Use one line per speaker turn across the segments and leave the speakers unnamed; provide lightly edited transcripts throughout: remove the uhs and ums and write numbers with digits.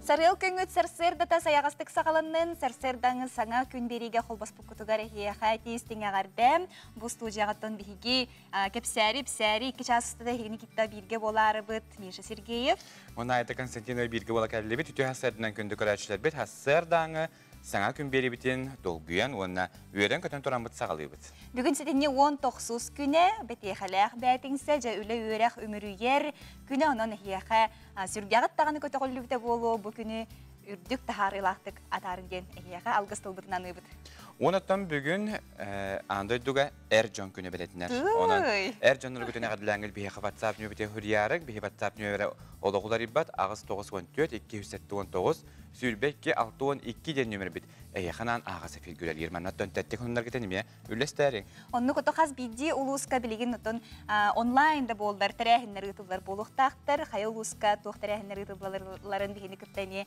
Сарыал күҥҥүт сарсыардата сайаҕастык саҕаланнын, сарсыардаҥы саҥа күн биэриигэ холбоспуккутугар эһиэхэ тиис тиҥэҕэрдэм. Бу студияҕыттан биһиги кэпсээри, ипсээри 2 чаас устата эһигини кытта бииргэ буолаарыбыт Миша Сергеев.
Уонна Айта Константинова бииргэ буола кэллибит. Үтүө хассыардынан күндү көрөөччүлэрбит хассыардааҥы саҥа күн биэрибитин долгуйан уонна үөрэн-көтөн тураммыт саҕалыыбыт.
Бүгүн сэтинньи 19 күнэ, бэтиэхэлээх бээтиҥсэ, дьэ үлэ-үөрэх үмүрүйэр күнэ, онон эһиэхэ сүргэҕит даҕаны көтөҕүллүбүтэ буолуо, бу күнү үрдүк таһаарыылаахтык атаарыҥ диэн эһиэхэ алгыс тылбытын аныыбыт.
Онон бүгүн аан дойдуга эр дьон күнэ бэлэтинэр. Онон эр дьонноргутун эҕэрдэлээҥҥил биһиэхэ WhatsApp нөмербитин хуруйаарыҥ, биһи WhatsApp нөмерэ олоҕуларыйбат 8 94 279 22 62 диэн нөмербит эйиэхэ анаан ааҕас эфиргэ үлэлиир. Маннаттан тэттик хонноргутун эмиэ үллэстээриҥ.
Оннук ото хас биирдии улууска билигин отон онлайн да буоллар тэрээһиннэр ыытыллар буолуохтаахтар. Хайа улууска туох тэрээһиннэр ыытыллалларын биһини кытта эмиэ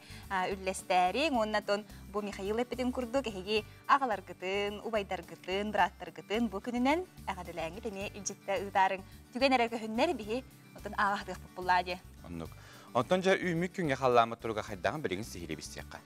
үллэстээриҥ. Уонна тон бу Михаил эппитин курдук эһиги аҕаларгытын, убайдаргытын, бырааттаргытын бу күнүнэн эҕэрдэлээҥҥит эмиэ илдьиттэ ыытаарыҥ. Түгэн эрэ көһүннэр биһи отон ааҕаһытыахпыт буллаа диэ.
Оннук. Онтон дьэ үүммүт күҥҥэ халлааммыт туруга хайдаҕын билигин сиһилии билсиэххэ.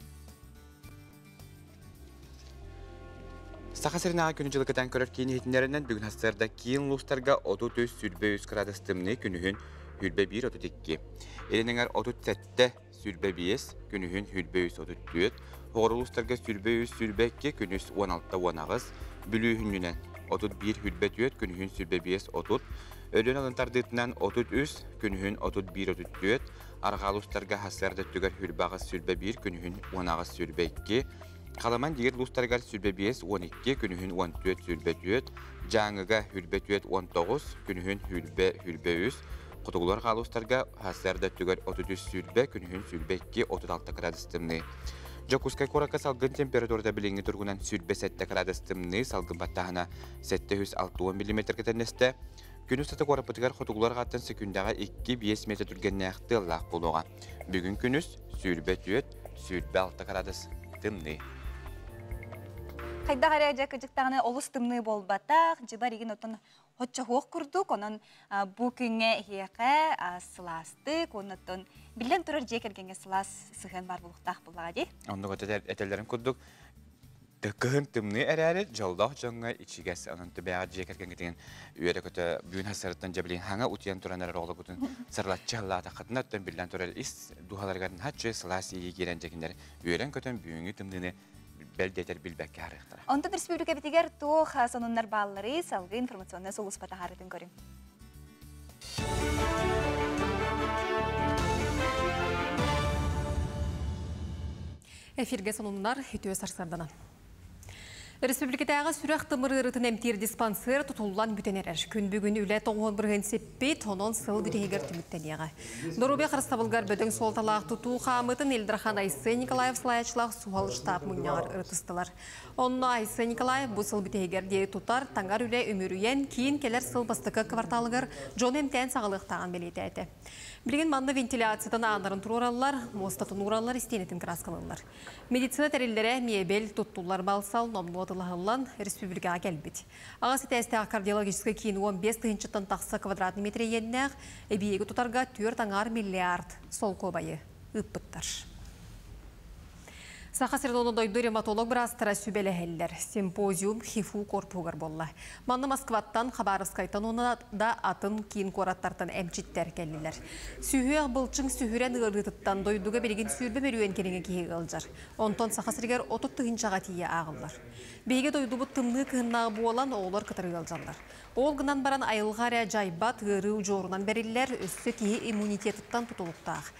Саха сиринээҕи күнү дьылы кэтээн көрөр киин иһитиннэринэн бүгүн сарсыарда киин улуустарга 33 23 градус тымныы, күнүһүн 21-32. Илин эҥэр 37 25, күнүһүн 23-34, Хоҕор улуустарга 23-22, күнүс 16-18, Бүлүү хүннүнэн 31-24, күнүһүн 25-30, Өлүөн алын тардыытынан 33, күнүһүн 31-34, Арҕаа улуустарга сарсыарда өттүгэр 28-21, күнүһүн 18-22, Халаман диир улуустарыгар 25-12, күнүһүн 14-24, Дьааҥыга 24-19, күнүһүн 20-23, Хотугулар хаалустарга сарсыарда өттүгэр 33-20, күнүһүн 22-36 градус тымныы. Дьокуускай куоракка салгын температурата билиҥҥи туругунан 27 градус тымныы, салгын баттааһына 760 мм тэннэстэ. Күн устата куораппытыгар хотугулар аттан секундаҕа 2-5 метр түргэннээх тыаллаах буолуоҕа. Бүгүн күнүс 24, 26 градус тымныы.
Хайдах эрэ дьэ кыдьыктаҕына олус тымныы буолбатах, дьыбар игин оттон хоччоһуох курдук, онон бу күҥҥэ эһиэхэ сылаастык, оннуттан биллэн турар дьиэ кэргэҥҥэ сылаас сыһыан баар буолуохтаах буоллаҕа дии.
Оннук этэллэрин курдук кыһын тымныы эрээри дьоллоох дьоҥҥо ичигэс, онон түбээҕэ дьиэ кэргэҥҥитигин үөрэ-көтө бүгүн сарсыардаттан дьэбилиин хаҥа утуйан туран эрэр оҕолоргутун сырылаччы халлаатаххытына оттон биллэн турар ис дууһаларыгар наһаа сылаас иэйии киирэн дьэкиннэр үөрэн-көтөн бүгүҥҥү тымныыны бэл диэтэр билбэккэ харыахтара.
Онтон республикабитигэр туох сонуннар бааллары салгыы информационнай сулууспа таһаарытын көрүҥ.
Эфирге сонуннар үтүө сарсарданан. Республикатааҕы сүрэх тымыр ыарыытын эмтиир диспансер тутуллан бүтэн эрэр. Күн бүгүн үлэ 90% сиппит, онон сыл бүтүгэр түмүктэниэҕэ. Доруобуйа харыстабылыгар бөдөҥ суолталаах тутуу хаамыытын Ил Дархан Айсен Николаев салайааччылаах суһал штаб мунньаҕар ырытыстылар. Онно Айсен Николаев бу сыл бүтүгэр диэри тутар, таҥар үлэ үмүрүйэн, киин кэлэр сыл бастакы кварталыгар дьон эмтээн саҕалыахтааҕын бэлиэтээтэ. Билигин манна вентиляциятын ааннарын туруораллар, муостатын уураллар, истиэнэтин кырааскалыыллар. Медицина тэриллэрэ, мебель, туттуллар мал-сал номнуо атыылаһыллан республикаҕа кэлбит. Аҕыс этээстээх кардиологическай киин 15 тыһыынчаттан тахса квадратный метр иэннээх эбийиэги тутарга 4,5 миллиард солкуобайы ыыппыттар. Саха сирин дойду ревматолог быраастара сүбэлэһэллэр. Симпозиум ХИФУ корпуһугар буолла. Манна Москваттан, Хабаровскайтан уонна да атын киин куораттартан эмчиттэр кэллилэр. Сүһүөх былчыҥ сүһүрэн ыарыытыттан дойдуга билигин 20 мөлүйүөн кэриҥэ киһи ыалдьар. Онтон Саха сиригэр 30 тыһыынчаҕа тиийэ ааҕыллар. Биһиги дойдубут тымныы кыһыннааҕы буолан оҕолор кытары ыалдьаллар. Ол гынан баран айылҕа эрэ дьайбат ыарыы удьуорунан бэриллэр, өссө киһи иммунитетыттан тутулуктаах.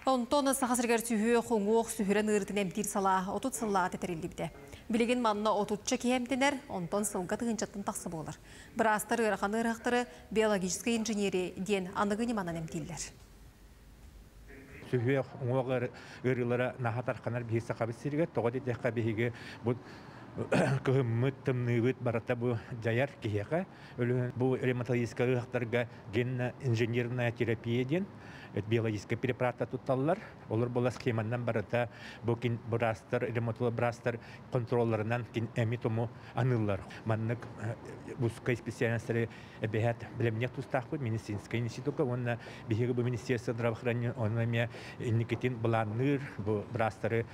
Онтон Саха сиригэр сүһүөх, уҥуох, сүһүрэн ыарыытын эмтиир салаа 30 сыллааҕыта тэриллибитэ. Билигин манна 30-ча киһи эмтэнэр, онтон сылга тыһыынчаттан тахса буолар. Быраастар ыарахан ыарыһахтары биологическай инженерия диэн аныгы ньыманан эмтииллэр.
Сүһүөх, уҥуох ыарыылара наһаа тарҕанар биһиги Сахабыт сиригэр, тоҕо диэтэххэ биһиги бу Кыһыммыт, тымныыбыт барыта бу дьайар киһиэхэ. Өлүөн бу ревматологическай ыарыһахтарга генно-инженерная терапия диэн биологическай препараттар тутталлар. Олор була схеманан барыта бу кин быраастар, ревматолог быраастар контролларынан кин эми-тому аныыллар. Маннык узкай специальностары эбэһээт бэлэмниэх тустаахпыт медицинскэй институкка уонна биһиги бу министерство здравоохранения онно эмиэ инникитин былаанныыр бу быраастары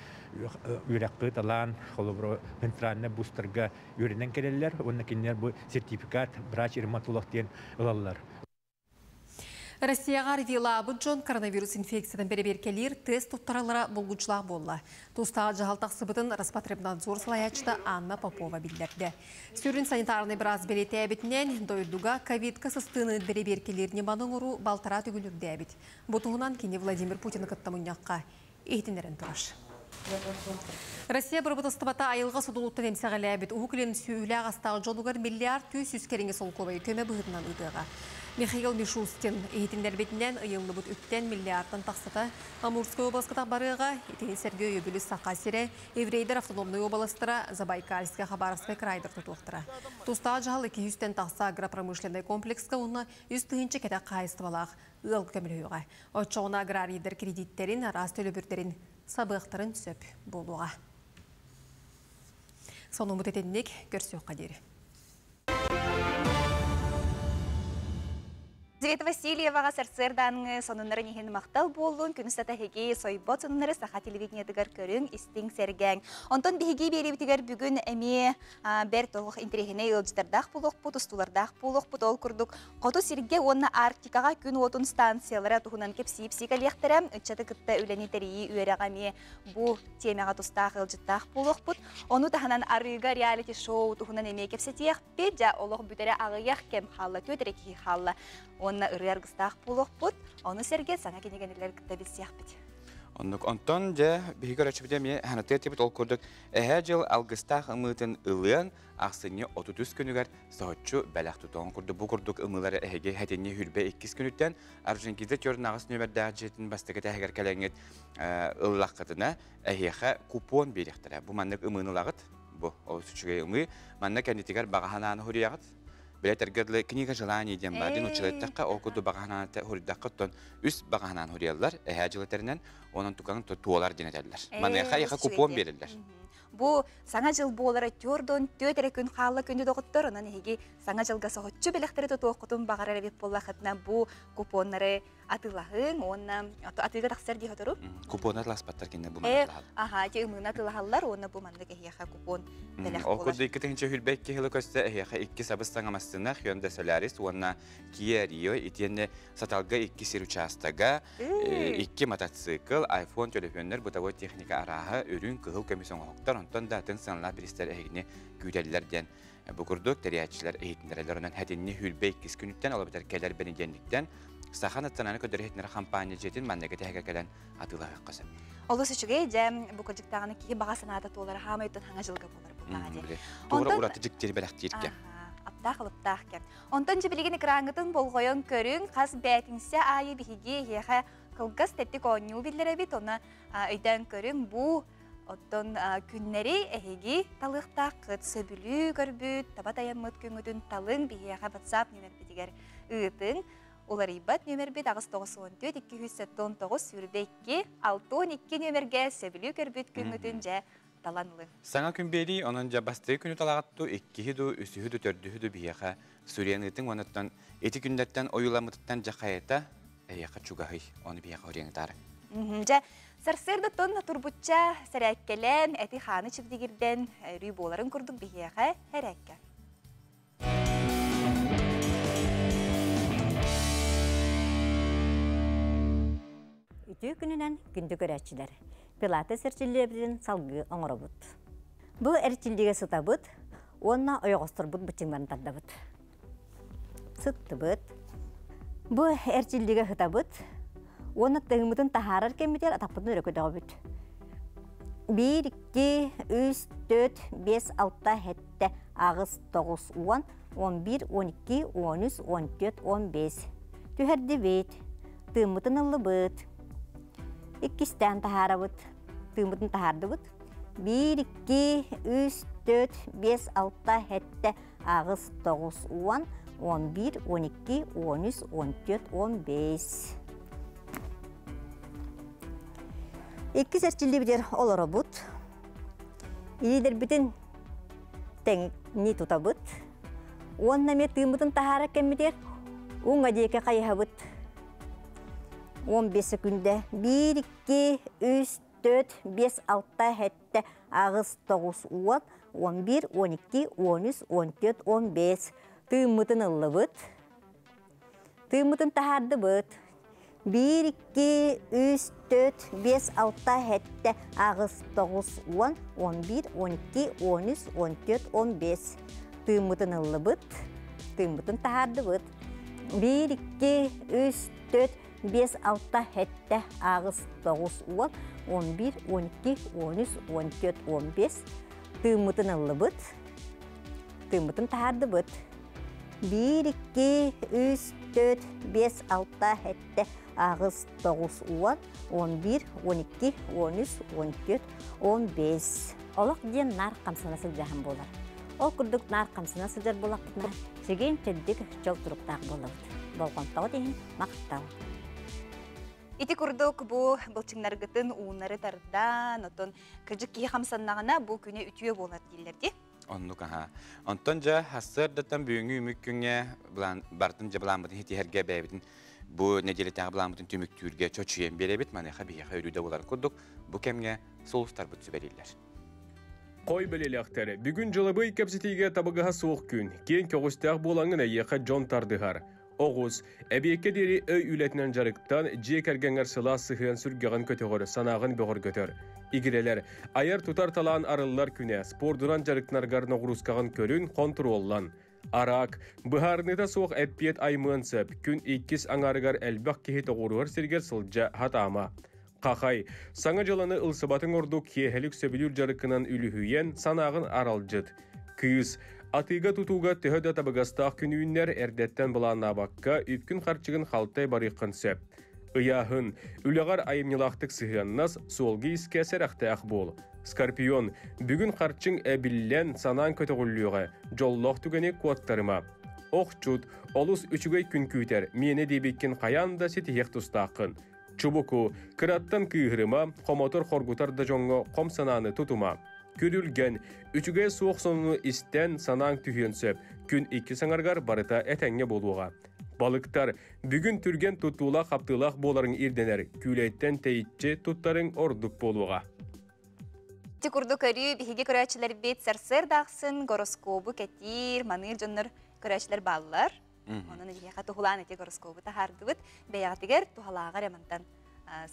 үөрэххэ талаан холобура центральный бустарга үөрэнэн кэлэллэр уонна кинилэр бу сертификат врач ревматолог диэн ылаллар.
Россияҕа РВИ-лаабыт дьон коронавирус инфекциятын бэрэбиэркэлиир тест туттараллара булгуччулаах буолла. Тустаах дьаһал тахсыбытын Роспотребнадзор салайааччыта Анна Попова биллэрдэ. Сүрүн санитарнай быраас бэлиэтээбитинэн, дойдуга ковидка сыстыыны бэрэбиэркэлиир ньыманы оҥоруу балтараа төгүл үрдээбит. Бу туһунан кини Владимир Путины кытта мунньахха иһитиннэрэн турар. Россия бырабыыталыстыбата айылҕа содулуттан эмсэҕэлээбит Уһук Илин сүөһүлээх астаах дьонугар миллиард 300 кэриҥэ солкуобайы көмө быһыытынан ыытыаҕа. Михаил Мишустин иһитиннэрбитинэн, ыйыллыбыт үптэн миллиардтан тахсата Амурскай уобаласка барыаҕа. Итини сэргэ өйөбүлү Саха сирэ, еврейдэр автономнай уобаластара, Забайкальскай, Хабаровскай крайдар тутуохтара. Тустаах дьаһал 200-тэн тахса агропромышленнай комплекска уонна 3 тыһыынча кэтэх хаһаайыстыбалаах ыал көмөлөһүөҕэ. Оччоҕуна аграрийдар кредиттэрин, араас төлөбүрдэрин сабыахтарын сөп буолуоҕа. Сонуммут итинник, көрсүөххэ диэри.
Света Васильеваҕа сарсыардааҥҥы сонуннарын иһин махтал буоллун. Күнүс эһиги сойбот сонуннары саха телевидениетыгар көрүҥ, истиҥ, сэргээҥ. Онтон биһиги биэриибитигэр бүгүн эмиэ бэрт олох интэриэһинэй ыалдьыттардаах буолуохпут, устуулардаах буолуохпут. Ол курдук хоту сиргэ уонна Арктикаҕа күн уотун станциялара туһунан кэпсиип сикэлиэхтэрэ. Ыччаты кытта үлэни тэрийии үөрэҕэ эмиэ бу тиэмэҕэ тустаах ыалдьыттаах буолуохпут. Ону таһынан арыыга реалити-шоу туһунан эмиэ кэпсэтиэхпит. Дьэ, олох бүтэрэ аҕыйах кэм хаалла, түөтэрэ киһи хаалла. Уонна ырыа аргыстаах буолуохпут. Ону сэргэ саҥа кинигэнилэр кытта билсиэхпит.
Оннук. Онтон дьэ биһиги көрөөччүбүт эмиэ ханатыа типит ол курдук эһээ дьыл алгыстаах ымыытын ылыан ахсынньы 33 күнүгэр соһуччу бэлэх тутуон курдук бу курдук ымыылары эһиги хэтинни хүрбэ иккис күнүттэн Орджоникидзе төрт аҕыс нүөмэрдээх дьиэтин бастакы тэһигэр кэлэҥҥит ыллаххытына эһиэхэ купон биэриэхтэрэ. Бу маннык ымыыны ылаҕыт. Бу олус үчүгэй ымыы. Манна кэннитигэр баҕаһанааны хуруйаҕыт. Билэтэргэ дылы книга желаний диэн баар. Дин училеттахха ол курдук баҕаһанааны хуруйдахха оттон үс баҕаһанаан хуруйаллар. Эһээ дьыл этэринэн онон тукаҥ туолар диэн этэллэр. Маныаха эһиэхэ купон биэрэллэр.
Бу саҥа дьыл буолара төрдөн түөт эрэ күн хаалла күндү доҕоттор. Онон эһиги саҥа дьылга соһуччу бэлэхтэри тутуоххутун баҕарар эбит буоллахытына бу купоннары атыылаһыҥ уонна атыыга тахсар дии хотору.
Купон атыласпаттар кинилэр бу маннык атылаһаллар.
Аха, ити ымыыны атылаһаллар уонна бу маннык эһиэхэ купон бэлэх
Ол
буолар.
курдук 2022 жылы көстө эһиэхэ икки сабыс саҥа массыына Hyundai Solaris уонна Kia Rio итиэннэ Саталга икки сир учаастага, икки мотоцикл, iPhone төлөпүөннэр, бытовой техника арааһа, үрүҥ, кыһыл көмүс оҥоһуктар, онтон да атын сыаналаах биристэр эһигини күүтэллэр диэн бу курдук тэрийээччилэр иһитиннэрэллэр. Онон хэтинни хүрбэ иккис күнүттэн, ол эбэтэр кэлэр бэнидиэнниктэн Саха национальнай көрдөрөр иһитиннэрэр хампаанньа дьиэтин манныгы тэһэгэ кэлэн атыылаһыахха сөп.
Олус үчүгэй, дьэ, бу кырдьыктааҕыны киһи баҕа санаата туолара хаамай оттон хаҥа дьылга буолар буоллаҕа дии.
Туора ураты дьиктири бэлэхтииргэ.
Аптаах алыптаах кэм. Онтон дьэ билигин экраҥҥытын болҕойон көрүҥ, хас бээтинсэ аайы биһиги эһиэхэ кылгас тэттик оонньуу биллэрэбит, онно өйдөөн көрүҥ, бу оттон күннэри эһиги талыахтааххыт, сөбүлүү көрбүт, таба тайаммыт күҥҥүтүн талыҥ, биһиэхэ WhatsApp нүөмэрбитигэр ыытыҥ. Уларыйбат нүөмэрбит 894 279 22 62 нүөмэргэ сөбүлүү көрбүт күҥҥүтүн дьэ талан ылыҥ.
Саҥа күн биэрии, онон дьэ бастакы күнү талаҕатту иккиһи ду, үсүһү ду, төрдүһү ду биһиэхэ суруйан ыытыҥ, онуттан ити күннэртэн ойууламмытыттан дьэ хайата эһиэхэ чугаһый, ону биһиэхэ суруйан ыытаарыҥ.
Дьэ, сарсыардаттан турбучча сэрээккэлээн, эти хааны чэбдигирдэн, өрүү буоларын курдук биһиэхэ эрээккэ.
Үтүө күнүнэн күндү көрөөччүлэр! Пилатес эрчиллиэбитин салгыы оҥоробут. Бу эрчиллиигэ сытабыт уонна ойоҕосторбут быччыҥнарын тардабыт. Сыттыбыт. Бу эрчиллиигэ сытабыт уонна тыһыммытын таһаарар кэммитигэр атахпытын өрө көтөҕөбүт. Биир, икки, үс, төрт, биэс, алта, сэттэ, аҕыс, тоҕус, уон, 11, 12, 13, 14, 15. Түһэрдибит. Тыыммытын ыллыбыт. Иккистээн таһаарабыт. Тыыммытын таһаардыбыт. 1, 2, 3, 4, 5, 6, 7, 8, 9, 10, 11, 12, 13, 14, 15. Иккис эрчиллибитигэр олоробут. Илиилэрбитин тэҥни тутабыт. Уонна эмиэ тыыммытын таһаара кэммитигэр уҥа диэки хайыһабыт. 15 секүндэ. 1, 2, 3, 4, 5, 6, 7, 8, 9, 10, 11, 12, 13, 14, 15. Тыыммытын ыллыбыт. Тыыммытын таһаардыбыт. 1, 2, 3, 4, 5, 6, 7, 8, 9, 10, 11, 12, 13, 14, 15. Тыыммытын ыллыбыт. Тыыммытын таһаардыбыт. 1, 2, 3, 4, 5, 6, 7, 8, 9, 10, 11, 12, 13, 14, 15. Тыыммытын ыллыбыт. Тыыммытын таһаардыбыт. 1, 2, 3, 4, 5, 6, 7, 8, 9, 10, 11, 12, 13, 14, 15. Олох диэн наар хамсана сылдьаһан буолар. Ол курдук наар хамсана сылдьар буоллахпытына, сигин чэбдик чол туруктаах буолабыт. Болҕомтоҕут иһин махтал.
Ити курдук бу былчыҥнаргытын ууннары тардан, отон кырдьык киһи хамсаннаҕына бу күнэ үтүө буолар дииллэр дии.
Оннук аха. Онтон дьэ сарсыардаттан бүгүҥҥү үмүк күҥҥэ бартын дьэ былааммытын хитиһэргэ бэйэбитин бу нэдиэлэтээҕи былааммытын түмүктүүргэ чочуйан биэрэбит. Маныаха биһиэхэ өрүү да буоларын курдук бу кэмҥэ сулустарбыт сүбэлииллэр.
Хой бэлиэлээхтэр, бүгүн дьылабый кэпсэтиигэ табыгаһа суох күн. Киэҥ көҕүстээх буолаҥҥын эйиэхэ дьон тардыһар. Оҕус, эбиэккэ диэри өй үлэтинэн дьарыктан, дьиэ кэргэҥҥэр сылаас сыһыан сүргэҕин көтөҕөр, санааҕын бөҕөргөтөр. Игирэлэр, айар-тутар талаан арыллар күнэ, спордунан дьарыктанаргар ноҕуруускаҕын көрүн, хонтуруоллан. Араак, быһаарыныыта суох эппиэт аймыан сөп, күн иккис аҥаарыгар элбэх киһи тоҕуоруһар сиригэр сылдьа сатаама. Хахай, саҥа дьыаланы ылсыбатыҥ ордук киэһэлик сөбүлүүр дьарыккынан үлүһүйэн, санааҕын аралдьыт. Кыыс, атыыга-тутууга төһө да табыгастаах күн үүннэр, эрдэттэн былааннаабакка, үпкүн-харчыгын халтай барыаххын сөп. Ыйааһын, үлэҕэр айымньылаахтык сыһыаннас, суолга-иискэ сэрэхтээх буол. Скорпион, бүгүн харчыҥ эбиллэн, санааҥ көтөҕүллүөҕэ, дьоллоох түгэни куоттарыма. Охчут, олус үчүгэй күн күүтэр, миэнэ диэбиккин хайаан да ситиһиэх тустааххын. Чубуку, кыраттан кыыһырыма, хомотор-хоргутар да дьоҥҥо хом санааны тутума. Күрүлгэн, үчүгэй суох сонуну истэн, санааҥ түһүөн сөп. Күн иккис аҥарыгар барыта этэҥҥэ буолуоҕа. Балыктар, бүгүн түргэн туттуулаах-хаптыылаах буоларыҥ ирдэнэр, күүлэйтэн тэйиччи туттарыҥ ордук буолуоҕа.
Ити курдук көрүү биһиги көрөөччүлэрбит сарсыарда ахсын гороскобу кэтиир, маныыр дьоннор көрөөччүлэр бааллар. Онон эһиэхэ туһулаан ити гороскобу таһаардыбыт. Бэйэҕитигэр туһалааҕар эрэ мантан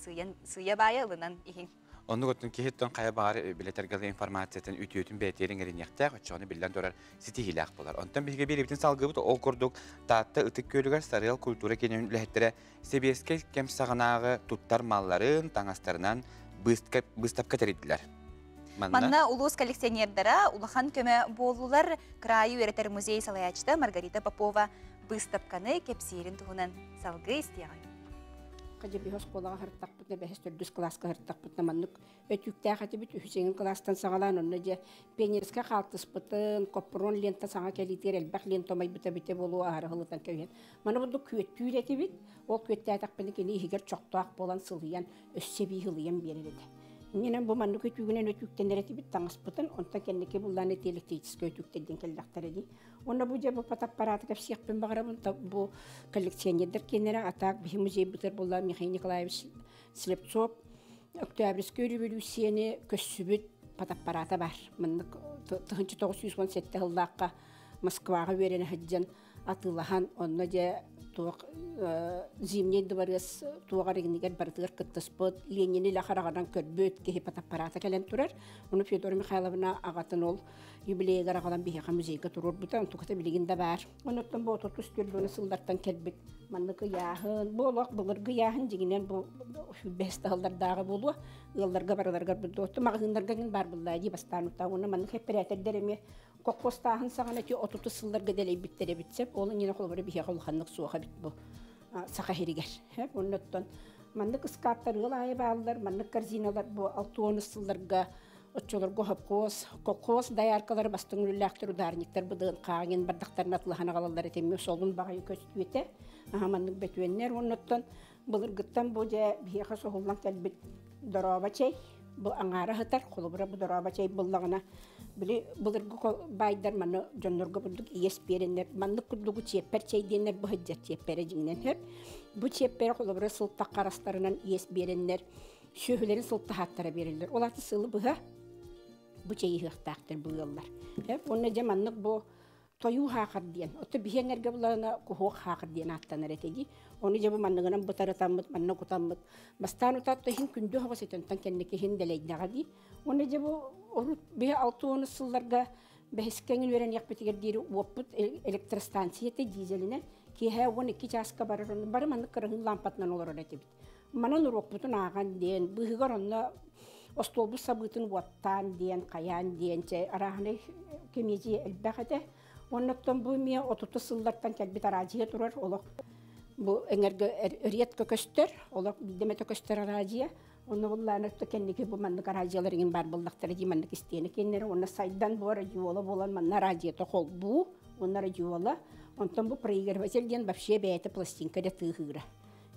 сыыйан сыыйа-баайа ылынан иһиҥ.
Оннук оттон киһиттэн хайа баҕар билэтэргэ информациятын үтүөтүн бэйэтигэр иҥэриниэхтээх, оччоҕуна биллэн турар ситиһиилээх буолар. Онтон биһиги биэриибитин салгыыбыт ол курдук Таатта Ытык Күөлүгэр Сарыал культура киинин үлэһиттэрэ сэбиэскэй кэм саҕанааҕы туттар малларын, таҥастарынан быыстапка тэрийдилэр.
Манна улуус коллекционердара улахан көмө буоллулар. Кыраайы үөрэтэр музей салайааччыта Маргарита Попова быыстапканы кэпсиирин туһунан салгыы истиэҕиҥ.
Хадьабиһ оскуолаҕа сырыттахпытына бэһис төрдүс кылааска сырыттахпытына маннык өтүүктээх этибит үһүс кылаастан саҕалаан онно дьэ пионерскай хаалтыспытын коппурон лента саҥа кэлиитигэр элбэх лента умайбыта эбитэ буолуо аһары ылытан кэбиһэн маны бурдук күөттүүр этибит ол күөттээтэхпинэ кини иһигэр чохтоох буолан сылыйан өссө эбии ылыйан биэрэр этэ. Иннинэн бу маннык өтүүгүнэн өтүүктэнэр этибит таҥаспытын, онтон кэнники буллаан эти электрическэй өтүүктэрдин кэллэхтэрэ дии. Уонна бу дьэ бу фотоаппараты кэпсиэхпин баҕарабын, бу коллекционердар киэннэрэ атаак биһи музейбытыгар булла Михаил Николаевич Слепцов Октябрьскай революцияны көссүбүт фотоаппарата бар. Маннык 1917 сыллаахха Москваҕа үөрэнэ сылдьан атыылаһан онно дьэ туох Зимний дворец туоҕар игинигэр барытыгар кыттыспыт Ленини илэ хараҕынан көрбүт киһи фотоаппарата кэлэн турар. Ону Федора Михайловна аҕатын ол юбилейыгар аҕалан биһиэхэ музейга туруорбута, онтуката билигин да баар. Онуттан бу отут түөрт сыллартан кэлбит маннык ыйааһын, бу олох былыргы ыйааһын дьиҥинэн бу сүүрбэһис сыллардааҕы буолуо. Ыалларга барыларыгар бу маҕаһыыннарга баар буллаа дии бастаан утаа. Уонна маннык эппэрээтэрдэр эмиэ Колхозтааһын саҕана ити отутус сылларга дэлэйбиттэр эбит сөп. Ол иннинэ холобура биһиэхэ улаханнык суох эбит бу Саха сиригэр. Оннуттан маннык ыскааптар ыал аайы бааллар, маннык корзиналар бу 60 сылларга Оччолорго хопкуос, колхоз дояркалары бастыҥ үлэлээхтэр ударниктар быдыын хааҥын бардахтарын атылаһан аҕалаллар этэ солун баҕайы көстүүтэ. Аха маннык бөтүөннэр оннуттан былыргыттан бу дьэ биһиэхэ соһуллан кэлбит дорооба чэй бу аҥаара сытар холобура бу дорооба чэй буллаҕына били былыргы баайдар маны дьоннорго бурдук иэс биэрэннэр маннык курдугу чиэппэр чэй диэннэр бу сылдьар чиэппэрэ дьиҥинэн сөп бу чиэппэрэ холобура сылтах харастарынан иэс биэрэннэр сүөһүлэрин сылтаһааттара биэрэллэр ол аты сылы быһа бу чэйи ыһыахтаахтар бу ыаллар уонна дьэ маннык бу тойуу хаахар диэн отто биһиэҥэргэ булана куһуок хаахар диэн ааттанар этэ дии ону дьэ бу манныгынан бытарытаммыт манна кутаммыт бастаан утаатта иһин күндү оһоҕос этэнтэн кэнники иһин дэлэйдэҕэ дии уонна дьэ бу урут биһи 60 сылларга бэһискэҥин үөрэниэхпитигэр диэри уоппут электростанция этэ дизелинэн киэһэ 12 чааска барар бары маннык кыраһыын лампатынан олорор этибит манан уруокпутун ааҕан диэн быыһыгар онно остуолбут сабыытын уоттаан диэн хайаан диэн чэ арааһынай кэмиэдьийэ элбэх этэ оннуттан бу эмиэ 30 сыллартан кэлбит араадьыйа турар олох бу эҥэргэ редко көстөр олох биирдэ көстөр араадьыйа онно буллаана кэнники бу маннык араадьыйалар иҥин баар буоллахтара дии маннык истиэнэ киэннэрэ уонна сайдан бу радиола буолан манна араадьыйата холбуу уонна радиола онтон бу проигрыватель диэн вообще бэйэтэ пластинка да тыаһыыра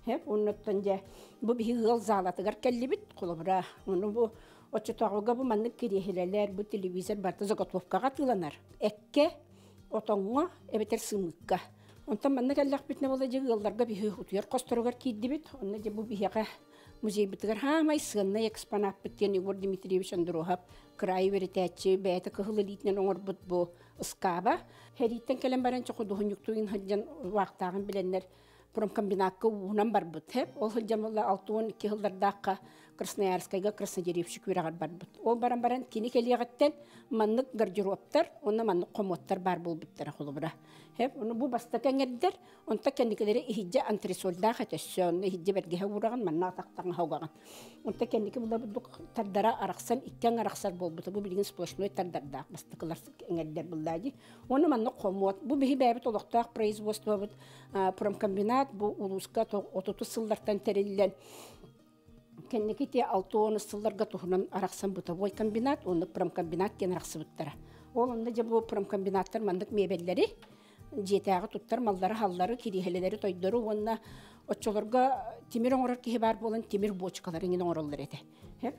Хеп, оннуттан дьэ бу биһи ыал залатыгар кэллибит холобура ону бу оччотооҕуга бу маннык кириэһилэлэр бу телевизор барыта заготовкаҕа атыыланар эккэ отоҥҥо эбэтэр сымыыкка онтон манна кэллэхпитинэ буола дьэ ыалларга биһи утуйар хосторугар киирдибит онно дьэ бу биһиэхэ музейбытыгар хаамай сыаннай экспонаппыт диэн Егор Дмитриевич Андрохов кыраайы үөрэтээччи бэйэтэ кыһыл илиитинэн оҥорбут бу ыскааба хэрииттэн кэлэн баран чохудуһунньуктуйун сылдьан уаахтааҕын билэннэр промкомбинатка уунан барбыт. Ол сылдьан буолла 62 сыллардаахха Красноярскайга краснодеревщик үөрэҕэр барбыт. Ол баран баран кини кэлиэҕиттэн маннык гардеробтар уонна маннык хомуоттар баар буолбуттара холобура. Ону бу бастакы эҥэрдэр, онто кэнникилэри иһиддьэ антресольдаах этэ онно иһиддьэ бэргэһэ уураҕын, манна атахтаҥа угаҕын. Онто кэнники булабыт тардара арахсан, иккиэн арахсар буолбута. Бу билигин сплошной тардардаах бастакылар эҥэрдэр буллаа дии. Уонна маннык хомуот. Бу биһи бэйэбит олохтоох производствобыт промкомбинат бу улууска 30 сыллартан тэриллэн кэнники те 60 сылларга туһунан арахсан бытовой комбинат, онно промкомбинат диэн арахсыбыттара. Ол онно дьэ бу промкомбинаттар маннык мебеллэри, дьиэтээҕи туттар маллары, халлары, кириэһилэлэри, тойдору уонна оччолорго тимир оҥорор киһи баар буолан тимир бочкалары иҥин оҥороллор этэ.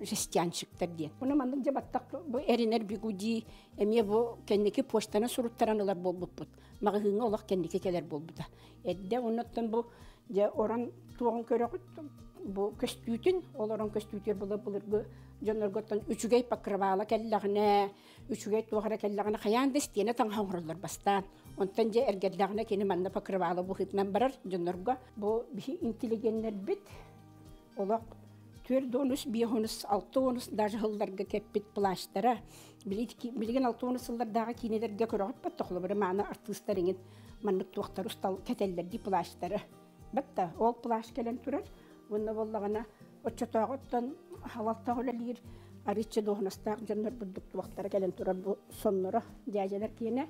Жестянщиктар диэн. Уна маннык дьэ баттах бу эринэр бигуди эмиэ бу кэнники почтаны суруттаран ылар буолбуппут. Маҕаһыыҥҥа олох кэнники кэлэр буолбута. Эрдэ оннуттан бу дьэ орон туоҕун көрөҕүт бу көстүүтүн, ол орон көстүүтүгэр була былыргы дьоннорготтон үчүгэй покрывала кэллэҕинэ, үчүгэй туох эрэ кэллэҕинэ хайаан да истиэнэ таҥаһа оҥороллор бастаан. Онтон дьэ эргэрдэҕинэ кини манна покрывала быһыытынан барар дьоннорго. Бу биһи интеллигеннэрбит олох 4 онус, 5 онус, 6 онус даже сылларга кэппит плащтара. Билигин 60 сыллардааҕы киинелерге көрөҕүт батта холобура мааны артыыстар иҥин маннык туохтар устал кэтэллэр ди плащтары. Батта ол плащ кэлэн турар. Уонна боллаҕына оччотооҕуттан халалтах үлэлиир арыычча дуоһунастаах дьоннор бурдук туохтара кэлэн турар бу сонноро дьээдьэлэр киэнэ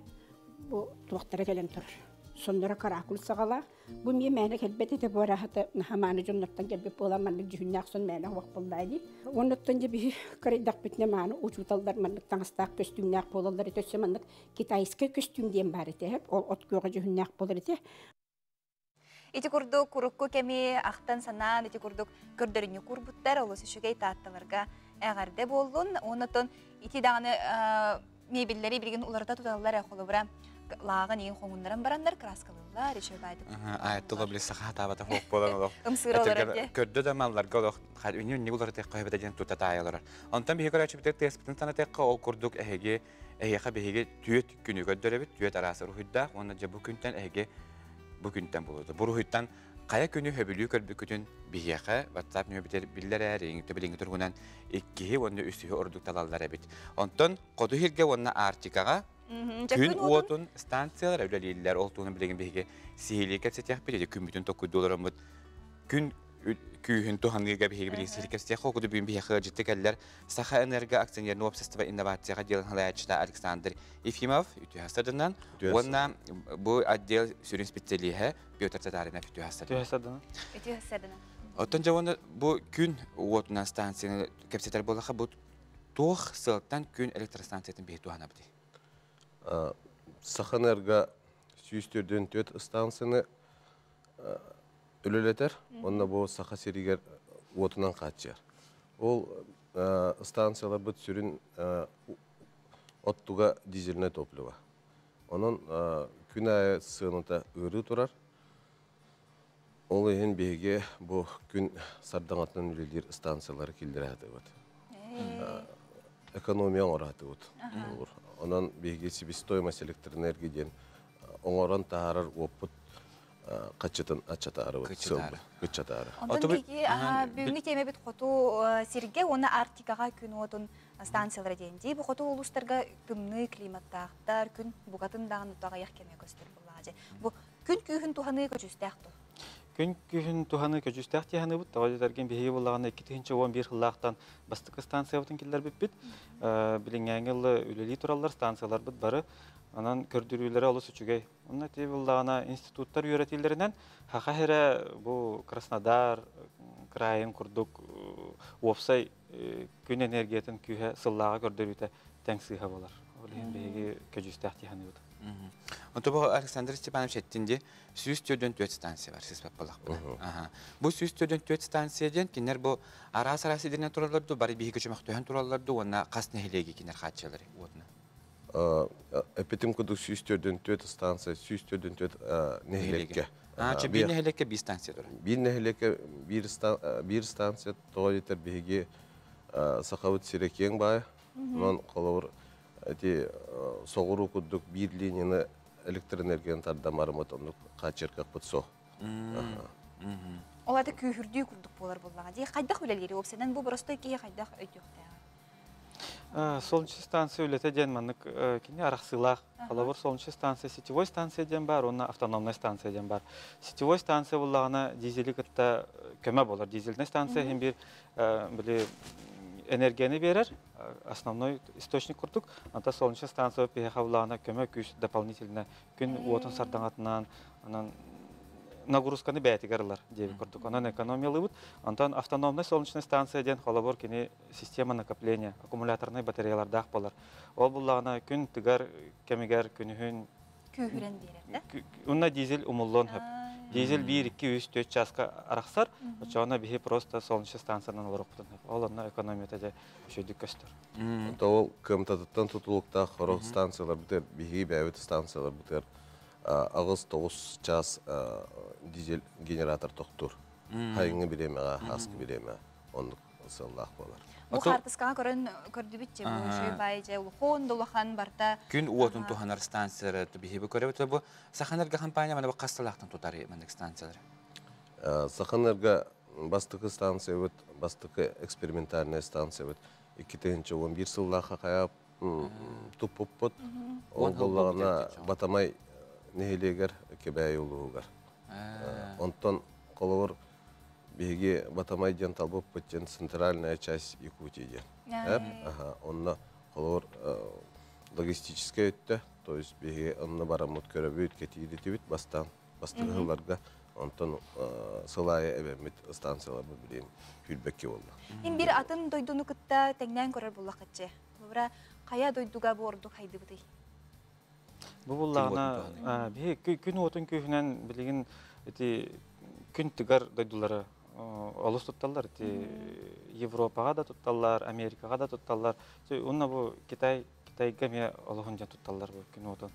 бу туохтара кэлэн турар. Сонноро каракул саҕалаах. Бу миэ мээнэ кэлбэт этэ бу араһата наһамааны дьоннортон кэлбит буолан маннык дьүһүннээх сон мээнэ хуох буоллаа дии. Оннуттан дьэ биһи кырайдахпытына мааны учууталлар маннык таҥастаах көстүүмнээх буолаллар этэ өссө маннык китайскай көстүүм диэн баар этэ ол от күөҕэ дьүһүннээх буолар этэ.
Ити курдук курукку кэми ахтан санаан, ити курдук көрдөрүнньүк курбуттар, олус үчүгэй таатталарга эҕэрдэ буоллун. Оннотон ити даҕаны мебеллэри билигин уларыта туталлар холобура лааҕын иин хоҥуннаран бараннар краскалыыллар үчүгэй баайдык.
Аайттыла били саха таабата хуох буолан олох.
Ымсыыра олорор дии.
Көрдө да малларга олох үнү үннү уларытыахха хэбэтэ диэн тута таайалар. Онтон биһиги көрөөччүбүтүгэр тыаспытын санатыахха ол курдук эһиги эһиэхэ биһиги түөт күнү көрдөрөбүт, түөт араас уруһуйдаах уонна дьэ бу күнтэн эһиги бу күнтэн буолуота. Бу уруһуйтан хайа күнү хөбүлүү көрбүкүтүн биһиэхэ WhatsApp нөмербитер биллэр ээриҥ төбилиҥи тургунан иккиһи уонна үсүһү ордук талаллар эбит. Онтон хоту сиргэ уонна Арктикаҕа күн уотун станциялар үлэлииллэр. Ол туһунан билигин биһиги сиһилии кэпсэтиэхпит, ити күммүтүн токкуйдуулараммыт күн күүһүн туһаныыга биһиги билигин сиһилии кэпсэтиэх. Ол курдук бүгүн биһиэхэ ыалдьытты кэллэр Саха Энерго акционерное общество инновацияҕа отделын салайааччыта Александр Ефимов үтүө сырдынан уонна бу отдел сүрүн специалиһэ Петр Татаринов үтүө сырдынан.
Үтүө сырдынан.
Үтүө сырдынан.
Оттон дьэ уонна бу күн уотунан станцияны кэпсэтэр буоллахха бу Туох сылтан күн электростанциятын биһи туһанабыт?
Саханерго 144 станцияны үлэлэтэр, онно бу Саха сиригэр уотунан хааччыйар. Ол станцияларбыт сүрүн оттуга дизельное топливо. Онон күн аайы сыаната ыарыы турар. Ол иһин биһиги бу күн сардаҥатынан үлэлиир станциялары киллэрэ сатыыбыт. Экономия оҥоро сатыыбыт. Онон биһиги себестоимость электроэнергии диэн оҥорон таһаарар уоппут хаччытын аччатаарыбыт. Кыччатаары.
Онтон биһиги бүгүҥҥү тиэмэбит хоту сиргэ уонна Арктикаҕа күн уотун станциялара диэн дии. Бу хоту улуустарга тымныы климаттаахтар, күн букатын даҕаны аҕыйах кэмэ көстөр буоллаҕа. Бу күн күүһүн туһаныы көдьүүстээх дуо?
Күн күүһүн туһаныы көдьүүстээх тиһаныбыт. Тоҕо диэтэргин биһиги буллаҕына 2011 сыллаахтан бастакы станциябытын киллэрбиппит. Билиҥҥээҥи ылы үлэлии тураллар станцияларбыт бары. Онон көрдөрүүлэрэ олус үчүгэй. Онно ити буллаҕына институттар үөрэтиилэринэн Саха сирэ бу Краснодар крайын курдук уопсай күн энергиятын күүһэ сыллааҕы көрдөрүүтэ тэҥ сыыһа болар. Ол иһин биһиги көдьүүстээх тиһаныбыт.
Онто бу Александр Степанович эттин ди 144 станция бар сис баппалахпына. Бу 144 станция диэн кинилэр бу араас-араас идэнэн тураллар ду, бары биһиги көчөмөхтөһөн тураллар ду, уонна хас нэһилиэги кинилэр хааччылары уотуна.
Эпитим кудук 144 станция, 144 нэһилиэккэ.
Биир нэһилиэккэ биир станция турар.
Биир нэһилиэккэ биир станция тоҕо диэтэр биһиги Сахабыт сирэ киэҥ баай. Онон холобур эти соҕуруу курдук биир линияны электроэнергияны тардамарымыт оннук хааччыркаппыт суох.
Ол аты күүһүрдүү курдук буолар буоллаҕа дии. Хайдах үлэлиири уопсайынан бу боростой киһи хайдах өйдүөхтээҕий?
Солнечный станция үлэтэ диэн маннык кини арахсыылаах. Холобур, солнечный станция сетевой станция диэн бар, уонна автономная станция диэн бар. Сетевой станция буллаҕына дизели кытта көмө болар. Дизельная станция иһин бир били энергияны берер, основной источник курдук. Anta солнечный станция пиһэхэ буллаҕына көмө күүс дополнительно күн уотун сардаҥатынан, анан нагрузканы бээтигэр ылар диэби курдук. Онон экономиялыыбыт. Онтон автономная солнечная станция диэн холобур кини система накопления, аккумуляторнай батареялардаах болар. Ол буллаҕына күн тыгар кэмигэр күнүһүн
күүһүрэн биэрэр да?
Унна дизель умуллуон хөп. Дизель 1, 2, 3, 4 часка арахсар. Очоона биһи просто солнечный станциянан олорукпутун хөп. Ол онно экономията же үчүгдүк көстөр.
Онто ол кымтатыттан тутулуктаах хорох станциялар бытыр, биһиги бэйэбит станциялар бытыр 8-9 час дизель генератор тохтуур. Хайыңы биремеҕэ, хаскы биремэ оннук сыллаах буолар.
Бу хаартыскаҕа көрөн көрдүбүт же бу үчүгэй баай же улахан долахан барта.
Күн уотун туһанар станциялары биһиги көрөбүт. Бу Саханерго компания мана бу хас сылаахтан тутар маннык станциялары?
Саханерго бастакы станциябыт, бастакы экспериментальная станциябыт 2011 сыллаахха хайа туппуппут. Ол буллаҕына Батамай нэһилиэгэр Кэбээйи улууһугар. Онтон холобур биһиги Батамай диэн талбыппыт диэн центральная часть Якутии диэн. Онно холобур логистическай өттө, то есть биһиги онно бараммыт көрөбүт, кэтииритибит бастаан бастакы сылларга. Онтон сыл аайы эбэммит станцияларбыт билин хүрбэкки болла.
Ин бир атын дойдуну кытта тэҥнээн көрөр буллаххытчы. Холобура хайа дойдуга бу ордук хайдыбытый?
Бу буллаҕына биһи күн уотун күүһүнэн билигин ити күн тыгар дойдулары олус тутталлар. Ити Европаҕа да тутталлар, Америкаҕа да тутталлар. Уонна бу Китай, Китайга эмиэ олоһун дьон тутталлар бу күн уотун.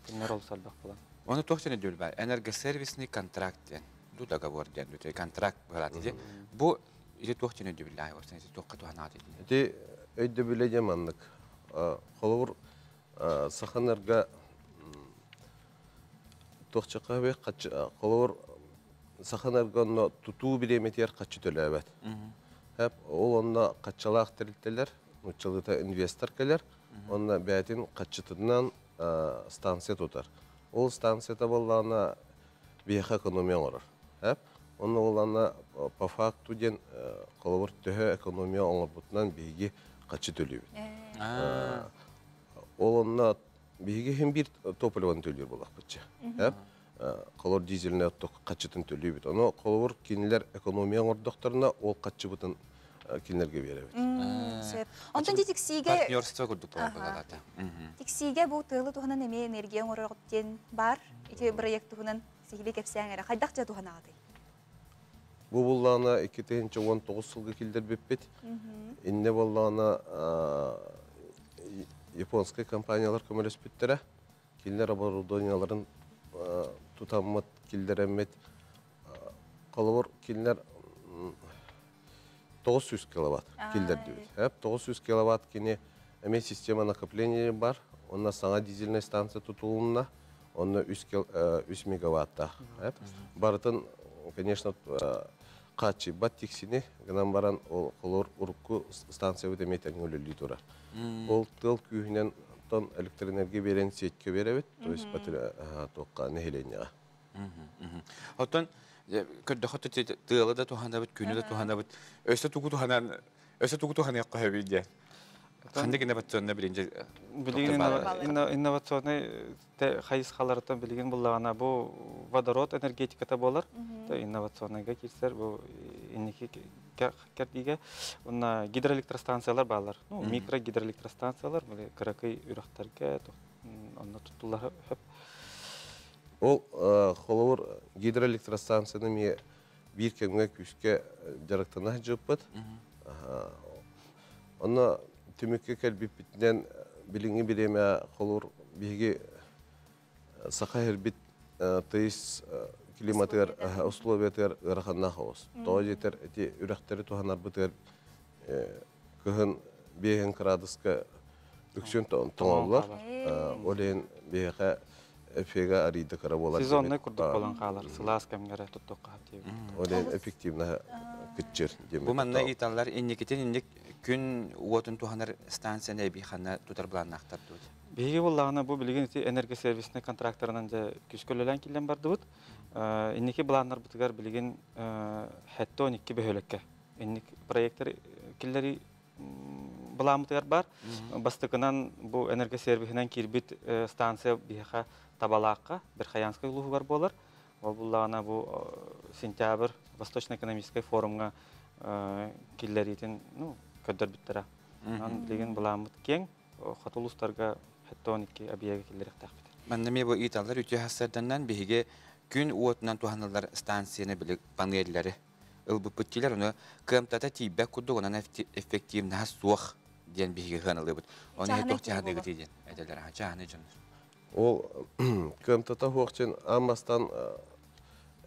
Күннэр олус элбэх буолан.
Оны туох сene дүл бар? Энергосервисный контракт диэн. Ду договор диэн, ду контракт барат ди. Бу ити туох сene дүл биллай, орсан ити туохка туһанаат ити.
Ити өйдөбүлэ диэн маннык. Холобур Саханерго туох чакабы холобур Саханерго онно тутуу бириэмэтигэр хаччы төлөөбөт. Хэп ол онно хаччалаах тэрилтэлэр, нуччалыта инвестор кэлэр, онно бээтин хаччытынан станция тутар. Ол станцията боллаана биһиэхэ экономия оҥорор. Хэп онно боллаана по факту диэн холобур төһө экономия оҥорбутунан биһиги хаччы төлүүбүт. Ол онно биһиги иһин биир топливоны төлүүр буоллахпытча. Хэп холор дизельный отток хаччытын төлүүбүт. Ону холобур кинилэр экономия оҥордохторуна ол хаччыбытын Кинилерге беребит.
Сөп. Онтон ди тиксиге
партнерство курдук болот.
Тиксиге бу тыылы туһунан эме энергия оҥорор диэн бар. Ити проект туһунан сиһили кэпсээҥ эрэ. Хайдах дьа туһанаҕытый?
Бу буллаана 2019 сылга килдербиппит. Инне боллаана японскай компаниялар көмөлөспүттэрэ. Кинилер оборудованияларын тутаммыт, килдереммит. Холобур, кинилер 900 киловатт килдердибит. 900 киловатт кини эме система накопления бар. Онна саҥа дизельная станция тутулунна. Онна 3 мегаватта. Барытын, конечно, качы бат тиксини гынан баран ол холор урукку станция бит эме тэҥ үлэлии турар. Ол тыл күүһүнэн тон электроэнергия берен сетке беребит, то есть тоққа нэһилиэнньэҕэ.
Оттон көрдөхөтө тыалы да туханабыт, күнү да туханабыт. Өссө тугу туханан, өссө тугу туханыахха сөбүй диэн. Ханнык инновационный билинже
Билигин инновационный хайысхаларыттан билигин буллагана бу водород энергетиката болар. Инновационныйга кирсер бу инники кэрдиге. Онна гидроэлектростанциялар баалар. Ну, микро гидроэлектростанциялар, кыракый үрөхтәргә онна туттулар хөп.
Ол холобур гидроэлектростанцияны ми бир кемге күскә жарыктана жыппыт. Онна түмүккө кэлбиппитинен билиңи биреме холур биһиги саха хербит тыйыс климатыгар условиятыгар ыраханна хаос. Тоҕо жетер эти үрөхтери туханарбытыгар кыһын биэһин градуска үксүн тоҥоллор. Олен биэхэ эфега арийда кара болар.
Сезонный курдук болан хаалар. Сылаас кэмҥэрэ туттуохха диэбит.
Олен эффективно кытчыр.
Бу манна италлар инникитин инник күн уотун туханар станцияны эби ханна тутар планнахтар тут.
Биһиги буллаҕына бу билигин ити энергосервисный контракторынан дьэ күскөлөлөн киллэн бардыбыт. Инники былааннар бытыгар билигин хэтте 12 бөһөлөккө. Инник проекттар киллери былаамытыгар бар. Бастыкынан бу энергосервисинен кирбит станция биһиэхэ Табалаакка, Верхоянскай улууһугар буолар. Ол буллаҕына бу сентябрь Восточно-экономическай форумҥа киллэритин, ну, көрдөрбүттэрэ. Ан билигин былааммыт киэҥ, хоту улуустарга хэтте 12 объеги киллэриэхтээхпит.
Манна эмиэ бу ыыталлар үтүө хассарданнан биһиги күн уотунан туһаныллар станцияны били панеллэри ылбыппыт диилэр, ону кыамтата тиийбэт курдук, онон эффективнаһа суох диэн биһиги сыаналыыбыт. Ону
Чааһынай
туох
киһи
чааһыныгыт диэн этэлэр, чааһынай дьоннор.
Ол кыамтата хуохчин аамастан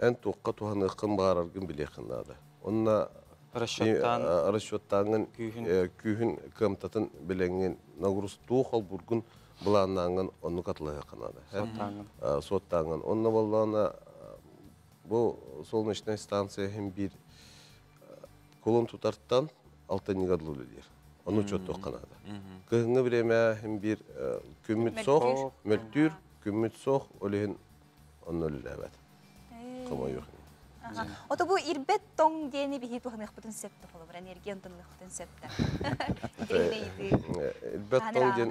эн туохха туһаныаххын баараргын билиэххин наада. Онна
Расчеттаан
расчеттааҥҥын
күүһүн
күүһүн кыамтатын билэҥҥин нагрузтуу холбургун былааннааҥҥын оннук атылаһыахха наада.
Суоттааҥҥын.
Суоттааҥҥын. Онно боллаана бу солнечная станция хим бир кулун тутартан алтынньыга дылы үлэлиир. Ону учуоттуохха наада. Кыһыҥҥы время хим бир күммүт соох, мөлтүүр, күммүт соох, ол иһин онно үлэлээбэт. Хомойуох.
Ото бу ирбет тоҥ диэни биһи туһаныахпытын сөп холобур энергия онтонуохпутун сөп да.
Ирбет тоҥ диэн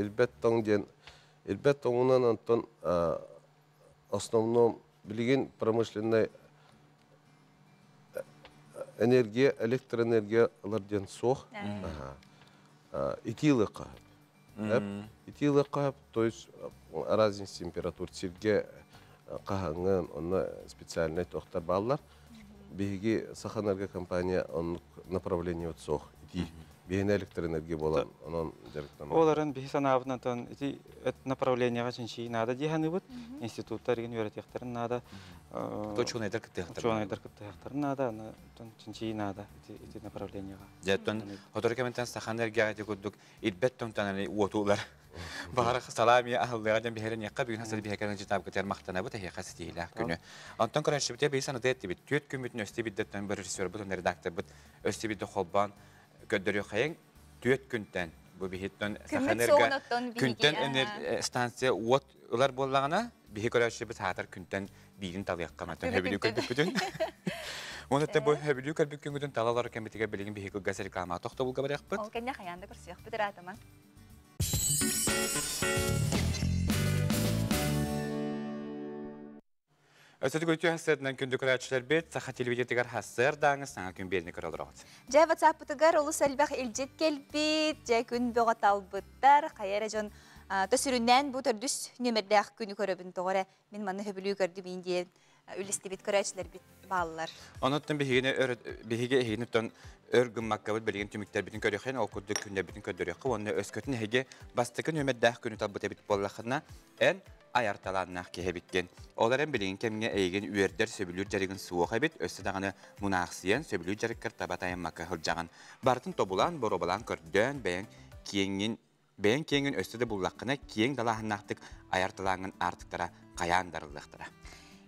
ирбет тоҥ диэн ирбет тоҥунан онтон основном билигин промышленный энергия, электроэнергия ылар диэн суох. Итии ылыахха сөп. Итии ылыахха сөп, то есть разница температур сиргэ хаһаҥҥын, онно специальный тохтар бааллар. Биһиги Сахаэнерго компания оннук направление суох. Итии. Биһиэнэ электроэнергия буолан, онон дьарыктанар.
Оларын биһи санаабытынан ити направлениеҕа чинчии наада дии саныыбыт. Институттар игин үөрэтиэхтэрин наада.
Учуонайдар кыттыахтарын.
Учуонайдар кыттыахтарын наада, аны чинчии наада ити направлениеҕа.
Дьэттон хотору кэминтэн Сахаэнергияҕа ити курдук ирбет тоҥтон уотуулар. Баҕара салаами аһыллыаҕа диэн биһирэниэххэ бүгүн хасар биһэкэрин житаабытыгар махтанабыт эһиэхэ ситиһиилээх күнү. Онтон көрөөччүбүтэ биһи санаты эттибит. Түөрт күммүтүн өстө биддеттэн бір режиссербут, онно редакторбут өстө бидде холбоон көрдөрүөххэйиҥ түөрт күнтэн бу биһиттэн Сахаэнерго күнтэн станция уот ылар буоллаҕына биһи көрөөччүбүт саатар күнтэн биирин талыахха мантан хөбүлүү көрбүппүтүн. Оны бу хөбүлүү көрбүт күнгүтүн талалар кэмитигэр билигин биһи кылгас реклама тохтобулга барыахпыт.
Ол кэннэ хаянда көрсүөхпүт ыраатаман.
Өссө төгүл үтүө сарсыарданан күндү көрөөччүлэрбит, Саха телевидениетыгар сарсыардааҥы саҥа күн биэриини көрө олороҕут.
Дьэ, WhatsApp-пытыгар олус элбэх илдьит кэлбит, дьэ күн бөҕө талбыттар, хайа эрэ дьон төсүрүннээн бу төрдүс нүөмэрдээх күнү көрөбүн, тоҕо эрэ мин манны сөбүлүү көрдүм иин диэн үллэстибит көрөөччүлэрбит бааллар.
Онуттан биһигини өр биһиги эһигиниттэн өр гыммаккабыт билигин түмүктэрбитин көрүөххэ, ол курдук күннэрбитин көрдөрүөххэ уонна өскөтүн эһиги бастакы нүөмэрдээх күнү талбыт эбит буоллаххына, эн айар талааннаах киһи эбиккин. Ол эрэн билигин кэмҥэ эйигин үөрдэр, сөбүлүүр дьарыгын суох эбит, өссө даҕаны мунаахсыйан, сөбүлүүр дьарыккар таба тайаммакка сылдьаҕын. Барытын тобулаан, боруобалаан көрдөөн, бэйэҥ киэҥҥин бэйэҥ киэҥин өссө да буллаххына, киэҥ далааһыннаахтык айар талааҥҥын аартыктара хайаан дарыллыахтара.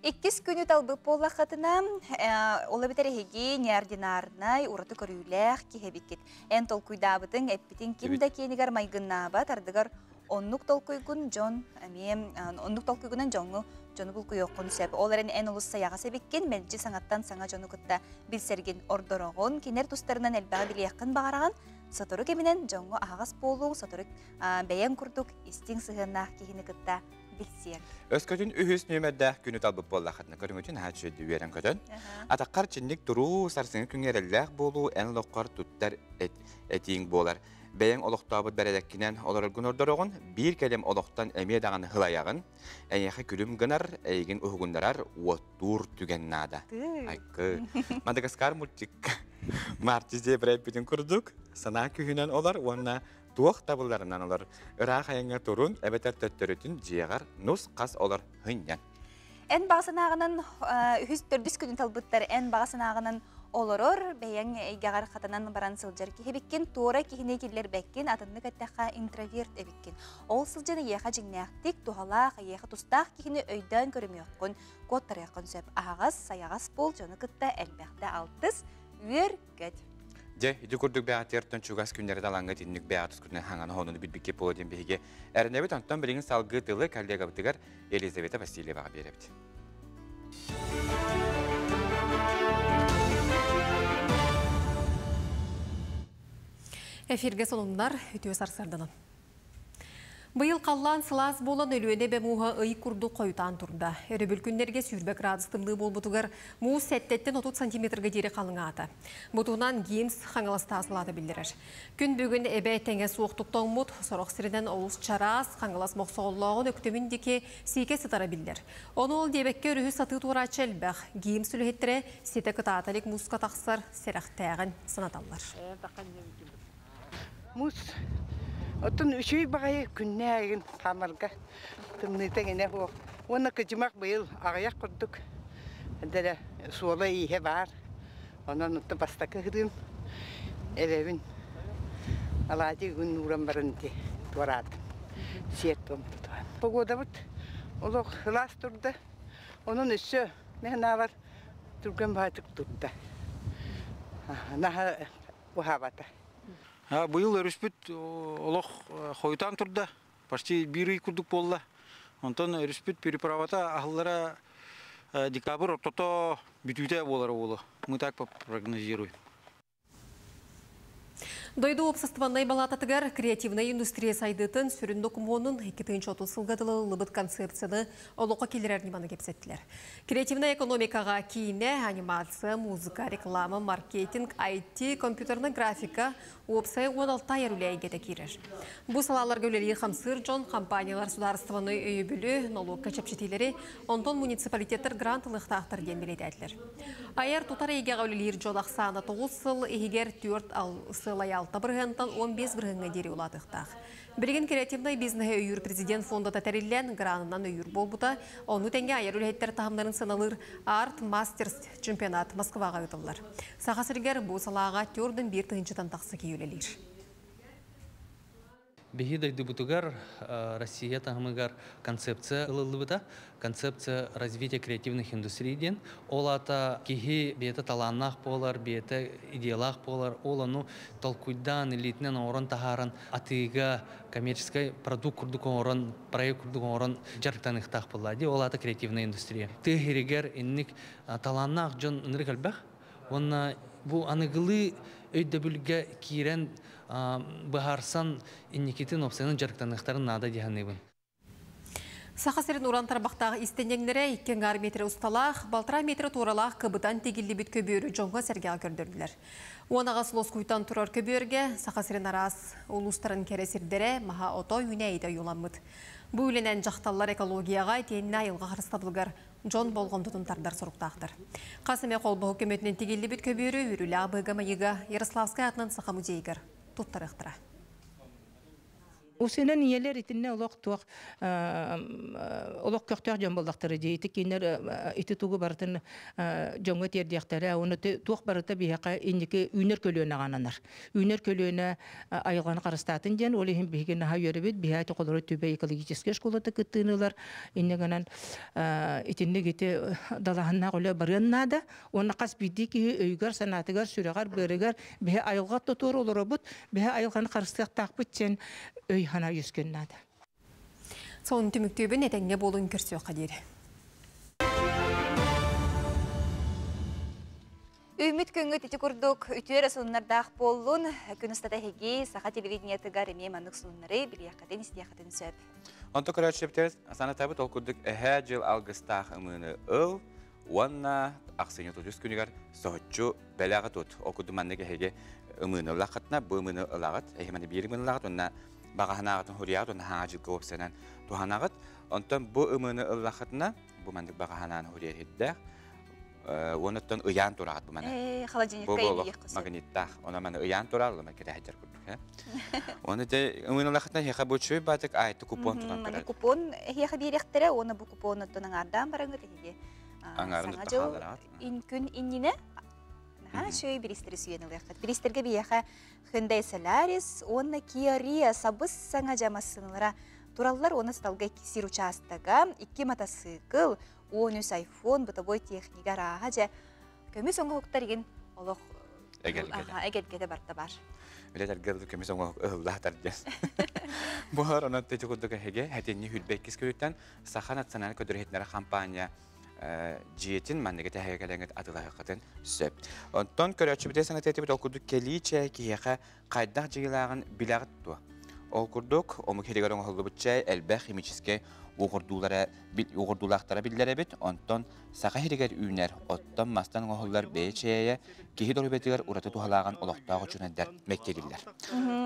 Иккис күнү талбыт буоллаххытына, ол эбэтэр эһиги неординарнай, ураты көрүүлээх киһи эбиккит. Эн толкуйдаабытыҥ, эппитиҥ ким да киэнигэр майгыннаабат, ардыгар оннук толкуйгун дьон эмиэ оннук толкуйгунан дьоҥҥу дьону булкуйуоххун сөп. Ол эрэн эн олус сайаҕас эбиккин, мэлдьи саҥаттан саҥа дьону кытта билсэргин ордороҕун, кинилэр тустарынан элбэҕи билиэххин баҕараҕын, сотору кэминэн дьоҥҥо аһаҕас буолуоҥ, сотору бэйэҥ курдук истиҥ сыһыаннаах киһини кытта билсиэҥ.
Өскөтүн үһүс нүөмэрдээх күнү талбыт буоллаххытына, көрүҥүтүн наһаа үчүгэйдик үөрэн көтөн, атаххар чинник туруу, сарсыҥҥы күҥҥэ эрэллээх буолуу эн олоххор туттар этииҥ буолар. Бэйэҥ олохтообут бэрэдэккинэн олороргун ордороҕун, биир кэлим олохтон эмиэ даҕаны һылайаҕын, эйиэхэ күлүм гынар, эйигин уһугуннарар, уоттуур түгэн наада. Айкы. Мадагаскар мультикка Марти зебра эппитин курдук, санаа күүһүнэн олор уонна туох табылларынан олор. Ыраах айаҥҥа турун, эбэтэр төттөрүтүн дьиэҕэр нус-хас олор һынньан.
Эн баҕа санааҕынан үһүс төрдүс күнүн талбыттар эн баҕа санааҕынан олорор, бэйэҥ эйгэҕэр хатанан баран сылдьар киһи эбиккин, туора киһини киллэрбэккин, атыннык эттэххэ интроверт эбиккин. Ол сылдьан эйиэхэ дьиҥнээхтик, туһалаах, эйиэхэ тустаах киһини өйдөөн көрүмүөххүн, куоттарыаххын сөп. Аһаҕас, сайаҕас буол, дьону кытта элбэхтэ алтыс, үөр-көт.
Дьэ, ити курдук бэҕэтиэртэн чугас күннэри талаҥҥа итинник бэҕэ тускутунан хаҥан хоонуну билбиккит буолуо диэн биһиги эрэнэбит. Онтон билигин салгыы тылы коллегабытыгар Елизавета Васильеваҕа биэрэбит.
Эфиргэ сонуннар үтүө сарсыарданан. Быйыл халлаан сылаас буолан Өлүөнэ эбэ мууһа ый курдук хойутаан турда. Өрөбүл күннэргэ 20 градус тымныы буолбутугар муус сэттэттэн 30 сантиметрга диэри халыҥаата. Бу туһунан ГИМС Хаҥаластаа салаата биллэрэр. Күн бүгүн эбэ тэҥэ суохтук тоҥмут, сорох сиринэн олус чараас, Хаҥалас Мохсоҕоллооҕун Өктөмүн диэки сиикэ сытара биллэр. Ону ол диэбэккэ өрүһү сатыы туорааччы элбэх. ГИМС үлэһиттэрэ ситэ кытаата илик мууска тахсар сэрэхтээҕин санаталлар.
Муус оттон үчүгэй баҕайы күннээгин хаамарга тымныыта гинэ суох. Уонна кыдьымах быйыл аҕыйах курдук дэрэ суола-ииһэ баар. Онон оттон бастакы ыһырыым эбэбин алаадьы күн ууран баран ити туораатым. Сиэр-туом тутуһан. Погодабыт олох сылаас турда. Онон өссө мин түргэн баҕайытык турда. Наһаа уһаабата.
Быйыл өрүспүт олох хойутаан турда. Почти биир ый курдук буолла. Онтон өрүспүт переправата аһыллара декабрь ортото бүтүүтэ буолара буолуо. Мы так прогнозируем.
Дойду уопсастыбаннай балаататыгар креативнай индустрия сайдыытын сүрүн докумуонун 2030 сылга дылы ылыллыбыт концепцияны олоххо киллэрэр ньыманы кэпсэттилэр. Креативнай экономикаҕа киинэ, анимация, музыка, реклама, маркетинг, IT, компьютернай графика, уопсайа 16 айар үлэ эйгэтэ киирэр. Бу салааларга үлэлиир хамсыыр дьон, компаниялар судаарыстыбаннай өйөбүлү, нолуокка чэпчэтиилэри, онтон муниципалитеттар грант ылыахтаахтар диэн бэлиэтээтилэр. Айар тутар эйгэҕэ үлэлиир дьон ахсаана 9 сыл иһигэр 4 сыл 6 бырыһыантан 15 бырыһыаҥҥа диэри улаатыахтаах. Билигин креативнай бизнеһи өйүүр президент фондата тэриллэн, гранынан өйүүр буолбута, ону тэҥэ айар үлэһиттэр таһымнарын сыаналыыр Арт Мастерс чемпионат Москваҕа ыытыллар. Саха сиригэр бу салааҕа төрдүн биир тыһыынчатан тахса киһи үлэлиир.
Биһи дойдубутугар Россия таһымыгар концепция ылыллыбыта. Концепция развития креативных индустрий диэн. Ол аата киһи бэйэтэ талааннаах буолар, бэйэтэ идеялаах буолар, ол ону толкуйдаан, илиитинэн оҥорон таһааран атыыга коммерческий продукт курдук оҥорон, проект курдук оҥорон дьарыктаныахтаах буолла дии. Ол аата креативная индустрия. Тыа сиригэр инник талааннаах дьон ынырык элбэх. Уонна бу аныгылыы өйдөбүлгэ киирэн быһаарсан инникитин уопсайынан дьарыктаныахтарын наада дии саныыбын.
Саха сирин уран тарбахтаах иистэнньэҥнэрэ 2,5 метр усталаах, 1,5 метр туоралаах кыбытан тигиллибит көбүөрү дьоҥҥо сэргэҕэ көрдөрдүлэр. 18 лоскуйтан турар көбүөргэ Саха сирин араас улуустарын кэрэ сирдэрэ, маһа ото үүнээйитэ ойууламмыт. Бу үлэнэн дьахталлар экологияҕа итиэннэ айылҕа харыстабылыгар дьон болҕомтотун тардар соруктаахтар. Хас эмэ холбоһук көмөтүнэн тигиллибит көбүөрү үөрүүлээх быһыыга-майгыга Ярославскай аатынан Саха музейыгар туттарыахтара.
Усунан ийэлэр итиннэ олох туох олох көхтөөх дьон буоллахтара дии. Ити кинилэр ити тугу барытын дьоҥҥо тиэрдиэхтэрэ. Уонна туох барыта биһиэхэ инники үүнэр көлүөнэҕэ ананар. Үүнэр көлүөнэ айылҕаны харыстаатын диэн, ол иһин биһиги наһаа үөрэбит. Биһи толору Түбэй экологическай школата кыттыыны ылар. Инньэ гынан итинник ити далааһыннаах үлэ барыан наада. Уонна хас биирдии киһи өйүгэр-санаатыгар, сүрэҕэр-быарыгар биһи айылҕа тотуор олоробут, биһи айылҕаны харыстыахтаахпыт диэн өй-санаа үөскүөн наада.
Сонун түмүктүүбүн этэҥҥэ буолун көрсүөххэ диэри.
Үүммүт күҥҥүт ити курдук үтүө эрэ сонуннардаах буоллун. Күн устата эһиги саха телевидениетыгар эмиэ маннык сонуннары билиэххитин, истиэххитин сөп.
Онто көрөөччүлэрбитигэр санатабыт ол курдук эһээ дьыл алгыстаах ымыыны ыл уонна ахсынньы 30 күнүгэр соһуччу бэлэҕи тут. Ол курдук маннык эһиги ымыыны ыллаххытына, бу ымыыны ылаҕыт, эһиги маны биир ымыыны ылаҕыт уонна баҕаһынааҕытын хуруйаҕыт уонна хаҥа дьылга уопсайынан туһанаҕыт. Онтон бу ымыыны ыллаххытына, бу маннык баҕаһынаан хуруйар иһиттээх, уонуттан ыйаан тураҕыт бу маны.
Холодильникка илиэх
Магниттаах. Она маны ыйаан турар, лама кэтэһэдэр курдук. Оны те ымыыны ыллаххытына, эһиэхэ бу үчүгэй баатык аайты купон тутан
көрөр. Купон эһиэхэ биэриэхтэрэ, уонна бу купонуттан аҥаардаан бараҥыт эһиги
Саҥа
дьыл күн иннинэ наһаа үчүгэй бириистэри сүүйэн ылыаххыт. Бириистэргэ биһиэхэ Hyundai Solaris уонна Kia Rio сабыс саҥа массыыналара тураллар уонна сыталга сир учаастага, икки матасыыкыл, 13 айфон, бытовой техника арааһа дьэ көмүс оҥоһуктар игин олох эгэлгэтэ барта бар.
Үлэтэргэ көмүс оҥоһук ыһыллаатар диэн. Буһар онон тэти курдук эһиги хэтинни хүрбэккис күрүттэн Саха национальный көдөрүһүтнэрэ компания дьиэтин манныгы тэһэгэ кэлэҥҥит атыылаһыаххытын сөп. Онтон көрөөччүбүтэ саҥатыатыбыт ол курдук кэлии чэй киһиэхэ хайдах дьайыылааҕын билэҕит дуо? Ол курдук омук иһигэр оҥоһуллубут чэй элбэх химическэй уоҕурдуулара уоҕурдуулаахтара биллэр эбит. Онтон саха иһигэр үүнэр оттон мастан оҥоһуллар бэйэ чэйэ киһи доруобуйатыгар ураты туһалааҕын олохтоох учуонайдар мэктиэлииллэр.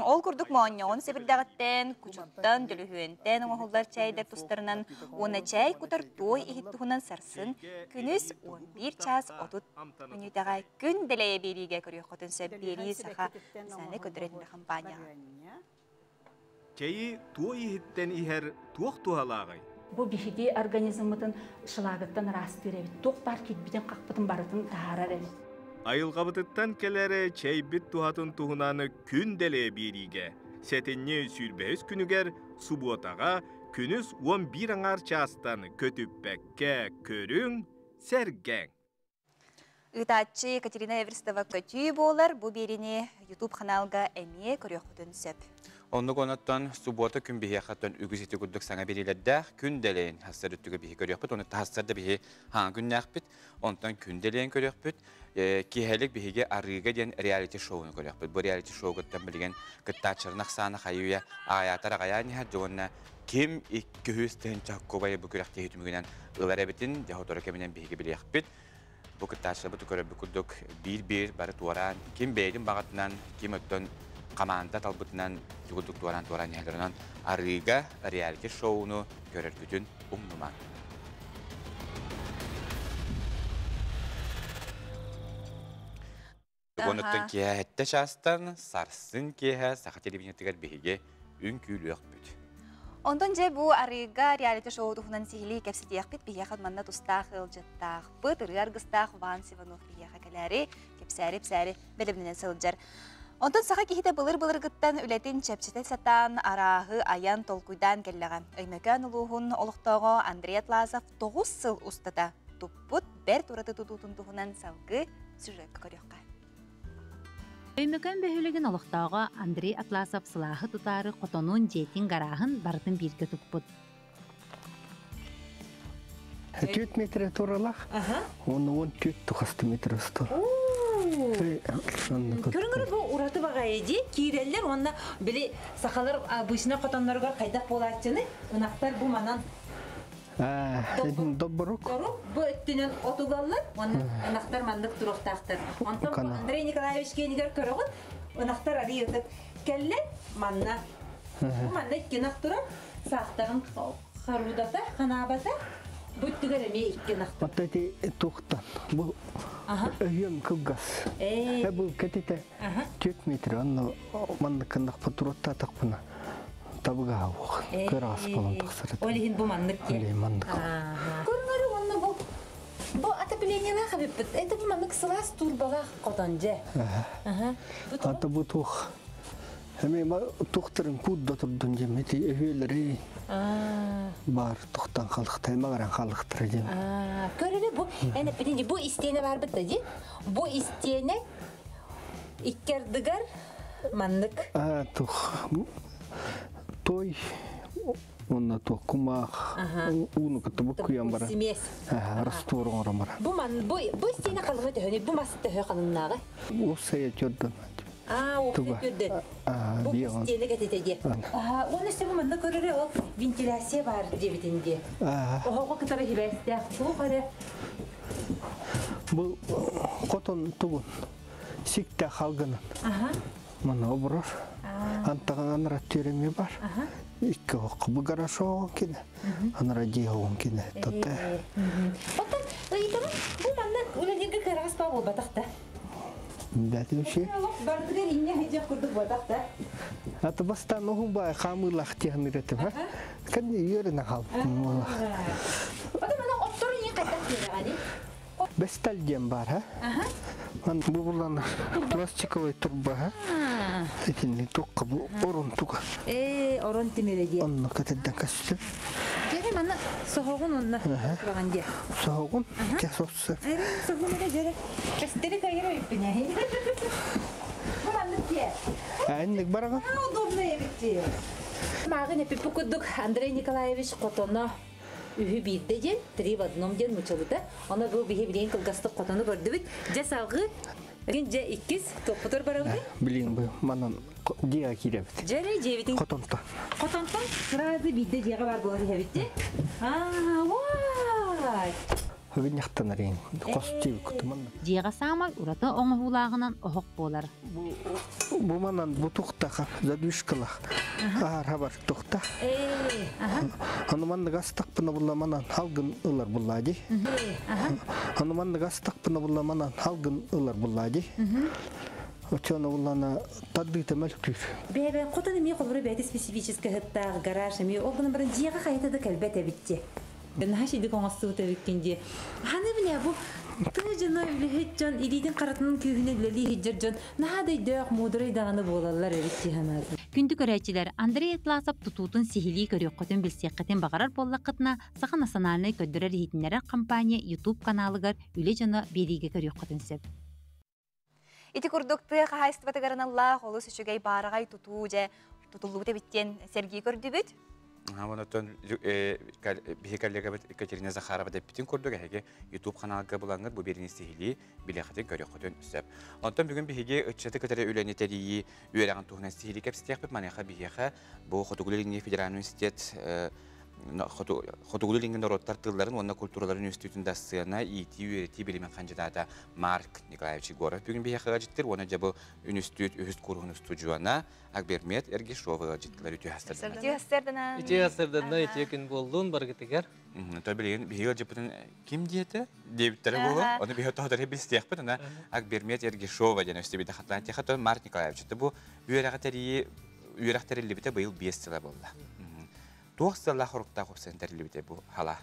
Ол курдук моонньоҕун сэбирдэҕиттэн, кучуттан, дөлүһүөнтэн оҥоһуллар чэйдэр тустарынан уонна чэй кутар туой иһит туһунан сарсын күнүс 11 час 30 мүнүүтэҕэ күн дэлэйэ биэриигэ көрүөххүтүн сөп биэрии саха национальнай көдөрөтүнэ компанияҕа.
Чэйи туой иһиттэн иһэр туох туһалааҕый?
Бу биһиги организммытын шлагыттан ыраастыыр эбит. Туох баар киирбитин хахпытын барытын таһаарар эбит.
Айылҕабытыттан кэлэр чэйбит туһатын туһунан күн дэлэйэ биэриигэ сэтинньи 23 күнүгэр субуотаҕа күнүс 11 аҥаар чаастан көтүппэккэ көрүҥ, сэргээҥ.
Ыытааччы Екатерина Эверстова көтүү буолар. Бу биэриини YouTube ханаалга эмиэ көрүөххүтүн сөп.
Оннук оноттон суббота күн биһиэхэттэн үгүс ити курдук саҥа бириилэрдээх күн дэлэйин хассар өттүгэ биһи көрүөхпүт. Оны таһассар да биһи хаҥа күннээхпит. Онтон күн дэлэйин көрүөхпүт. Киэһэлик биһиги Арыыга диэн реалити-шоуну көрүөхпүт. Бу реалити-шоу кыттан билигин кыттааччыларын ахсаана хайы-үйэ аҕайаатар аҕайаан иһэр уонна ким 200 000 кубайы бу күрэхтэһии түмүгүнэн ылар эбитин дьэ сотору кэминэн биһиги билиэхпит. Бу кыттааччыларбыт көрөрбүт курдук биир-биир бары туораан, ким бэйэтин баҕатынан, ким өттөн команда талбытынан курдук туораан-туораан иһэллэр. Арыыга реалити-шоуну көрөргүтүн умнумаҥ. Онуттан киэһэ хэтте чаастан сарсын киэһэ саха телевидениетыгар биһиги үҥкүүлүөхпүт.
Онтон дьэ бу Арыыга реалити-шоу туһунан сиһилии кэпсэтиэхпит. Биһиэхэ манна тустаах ыалдьыттаахпыт, ырыа аргыстаах Ван Иванов биһиэхэ кэлээри, кэпсээри-псээри бэлэмнэнэн сылдьар. Онтон саха киһитэ былыр-былыргыттан үлэтин чэпчэтэ сатаан, арааһы айан толкуйдаан кэллэҕэ. Өймөкөөн улууһун олохтооҕо Андрей Атласов 9 сыл устата туппут бэрт ураты тутуутун туһунан салгыы сюжекка көрүөххэ.
Өймөкөөн бөһүөлэгин олохтооҕо Андрей Атласов сылааһы тутаары хотонун, дьиэтин, гарааһын барытын бииргэ туппут.
4 метр туралах, он 4 метр устар.
Көрүҥөр бу ураты баҕайы дии киирэллэр уонна били сахалар обычно хотонноругар хайдах буолааччыны ынахтар бу манан
Доборук.
Бу өттүнэн отугаллар, онно ынахтар маннык туруохтаахтар. Онтон Андрей Николаевич киэнигэр көрөҕүн, ынахтар арыйытык кэллэ манна. Бу манна икки ынах турар, саахтарын харуудата, ханаабата. Бу өттүгэр эмиэ икки ынах.
Отто ити туохтан бу өйөм кылгас. Бу кэтите 4 метр, онно маннык кыннахпын туруоттаатахпына табыгаһа уох. Кыраас болон тахсар.
Ол иһин бу маннык
ки. Маннык.
Көрүҥөрү онно бу бу отоплениелаах эбиппит. Это бу маннык сылаас турбалаах хотон же.
Ата бу туох. Эми тухтарын кудда турдун жем эти өһүөлери бар тухтан халыктар магаран халыктар жем.
Көрүнү бу эне битинди бу истиэне бар бит ди. Бу истиэне иккердигер маннык.
Тух той онна тух кумах уну кытты бу куян бара.
Смесь.
Раствор оңорон бара.
Бу ман бу бу истиэне калыңы төһөнү бу мас төһө калыңнагы.
Усая чордон.
Туга. Бу истиэне кетете ди. Оны өстө бу манна көрөрө ол вентиляция бар дебитинде. Охого кытары хибестэ. Бу каре.
Бу котон тугун. Сикте халгынын. Мана оброр. Антаган анра тюреми бар. Икки хоқ бу гараж оғын кине. Анра дей оғын кине. Тотте.
Оттон ыйтым бу манна үлелерге кырагас ба болбатакта.
Бәтимши.
Бардыгар инне хижак курдук батакта.
Аты бастан оғын бай хамылах технирете ба. Кәне еріне хал.
Ота мана оттор инне кайтак берегани.
Бестал дем бар, ха? Ман бу булан пластиковый турба, ха? Этини тоққа бу орон туга.
Орон тимере ди.
Онно катедден касты.
Жере мана соһогун онна турган ди.
Соһогун кесоссы.
Соһогун эре жере. Кастери кайра үппине. Бу маннык ке.
Әнник барага.
Удобно эбитти. Магын эпи пукудук Андрей Николаевич котоно үһү биирде ден, три в одном ден мучылыта. Оны бу биһи билен кылгастык котону көрдүбүт. Же салгы, гин же иккис топпутор барабыт.
Билин бу манан диа киребит.
Жере жебитин.
Котонто.
Котонтон сразу бийде жеге бар болор хебитти. Вай.
Хыгыньяктан арен. Костил кутуман.
Диэҕэ саамай ураты оҥоһуулааҕынан оһох буолар.
Бу манан бу тухтаха задвижкалах. Аар хабар тухта. Аны маннык астакпына була манан халгын ылар буллади. Аны маннык астакпына була манан халгын ылар буллади. Очоно буллана таддыта мөлкүр.
Бэбэ хотон эми холбору бэти специфический хыттаах гараж эми ол гынан баран дьиэҕэ хайта да кэлбэт эбитти. Наһаа шидик оҥостубут эбиккин дии. Ханы билэ бу тыы дьоно үлэһит дьон илиитин харатынан күүһүнэ үлэлии иһдьэр дьон наһаа да өйдөөх муударай даҕаны буолаллар эбит дии санаатым.
Күндү көрөөччүлэр Андрей Атласов тутуутун сиһилии көрүөххүтүн билсиэххитин баҕарар буоллаххытына Саха национальнай көрдөрөр иһитиннэрэр компания YouTube каналыгар үлэ дьоно биэриигэ көрүөххүтүн сөп.
Ити курдук тыа хаһаайыстыбатыгарыналлаах олус үчүгэй баарагай тутуу же тутуллубут эбиттен Сергей көрдүбүт.
Онотон биһи коллегабыт Екатерина Захарова деппитин курдук эһиги YouTube каналга булаңыр бу берини сихили билэхэтин көрөхөтүн сөп. Онтон бүгүн биһиги ыччаты кытары үлэни тэрийи үөрэҕин туһунан сихили кэпсэтиэхпит маныаха биһиэхэ бу Хотугулу-Илиҥҥи федеральный университет Хотугулу-Илиҥҥи норуоттар тылларын уонна культураларын үстүүтүн дассыана иитии үөрэтии билимин хандьыдаата Марк Николаевич Егоров бүгүн биһиэхэ ыалдьыттыр уонна дьэ бу үнүстүүт үһүс кууруһун устудьуона Акбермет Эргишова ыалдьыттылар үтүө хастырдана.
Үтүө хастырдана.
Үтүө хастырдана, үтүө күн буоллун баргытыгар.
То билигин биһиги ыалдьыппытын ким диэтэ? Диэбиттэрэ буолуо. Ону биһиги тоһотору билсиэхпит, ана Акбермет Эргишова диэн өстүбүтэ хатылаан тиэхэ, то Марк Николаевич бу үөрэҕи тэрийи үөрэх тэриллибитэ быйыл 5 сыла буолла. Туох сыллаах хоруктаах упсан тэриллибитэ бу хала?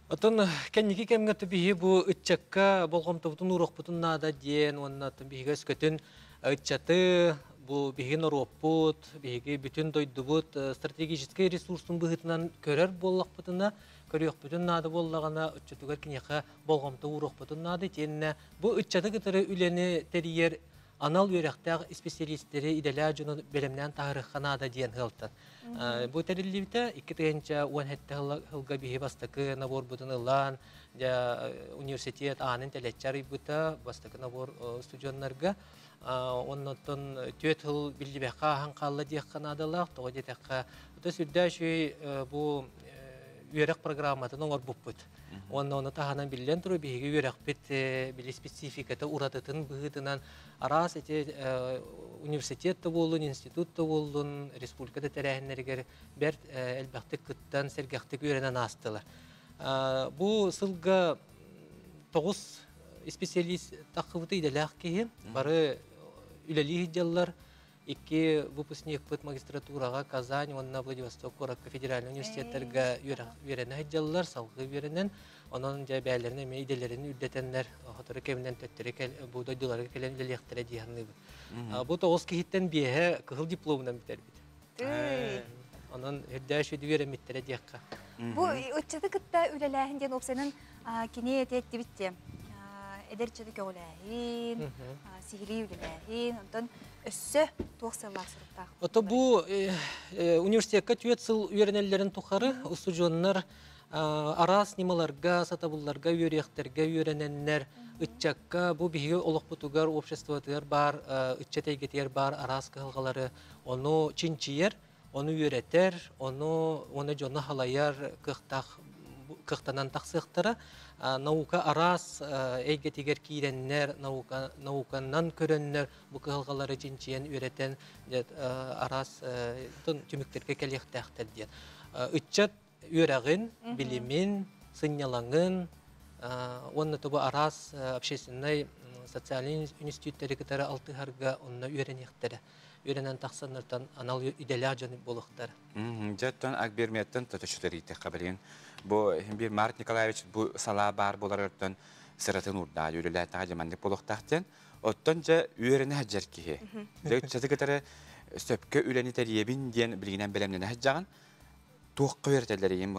Отон кэнники кэмҥэ биһи бу ыччакка болҕомтобутун уруохпутун наада диэн уонна биһиги өскөтүн ыччаты бу биһиги норуоппут, биһиги бүтүн дойдубут стратегический ресурсун быһыытынан көрөр буоллахпытына, көрүөхпүтүн наада буоллаҕына ыччатыгар киниэхэ болҕомто уруохпутун наада тиэннэ бу ыччаты кытары үлэни тэрийэр анал үөрэхтээх специалисттери идэлээ дьону бэлэмнээн таһырыхха наада диэн ыалтан. Бу тэриллибитэ 2017 сылга биһи бастакы наборбутун ылан, университет аанын тэлэччи арыйбыта бастакы набор студенттарга. Оннотон түөт сыл биллибэххэ ахан хаалла диэххэ наадалаах, тоҕо диэтэххэ, ото сүрдээх үчүгэй бу
Үөрэх программатын оҥорбуппут. Уонна ону таһынан биллэн турар биһиги үөрэхпит били спецификата уратытын быһыытынан араас ити университет да буоллун, институт да буоллун, республика да тэрээһиннэригэр бэрт элбэхтик кыттан, сэргэхтик үөрэнэн аастылар. Бу сылга 9 специалист таххыбыты идэлээх киһи бары үлэлии сылдьаллар. Икки выпускникпыт магистратураҕа Казань уонна Владивосток куоракка федеральнай университеттарга үөрэнэ сылдьаллар, салгыы үөрэнэн, онон дьэ бэйэлэрин эмиэ идэлэрин үрдэтэннэр, сотору кэминэн төттөрү бу дойдуларга кэлэн үлэлиэхтэрэ дии саныыбын. Бу 9 киһиттэн 5-э кыһыл дипломунан бүтэрбит. Онон үрдээ үчүгэй үөрэммиттэрэ диэххэ.
Бу ыччаты кытта үлэлээһин диэн уопсайынан кини этиэттибит диэ. Эдэр ыччаты көҕүлээһин, сиһилии үлэлээһин, онтон өссө туох сыаллаах соруктаах?
Ото бу университекка 4 сыл үөрэнэллэрин тухары устудьуоннар араас ньымаларга, сатабылларга, үөрүйэхтэргэ үөрэнэннэр, ыччакка бу биһиги олохпутугар, обществотыгар баар, ыччат эйгэтигэр баар араас кыһалҕалары ону чинчийэр, ону үөрэтэр, ону уонна дьону халайар кыахтаах кыахтанан тахсыахтара. Наука араас эйгэтигэр киирэннэр, наука, науканан көрөннөр бу кыһалҕалары чинчийэн үөрэтэн араас түмүктэргэ кэлиэхтээхтэр диэн. Ыччат үөрэҕин, билимин, сынньалаҥын уонна тобу араас общественнай социальный институттары кытары алтыһарга онно үөрэниэхтэрэ. Үөрэнэн тахсаннартан анал идэлээх дьон буолуохтара.
Дьэттэн Акберметтен төтөчүтэрийтэххэ билигин бу бир Март Николаевич бу салаа баар буоларыттан сыратын урдаа үлэлээтэҕэ дьаманнык буолуохтаах диэн. Оттон дьэ үөрэнэ сылдьар киһи. Дьэ ыччаты кытары сөпкө үлэни тэрийэбин диэн билигинэн бэлэмнэнэ сылдьаҕын. Туохха үөрэтэллэр ийэм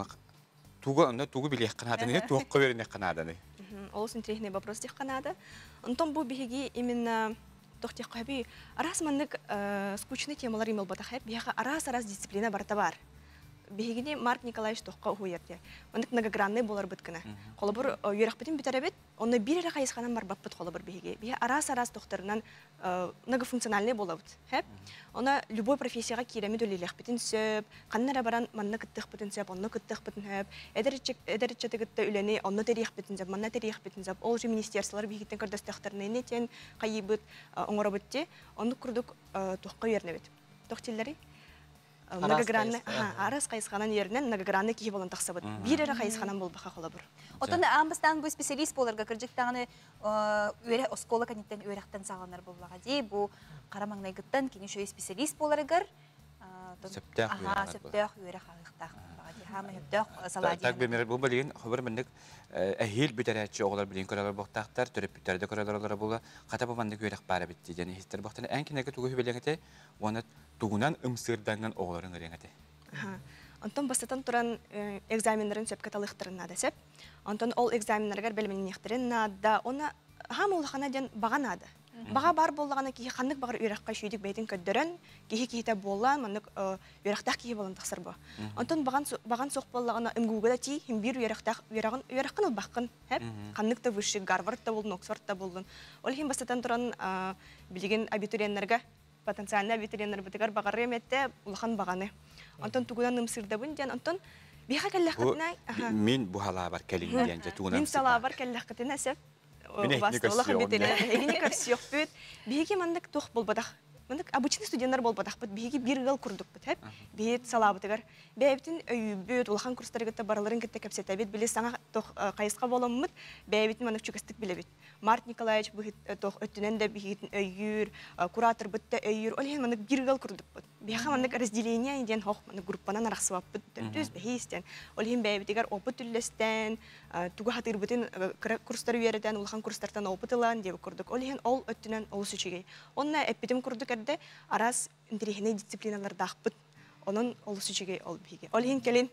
тугу онно тугу билиэххэ нааданы, туохха үөрэниэххэ нааданы?
Олус интересный вопрос диэххэ наада. Онтон бу биһиги именно тох диэххэ араас маннык скучный темалар имел ботах биһиэхэ араас-араас дисциплина барыта бар. Биһигини Марк Николаевич тохха уһуйар диye. Маннык многогранный болар быткына. Холобур үөрэхпитин бүтэрэбит, онно бир эрэ хайысханан барбаппыт холобур биһиги. Биһи араас-араас тохторунан многофункциональный болабыт. Хэп? Она любой профессияга киирэмит үлэлиэхпитин сөп, ханна эрэ баран манна кыттыахпытын сөп, онно кыттыахпытын сөп, эдэр ыччаты кытта үлэни онно тэриэхпитин сөп, манна тэриэхпитин сөп. Ол же министерстволар биһигиттэн көрдөстөхтөрүнэ тен хайыбыт оҥоробут ти, оннук курдук туохха үөрнэбит. Тохтиллери? Многогранный, арас хайысханан үөрнен многогранный киһи болон тахсабыт. Бир эрэ хайысханан болбаха холобур.
Отон аан бастаан бу специалист боларга кырдьыктаҕаны үөрэ оскуола кэнниттэн үөрэхтэн саҕаланар буоллаҕа дии. Бу хара маҥнайгыттан кини шөй специалист боларыгар
сөптөөх
сөптөөх үөрэх ааһыахтаах буоллаҕа дии. Хаама сөптөөх салаа
Так бемер бу билигин хобор маннык эһиил бүтэрээччи оҕолор билигин көрөлөр буолуохтаахтар, төрөппүттэр да көрөлөр була. Хата бу маннык үөрэх баар эбит диэн иһиттэр буохтан эн кинеге тугу хүбэлиэҥ уонна тугунан ымсыырданган оҕолорун ырыаҥ эте.
Онтон бастатан туран экзаменнарын сөпкө талыахтарын наада сеп. Онтон ол экзаменнарыгар бэлэмниэхтэрин наада. Она хаама улахана диэн баҕа наада. Баҕа бар буоллаҕына киһи ханнык баҕар үөрэххэ шүйдүк бэйтин көрдөрөн, киһи киһитэ буоллаан, маннык үөрэхтээх киһи болон тахсар бу. Онтон баган суох буоллаҕына МГУга да ти хим бир үөрэхтээх үөрэҕин үөрэххин ылбаххын, хэп? Ханнык да высший Гарвард да боллун, Оксфорд да боллун. Ол иһин бастатан туран билигин абитуриеннарга потенциальный абитуриеннар бытыгар багары эметте улахан баганы. Онтон тугунан ымсырдабын диэн, онтон биһа кэллэххитинэ
Мин бу халаабар кэлин диэн же тугунан
Мин салаабар кэллэххитинэ сеп. Эһигини көрсүөхпүт. Биһиги маннык туох болбатах. Маннык обычный студенттар болбатахпыт. Биһиги бир ыал курдукпут, хэп. Биһи салаабытыгар бэйэбитин өйүүбүт, улахан курстарыгытта барыларын кытта кэпсэтэбит, били саҥа тох хайысха боломмут, бэйэбитин маннык чугастык билэбит. Март Николаевич быһыт тох өттүнэн да биһигитин өйүүр, куратор бытта өйүүр. Ол иһин маннык бир ыал курдукпут. Биһиэхэ маннык разделение диэн хох маннык группанан арахсыбаппыт, төрдүс бэһиистен. Ол иһин бэйэбитигэр опыт үллэстэн, тугу хатыырбытын курстары үөрэтэн, улахан курстартан опыт ылан диэбит курдук. Ол иһин ол өттүнэн олус үчүгэй. Онно эппитим курдук эрдэ арас интеллигентный дисциплиналардаахпыт. Онон олус үчүгэй ол биһиги. Ол иһин кэлин.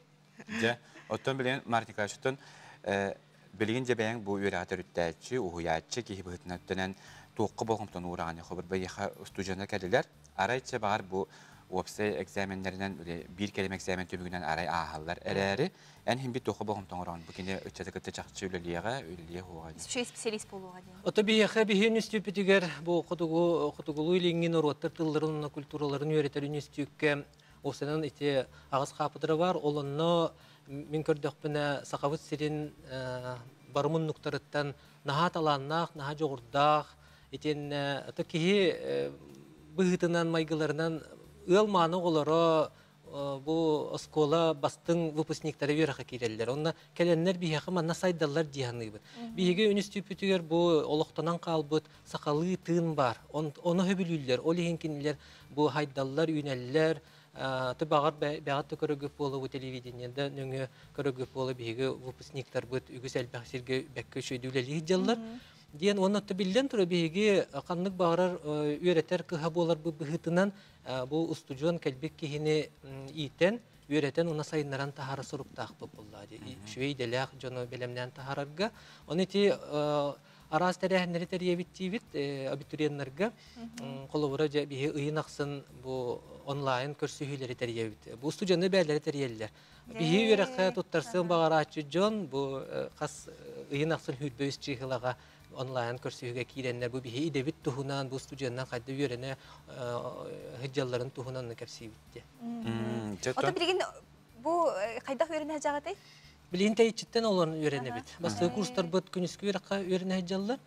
Дьэ, оттон билигин Март Николаевич, оттон билигин дьэ бэйэҥ бу үөрэҕи төрүттээччи, уһуйааччы киһи быһыытынан өттөнөн туохха болҕомтону уураҕын хобур бэйиэхэ устудьуоннар кэллилэр. Арай чэ баҕар бу уопсай экзаменнэринэн биир кэлим экзамен түмүгүнэн арай ааһаллар эрээри, эн хим бит туохха болҕомтоҥ уураҕын бу кини ыччаты кытта чахчы үлэлиэҕэ, үлэлиэ хуоҕа диэн.
Шөй специалист буолуоҕа диэн.
Ото биһиэхэ биһиэн үстүүпүтүгэр бу хотугу хотугулуу илиҥҥин норуоттар тылларын уонна культураларын үөрэтэр үнүстүүккэ осынан ити аҕыс хаапыдыра бар, ол онно Мин көрдөхпүнэ Сахабыт сирин бары муннуктарыттан наһаа талааннаах, наһаа дьоҕурдаах, итиэннэ ата киһи быһыытынан, майгыларынан ыал мааны оҕолоро бу оскуола бастыҥ выпускниктара үөрэххэ киирэллэр. Онно кэлэннэр биһиэхэ манна сайдаллар дии саныыбын. Биһиги үнүстүүппүтүгэр бу олохтонон хаалбыт сахалыы тыын баар. Ону сөбүлүүллэр. Ол иһин кинилэр бу хайдаллар, үүнэллэр. Ты баҕар бэҕэт да көрөгүп буола бу телевидениеда нөҥүө көрөгүп буола биһиги выпускниктарбыт үгүс элбэх сиргэ бэккэ үчүгэйдик үлэлии сылдьаллар. Диэн уонна биллэн турар биһиги ханнык баҕарар үөрэтэр кыһа буоларбыт быһыытынан бу устудьуон кэлбит киһини иитэн, үөрэтэн уонна сайыннаран таһаара соруктаахпыт буолла. Үчүгэй идэлээх дьону бэлэмнээн таһаарарга. Оны ити араас тэрээһиннэри тэрийэбит диибит абитуриеннарга. Холобура дьэ биһи ыйын ахсын бу онлайн көрсүһүүлэри тэрийэбит. Бу устудьуоннар бэйэлэрэ тэрийэллэр. Биһи үөрэххэ туттарсыан баҕарааччы дьон бу хас ыйын ахсын 23 чыыһылаҕа онлайн көрсүһүүгэ киирэннэр бу биһи идэбит туһунан, бу студеннар хайда үөрэнэ сылдьалларын туһунан кэпсиибит диye.
Ото билигин бу хайдах үөрэнэ сылдьаҕытый?
Билигин тэйиччиттэн олорон үөрэнэбит. Бастакы курстарбыт күнүскү үөрэххэ үөрэнэ сылдьаллар.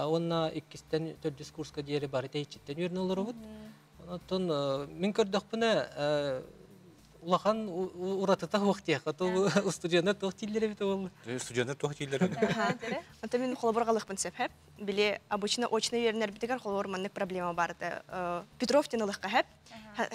Уонна иккистэн төрдүс курска диэри бары тэйиччиттэн үөрэнэ олоробут. Онтон мин көрдөхпүнэ улахан уратыта суох диэххэ. Устудьуоннар туох дииллэр эбит ол?
Студенттар туох дииллэр эбит?
Онтон мин холобур галыахпын сөп. Били обычно очно үөрэнэрбитигэр холобур маннык проблема бар Петров диэн ылыахха сөп.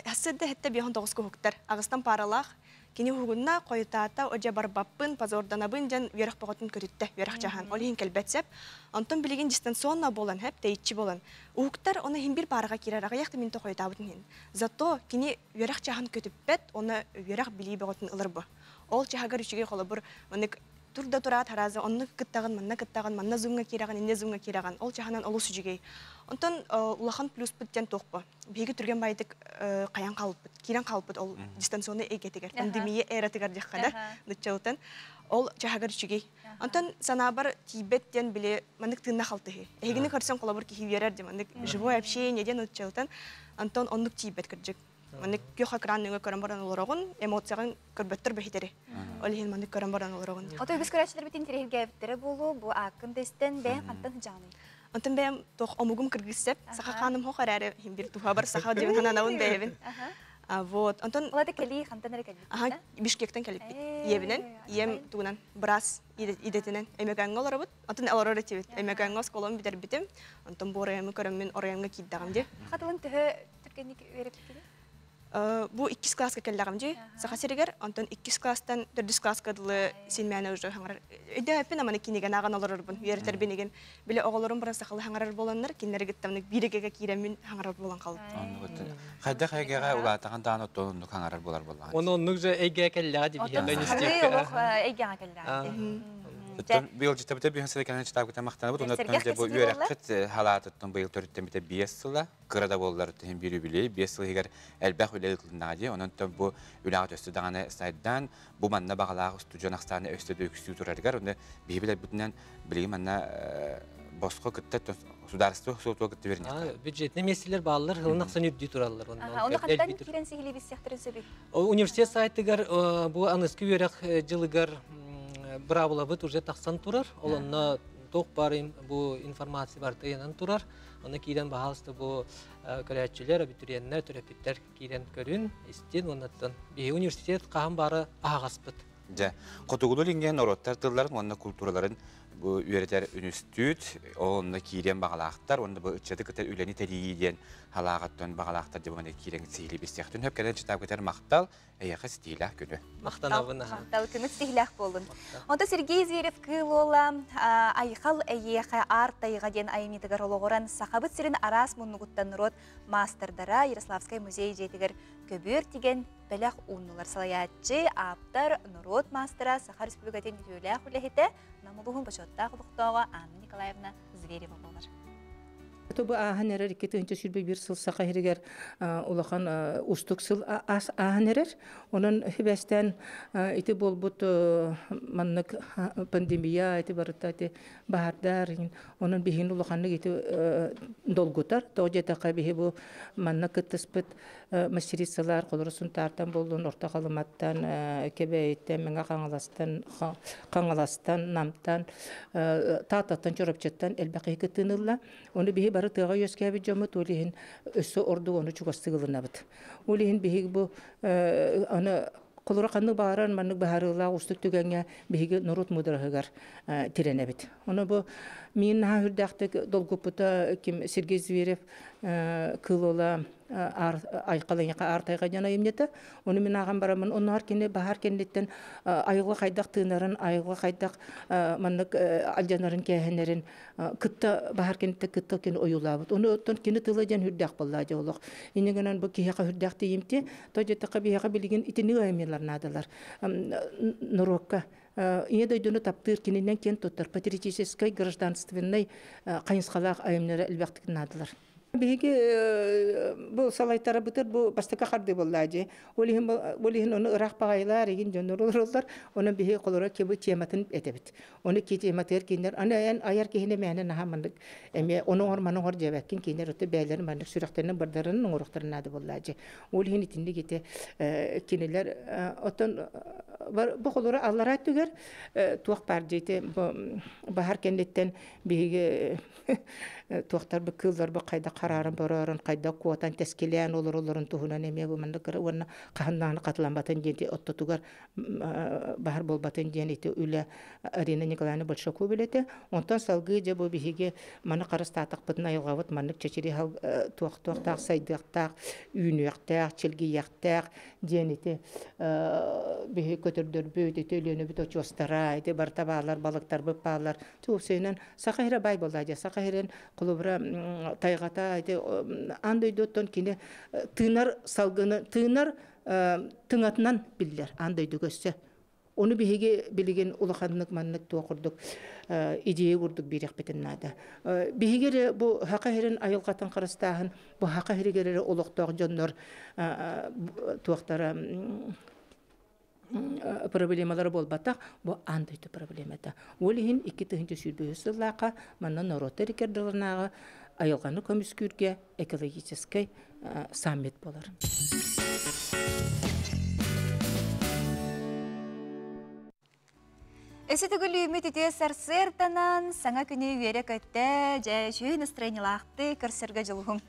Хассыда хетте биһон тоҕус куһуктар. Аҕыстан паралаах. Кини уһугунна хойутаата одьа барбаппын, позорданабын дьэн үөрэх боҕотун көтүттэ, үөрэх жахан. Ол иһин кэлбэт сөп. Онтон билигин дистанционно болан хэп, тэйиччи болан. Уһуктар оны хин бир параға кирер, аҕыйах мин хойутаабытын хин. Зато кини үөрэх жахан көтүппэт, оны үөрэх билии боҕотун ылыр бу. Ол чаһагар үчүгэй холобур, манык турда тураат харазы онну кыттагын, манна кыттагын, манна зумга кираган, инне зумга кираган. Ол чаһанан олус үчүгэй. Онтон улахан плюс бүттен тоқпы. Биһиги түргэн байтык каян қалыппыт, кирен қалыппыт ол дистанционный эйгетигер, пандемия эратыгар диххада, ныччалытын. Ол чаһагар үчүгэй. Онтон санаабар тиийбэт диэн биле манык тыынна халтыһы. Эһигини көрсөн холобур киһи үөрэр ди манык живое общение диэн ныччалытын. Онтон оннук тиийбэт кырдьык. Манык күөх экран нөҥө көрөн баран олороҕун, эмоцияҕын көрбөттөр бэһитэри. Ол иһин манык көрөн баран олороҕун.
Ото үгүс көрөөччүлэр битин тирэһиргээбиттере буолу, бу ааккын дэстен бэйэн хантан сыдьаҕаный?
Онтон бэйэм тох омугум кыргыз сеп, саха ханым хох эрээри хин бир туһабар саха диэн хананабын бэйэбин. А вот, онтон
Олата кели хантан эрэ кэлбит.
Аха, Бишкектен келиппит. Иебинен, ием тугунан брас идетинен эмекаңга олоробут. Онтон олорор этибит. Эмекаңга осколом битербитим. Онтон бу оройамы көрөммүн оройамга киирдагым ди.
Хатылын төһө түргэнник үөрэппиккини?
Бу иккис класска келләгем ди. Саха сиригер, онтон иккис класстан төрдүс класска дылы син мәне уже хаңар. Өйдө аманы киниген аган олорорбун. Үөрэтер бинеген. Биле оголорум бара сахалы хаңарар боланнар, киннер гиттамнык бирегеге кииреммин хаңарар болан калып.
Хайда хайгага улаатаган даан оттон хаңарар болар боллаан.
Оны оннук же эйге келләҕэ ди
Отон
биһиэхэ
сахалыы олох эйгэҕэ кэллэҕэ.
Оттон быйыл житабыта бүйэн сырыканан читабыта мактанабыт. Оннан
Сэргэх
же бу
кэпсэтии буолла.
үөрэххит халаатыттан быйыл төрүттен бите 5 сыла кыра да боллар тиһин бири билей 5 сыл егер элбэх үлэ ытылыннаҕа дии. Онон бу үлэҕэ төстү даҕаны сайдан бу манна бағалаах устудьуон ахсааны өстө өксүү турарыгар онно биһи билэрбитинэн билиги манна босхо кытта государство суотуга кытта беринер.
Бюджетный миэстэлэр бааллар, хылын ахсан үрдүү тураллар.
Оны хантан кирен сихили биссехтерин сөбүй?
Университет сайтыгар бу аныскы үөрэх жылыгар браблабыт уже тахсан турар. Ол онно тоқ бар бу информация бар тыйынан турар. Оны киирен баһалысты бу көрөөччүлэр, абитуриеннер, төрөппүттэр киирен көрүн, истин, оннаттан. Биһи университет хаһан бары аһаҕаспыт.
Жа, хотугулу линген ороттар тылларын, онна культураларын бу үөретер үнүстүүт, онна киирен бағалаахтар, онна бу ыччаты кытар үлэни тэрийии диэн халаагаттан бағалаахтар деп онна киирен сиили бистиэхтин хөп кэлэн чытаап кытар мактал, эйэхэ ситиилээх күнү.
Мактанабын.
Мактал күнү ситиилээх буолун. Онто Сергей Зверев кыылола айхал эйэхэ ар тайга диэн айымньытыгар олоҕуран сахабыт сирин араас муннугуттан рот мастердара Ярославскай музей дьиэтигэр көбүөр тиген бэлэх ууннулар салаятчы, ааптар, норуот мастера, Саха Республикатын үтүөлээх үлэһитэ, Намулуһун бочуоттаах олохтооҕо Анна Николаевна Зверева буолар.
Бу ааһан эрэр 2 сүүс сыл саха сиригэр улахан устук сыл ааһан эрэр. Онон хибэстэн ити буолбут маннык пандемия ити барыта ити баһардар онон биһин улаханнык ити долгутар. Тоҕо диэтэххэ биһи бу манна кыттыспыт мастерицалар холоро Сунтаартан буоллун, Орто Халыматтан, Кэбээйиттэн, Мэҥэ Хаҥаластан, Хаҥаластан, Намтан, Тааттаттан, Чурапчыттан элбэх киһи кыттыыны ылла. Ону биһи бары тыаҕа үөскээбит дьоммут, ол иһин өссө ордук ону чугастык ылынабыт. Ол иһин биһиги бу аны холоро ханнык баҕарар маннык быһаарыылаах уустук түгэҥҥэ биһиги норуот муудараһыгар тирэнэбит. Ону бу миин наһаа үрдээхтик долгуппута ким Сергей Зверев Кыыл Айхал эйиэхэ аар тайҕа диэн айымньыта. Ону мин ааҕан бараммын, оннооҕор кини баһаар кэнниттэн айылҕа хайдах тыынарын, айылҕа хайдах маннык алдьанарын, кээһэнэрин кытта баһаар кэнниттэн кытта кини ойуулаабыт. Ону оттон кини тыла диэн үрдээх буоллаа дьэ олох. Инньэ гынан бу киһиэхэ үрдээх тиийимти. То диэтэххэ биһиэхэ билигин итинник айымньылар наадалар. Норуокка Ийэ дойдуну таптыыр, кининэн киэн туттар патриотическай, гражданственнай хайысхалаах айымньылар элбэхтик наадалар. Биһиги бу салайтарабытыр бу бастакы хардыы буоллаа дии. Ол иһин ол иһин ону ыраах баҕайылар игин дьоннор олороллор. Онон биһиги холоро кибы тематын этэбит. Ону ки тематыгар кинилэр аны эн айар киһини мээнэ наһаа маннык эмиэ ону оҥор маны оҥор диэбэккин кинилэр өттө бэйэлэрин маннык сүрэхтэринэн бардарын оҥоруохтарын наада буоллаа дии. Ол иһин итинник ити кинилэр оттон бу холоро аллараа өттүгэр туох баар дии баһар кэнниттэн биһиги туохтарбыт кыылларбыт хайдах харааран бороорон хайдах куотан тэскилээн олороллорун туһунан эмиэ бу маннык уонна хаһан даҕаны хатыламматын диэн оттотугар баһар буолбатын диэн ити үлэ Арина Николаевна Большакова үлэтэ. Онтон салгыы дьэ бу биһиги маны харыстаатахпытына айылҕабыт маннык чэчири туох-туохтаах сайдыахтаах, үүнүөхтээх, чэлгийиэхтээх диэн ити биһи көтөрдөрбүт, ити Өлүөнэбит очуостара, ити барыта баалар, балыктарбыт баалар. Туупсайынан Саха сирэ баай буоллаа дьэ. Саха сирин холобура тайҕата ити аан дойдуттан кини тыынар салгыны тыынар тыҥатынан биллэр аан дойдуга өссө. Ону биһиги билигин улаханнык маннык туох курдук идея курдук биэриэхпитин наада. Биһиги эрэ бу Саха сирин айылҕатын харыстааһын, бу Саха сиригэр эрэ олохтоох дьоннор туохтара проблемалара буолбатах, бу аан дойду проблемата. Ол иһин 2023 сыллаахха манна норуоттар иккардыларынааҕы айылҕаны көмүскүүргэ экологическай саммит буолар.
Өссө төгүл үтүө сарсыарданан саҥа күнү үөрэ-көттө, дьэ үчүгэй настроениелаахтык көрсөргө дьулуһуҥ.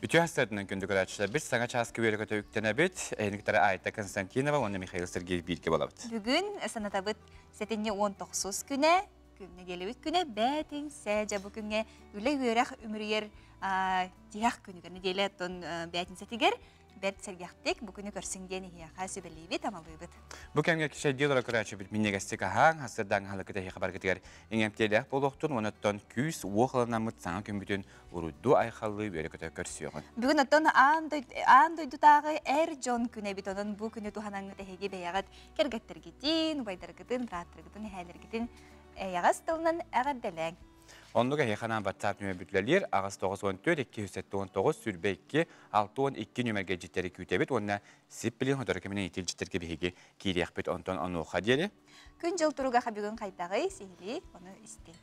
Үтүө сарсыарданан күндү көрөөччүлэр, біз саҥа чааска үөрэ-көтө үктэнэбит. Эһиниктары Айта Константинова уонна Михаил Сергеев бииргэ болабыт.
Бүгүн санатабыт сэтинньи 19 күнэ, күн нэдиэлэбит күнэ бээтинсэ дьэ бу күҥҥэ үлэ-үөрэх үмүрүйэр тиһэх күнүгэр нэдиэлэ оттон бээтинсэтигэр бэрт сэргэхтик бу күнү көрсүҥ диэн эһиэхэ сүбэлиибит, амалыыбыт.
Бу кэмҥэ кичэйдии олорор көрөөччүбүт минньигэстик аһааҥ, хасырдаан аһылыккыт эһиэхэ баргытыгар иҥэмтиэлээх буолуохтун, уонна күүс, уох ылынаммыт саҥа күммүтүн уруйдуу айхаллыы үөрэ-көтө көрсүөҕүн.
Бүгүн оттон аан дойдутааҕы эр дьон күнэ эбит, онон бу күнү туһанаҥҥыт эһиги бэйэҕит кэргэттэргитин, убайдаргытын, бырааттаргытын, эһээлэргитин эйэҕэс тылынан эҕэрдэлээҥ.
Оннук эһиэхэ анаан WhatsApp нөмер бүтүлэлиир 894 279 22 62 нөмергэ дьиттэри күүтэбит уонна сип билин хотору кэминэн итил дьиттэргэ биһиги киириэхпит онтон онуоха диэри.
Күн-дьыл туруга бүгүн хайдаҕый, сиһилии ону истиҥ.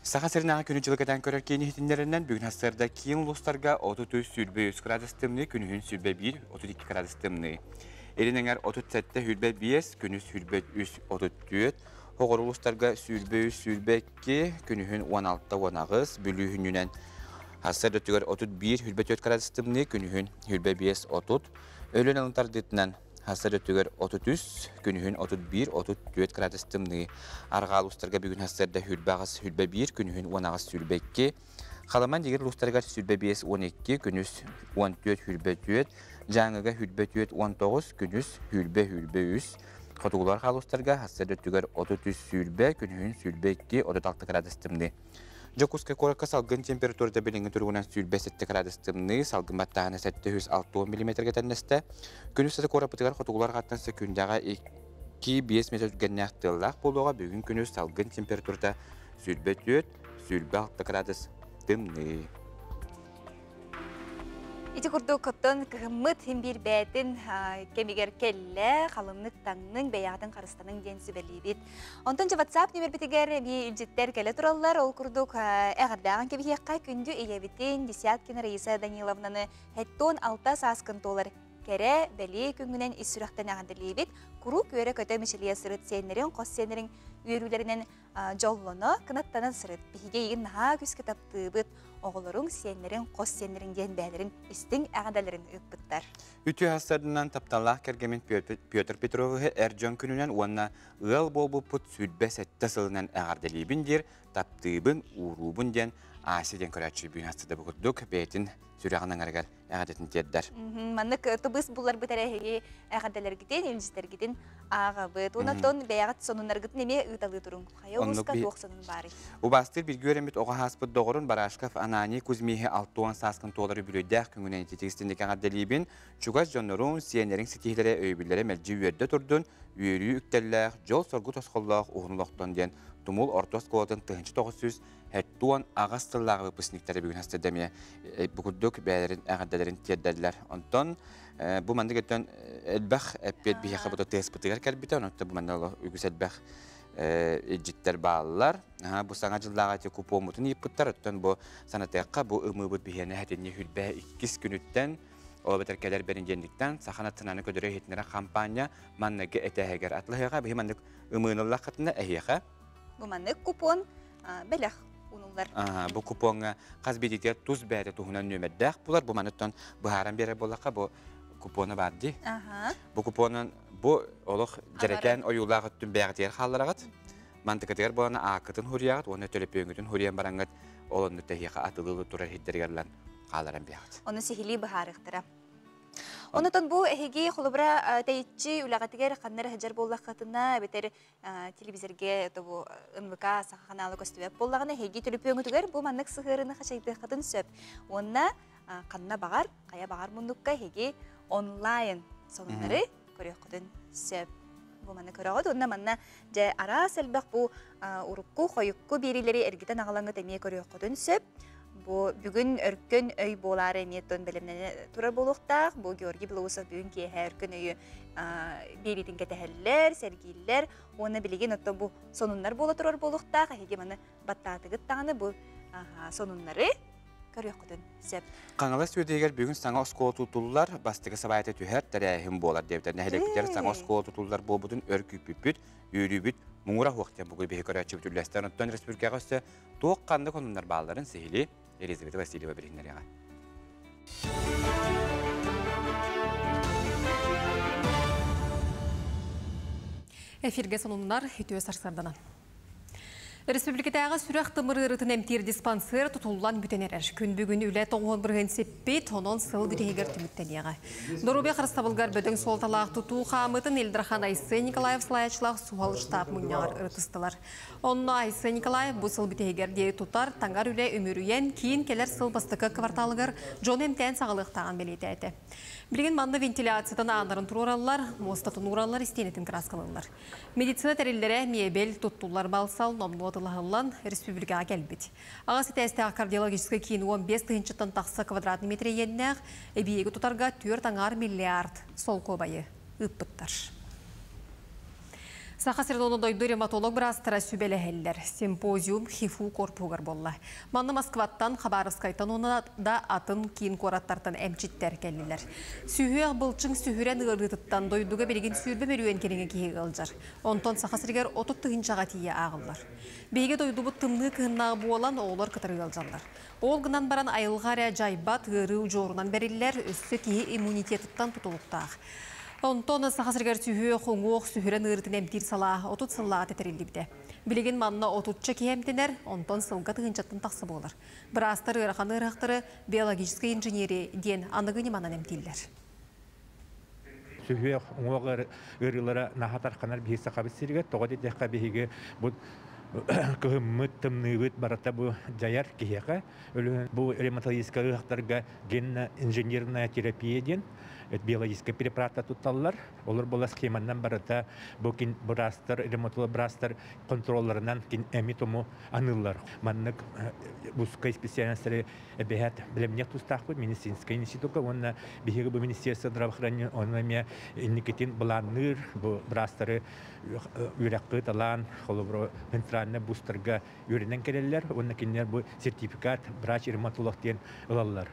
Саха сиринээҕи күнү-дьылы кэтээн көрөр киин иһитиннэринэн бүгүн сарсыарда киин улуустарга 33 23 градус тымныы, күнүһүн 21 32 градус тымныы. Илин эҥэр 37 25, күнүс 23 34, Оҕор улуустарга 23 22, күнүһүн 16 18, Бүлүү хүнүнэн сарсыарда өттүгэр 31 24 градус тымныы, күнүһүн 25 30, Өлүөн алын тардыытынан Сарсыарда өттүгэр 33, күнүһүн 31, 34 градус тымныы. Арҕаа улуустарга бүгүн сарсыарда 28, 21, күнүһүн 18, 22. Халаман дигир улуустарыгар 25, 12, күнүс 14, 24, Дьааҥыга 24, 19, күнүс 20, 23. Хотугулар хаалустарга сарсыарда өттүгэр 33, 20, күнүһүн 22, 36 градус тымныы. Дьокуускай куоракка салгын температурата билиҥҥи туругунан 27 градус тымныы, салгын баттааһына 760 миллиметргэ тэннэстэ. Күнүс сата куораппытыгар хотугулар хаттан сөкүүндэҕэ 2-5 метр түргэннээх тыаллаах буолуоҕа. Бүгүн күнүс салгын температурата 24, 26 градус тымныы.
Ити курдук оттон кыһыммыт хим биир бээтин кэмигэр кэллэ, халымнык таҥныҥ, бэйэҕитин харыстаныҥ диэн сүбэлиибит. Онтон дьэ WhatsApp нүмербитигэр эбии илдьиттэр кэлэ тураллар. Ол курдук эҕэрдээҕин кэбиһиэххэ күндү ийэбитин Десяткина Раиса Даниловнаны 76 сааскын туолар кэрэ, бэлиэ күҥҥүнэн ис сүрэхтэн эҕэрдэлиибит. Куруук үөрэ-көтө мичилийэ сырыт сиэннэриҥ, хос сиэннэриҥ үөрүүлэринэн дьоллоно, кынаттанан сырыт. Биһиги эйигин наһаа күүскэ таптыыбыт. Оҕолоруҥ, сиэннэриҥ, хос сиэннэриҥ диэн бэйэлэрин истиҥ эҕэрдэлэрин ыыппыттар.
Үтүө сарсыарданан тапталлаах кэргэммин Петр Петровиһы эр дьон күнүнэн уонна ыал буолбуппут 27 сылынан эҕэрдэлиибин диир, таптыыбын, ууруубун диэн Ася диэн көрөөччү бүгүн астыда бу курдук бэйэтин сүрэҕин аҥарыгар эҕэрдэтин тиэрдэр.
Маннык тыбыс булларбыт эрэһиги эҕэрдэлэргитин, илдьитэргитин ааҕабыт. Онон бэйэҕит сонуннаргытын эмиэ ыыталыы туруҥ. Хайа улууска туох сонун баарый?
Убаастыыр бииргэ үөрэммит оҕо ааспыт доҕорун Барашков Ананий Кузьмиһы 60 сааскын туолар үбүлүөйдээх күҥүнэн ититик эҕэрдэлиибин. Чугас дьонноруҥ, сиэннэриҥ ситиһиилэрэ, өйөбүллэрэ мэлдьи үөрдэ турдун, үөрүү үктэллээх, дьол-соргу тосхоллоох уһун олохтон диэн Тумул орто оскуолатын 1978 сыллааҕы выпускниктара бүгүн хастыда эмиэ бу курдук бэйэлэрин эҕэрдэлэрин тиэрдэллэр. Онтон бу маннык өттөн элбэх эппиэт биһиэхэ бу тыаспытыгар кэлбитэ, онон бу манна үгүс элбэх илдьиттэр бааллар. Бу саҥа дьыллааҕы эти купоммутун ыйыппыттар. Оттон бу санатыахха бу ымыыбыт биһиэнэ хэтинни хүрбэ иккис күнүттэн ол эбэтэр кэлэр бэринжиэнниктэн Саха национальнай көдөрө иһитиннэрэр хампаанньа манныгы этээһигэр атлаһыаҕа биһи маннык ымыыныллаххытына эһиэхэ
Бу маннык купон бэлэх унуллар.
Бу купоҥҥа хас биирдиитигэр тус бэйэтэ туһунан нүөмэрдээх булар. Бу маныттан быһааран биэрэр буоллахха бу купона баар дии. Бу купонун бу олох дьэрэкээн ойуулаах өттүн бэйэҕитигэр хааллараҕыт. Мантыкытыгар буолан ааккытын хуруйаҕыт уонна төлөпүөҥҥүтүн хуруйан бараҥҥыт ол онну тэһиэхэ атылыы турар иһиттэригэр ылан хаалларан биэҕит.
Ону сиһилии быһаарыахтара. Онотон бу эһиги холобура тэйиччи үлэҕитигэр ханна эрэ сылдьар буоллаххытына эбэтэр телевизорге бу НВК саха ханаала көстүбэт буоллаҕына эһиги төлөпүөҥүтүгэр бу маннык сыһыарыны хачайдыаххытын сөп. Уонна ханна баҕар, хайа баҕар муннукка эһиги онлайн сонуннары көрүөххүтүн сөп. Бу манна көрөҕүт уонна манна дьэ араас элбэх бу урукку, хойукку биэриилэри эргитэн аҕалаҥҥыт эмиэ көрүөххүтүн сөп. Бу бүгүн өркөн өй буолаары эмиэ тон бэлэмнэнэ турар буолуохтаах. Бу Георгий Белоусов бүгүн киэһэ өркөн өйү биэриитин кэтэһэллэр, сэргииллэр. Уонна билигин оттон бу сонуннар буола турар буолуохтаах. Эһиги маны баттаатыгыт даҕаны бу сонуннары көрүөххүтүн сөп.
Хаҥалас үөдүйэгэр бүгүн саҥа оскуола тутуллар, бастакы сабаайта түһэр тэрээһин буолар диэбитэ. Нэһилиэкпитигэр саҥа оскуола тутуллар буолбутун өр күүппүппүт, үөрүүбүт муҥура суох диэн бүгүн биһи көрөөччүбүт үллэстэр. Оттон республикаҕа өссө туох ханнык онуннар баалларын сиһилии Елизавета Васильева билиһиннэриэҕэ.
Эфиргэ сонуннар үтүө сарсыарданан. Республикатааҕы сүрэх тымыр ыарыытын эмтиир диспансер тутуллан бүтэн эрэр. Күн бүгүн үлэ тоҕуһун бырыһын сиппит, онон сыл бүтэһигэр түмүктэниэҕэ. Доруобуйа харыстабылыгар бөдөҥ суолталаах тутуу хаамыытын Ил Дархан Айсен Николаев салайааччылаах суһал штаб мунньаҕар ырытыстылар. Онно Айсен Николаев бу сыл бүтэһигэр диэри тутар, таҥар үлэ үмүрүйэн, киин кэлэр сыл бастакы кварталыгар дьон эмтээн саҕалыахтааҕын бэлиэтээтэ. Билигин манна вентиляциятын ааннарын туруораллар, муостатын уураллар, истиэнэтин кырааскалыыллар. Медицина тэриллэрэ, мебель, туттуллар балсал номнуо тылаһыллан республикаҕа кэлбит. Аҕа ситээстээх кардиологическай киин 15 тыһыынчаттан тахса квадратный метр иэннээх эбийиэги тутарга 4,5 миллиард солкуобайы ыыппыттар. Саха сирин дойду ревматолог быраастара сүбэлэһэллэр. Симпозиум ХИФУ корпуһугар буолла. Манна Москваттан, Хабаровскайтан уонна да атын киин куораттартан эмчиттэр кэллилэр. Сүһүөх былчыҥ сүһүрэн ыарыытыттан дойдуга билигин сүүрбэ мөлүйүөн кэриҥэ киһи ыалдьар. Онтон Саха сиригэр 30 тыһыынчаҕа тиийэ ааҕыллар. Биһиги дойдубут тымныы кыһыннаах буолан, оҕолор кытары ыалдьаллар. Ол гынан баран айылҕа эрэ дьайбат ыарыы удьуорунан бэриллэр, өссө киһи иммунитетыттан тутулуктаах. Онтон Саха сиригэр сүһүөх, уҥуох, сүһүрэн ыарыытын эмтиир салаа 30 сыллааҕыта тэриллибитэ. Билигин манна отучча киһи эмтэнэр, онтон сылга тыһыынчаттан тахса буолар. Быраастар ыарахан ыарыһахтары биологическай инженерия диэн аныгы ньыманан эмтииллэр.
Сүһүөх, уҥуох ыарыылара наһаа тарханар биһиги Сахабыт сиригэр. Тоҕо диэтэххэ биһиги бу кыһыммыт, тымныыбыт барыта бу дьайар киһиэхэ. Бу ревматологическай ыарыһахтарга генно-инженерная терапия диэн Биологическай препараттар тутталлар. Олор була схеманнан барыта бу кин быраастар, ревматолог быраастар контролларынан кин эми тому аныллар. Маннык узкой специальностары эбэһэт билэмниэх тустаахпыт медицинскэй институтка уонна биһиги бу министерство здравоохранения онно эмиэ инникитин былаанныыр бу быраастары үөрэххэ талаан холобура центральный бустерга үөрэнэн кэлэллэр уонна кинилэр бу сертификат врач-ревматолог диэн ылаллар.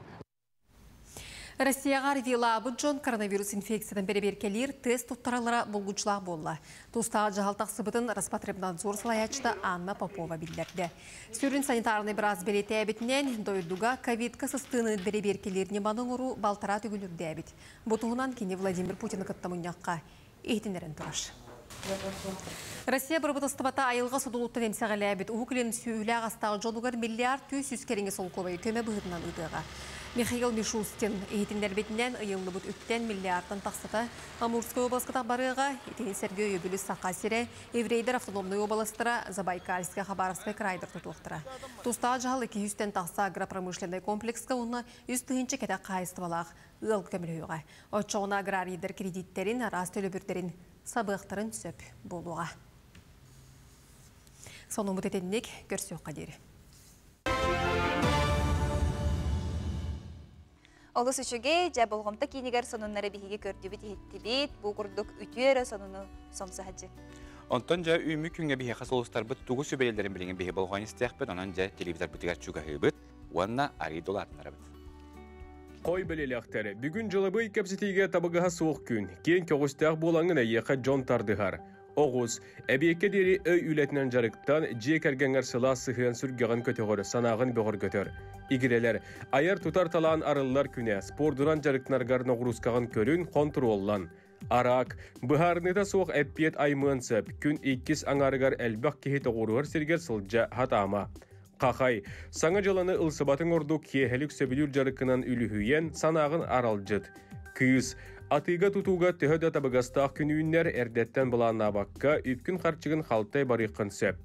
Россияҕа РВИ-лаабыт дьон коронавирус инфекциятын бэрэбиэркэлиир тест туттараллара булгуччулаах буолла. Тустаах дьаһал тахсыбытын Роспотребнадзор салайааччыта Анна Попова биллэрдэ. Сүрүн санитарнай быраас бэлиэтээбитинэн, дойдуга ковидка сыстыыны бэрэбиэркэлиир ньыманы оҥоруу балтараа төгүл үрдээбит. Бу туһунан кини Владимир Путины кытта мунньахха иһитиннэрэн турар. Россия бырабыыталыстыбата айылҕа содулуттан эмсэҕэлээбит Уһук Илин сүөһүлээх астаах дьонугар миллиард 300 кэриҥэ солкуобайы көмө быһыытынан ыытыаҕа. Михаил Мишустин иһитиннэрбитинэн, ыйыллыбыт үптэн миллиардтан тахсата Амурскай уобаласка барыаҕа. Итини сэргэ өйөбүлү Саха сирэ, еврейдэр автономнай уобаластара, Забайкальскай, Хабаровскай крайдар тутуохтара. Тустаах дьаһал 200-тэн тахса агропромышленнай комплекска уонна 3000 кэтэх хаһаайыстыбалаах ыал көмөлөһүөҕэ. Оччоҕуна аграрийдар кредиттэрин, араас төлөбүрдэрин сабыахтарын сөп буолуоҕа. Сонуммут итинник, көрсүөххэ диэри.
Олус үчүгэй, дьэ болҕомто киинигэр сонуннары биһиги көрдүбүт, иһиттибит. Бу курдук үтүө эрэ сонуну сомсоһадьы.
Онтон дьэ үүммүт күҥҥэ биһиэхэ сулустарбыт тугу сүбэлэллэрин билигин биһи болҕойон истиэхпит, онон дьэ телевизорбытыгар чугаһыыбыт уонна арыы дулаатынарабыт.
Хой бэлиэлээхтэр, бүгүн дьылабый кэпсэтиигэ табыгаһа суох күн, киэҥ көҕүстээх буолаҥҥын эйиэхэ дьон тардыһар. Оҕус, эбиэккэ диэри өй үлэтинэн дьарыктан, дьиэ кэргэҥҥэр сылаас сыһыан сүргэҕин көтөҕөр, санааҕын бөҕөргөтөр. Игирэлэр, айар-тутар талаан арыллар күнэ, спордунан дьарыктанаргар ноҕуруускаҕын көрүн, хонтуруоллан. Араак, быһаарыныыта суох эппиэт аймыан сөп, күн иккис аҥаарыгар элбэх киһи тоҕуоруһар сиригэр сылдьа сатаама. Хахай, саҥа дьыланы ылсыбатыҥ ордук киэһэлик сөбүлүүр дьарыккынан үлүһүйэн, санааҕын аралдьыт. Кыыс, атыыга-тутууга төһө да табыгастаах күн үүннэр, эрдэттэн былааннаабакка, үпкүн-харчыгын халтай барыаххын сөп.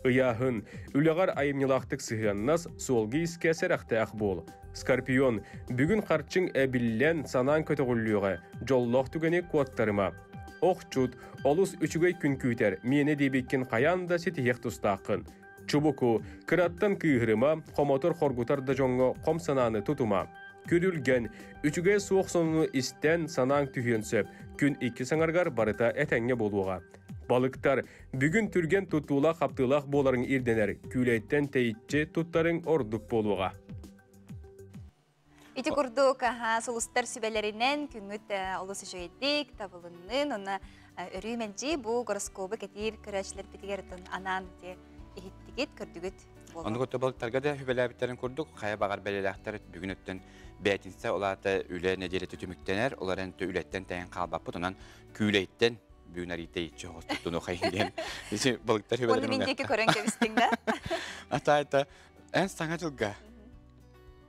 Ыйааһын, үлэҕэр айымньылаахтык сыһыаннас, суолга-иискэ сэрэхтээх буол. Скорпион, бүгүн харчыҥ эбиллэн, санааҥ көтөҕүллүөҕэ, дьоллоох түгэни куоттарыма. Охчут, олус үчүгэй күн күүтэр, миэнэ диэбиккин хайаан да ситиһиэх тустааххын. Чубуку, кыраттан кыыһырыма, хомотор-хоргутар да дьоҥҥо хом санааны тутума. Күрүлгэн, үчүгэй суох сонуну истэн, санааҥ түһүөн сөп. Күн иккис аҥарыгар барыта этэҥҥэ буолуоҕа. Балыктар, бүгүн түргэн туттуулаах-хаптыылаах буоларыҥ ирдэнэр, күүлэйтэн тэйиччи туттарыҥ ордук буолуоҕа.
Ити курдук, сулустар сүбэлэринэн күҥҥүт олус үчүгэйдик табылыннын, уонна өрүү мэлдьи бу гороскобу кэтиир көрөөччүлэрбитигэр анаан иһиттигит, көрдүгүт буолуо.
Оннук өттө балыктарга да сүбэлээбиттэрин курдук, хайа баҕар бэлэлээхтэр бүгүн өттөн бээтинсэ улаата үлэ нэдиэлэтэ түмүктэнэр, олор эн үлэттэн тэйэн хаалбаппыт, онон күүлэйттэн бүгүн арыйта иччи хоҕус туттунуу хайын диэн. Балыктар
сүбэлэрин. Оны мин диэки көрөн кэбистиҥ да?
Ата эн саҥа дьылга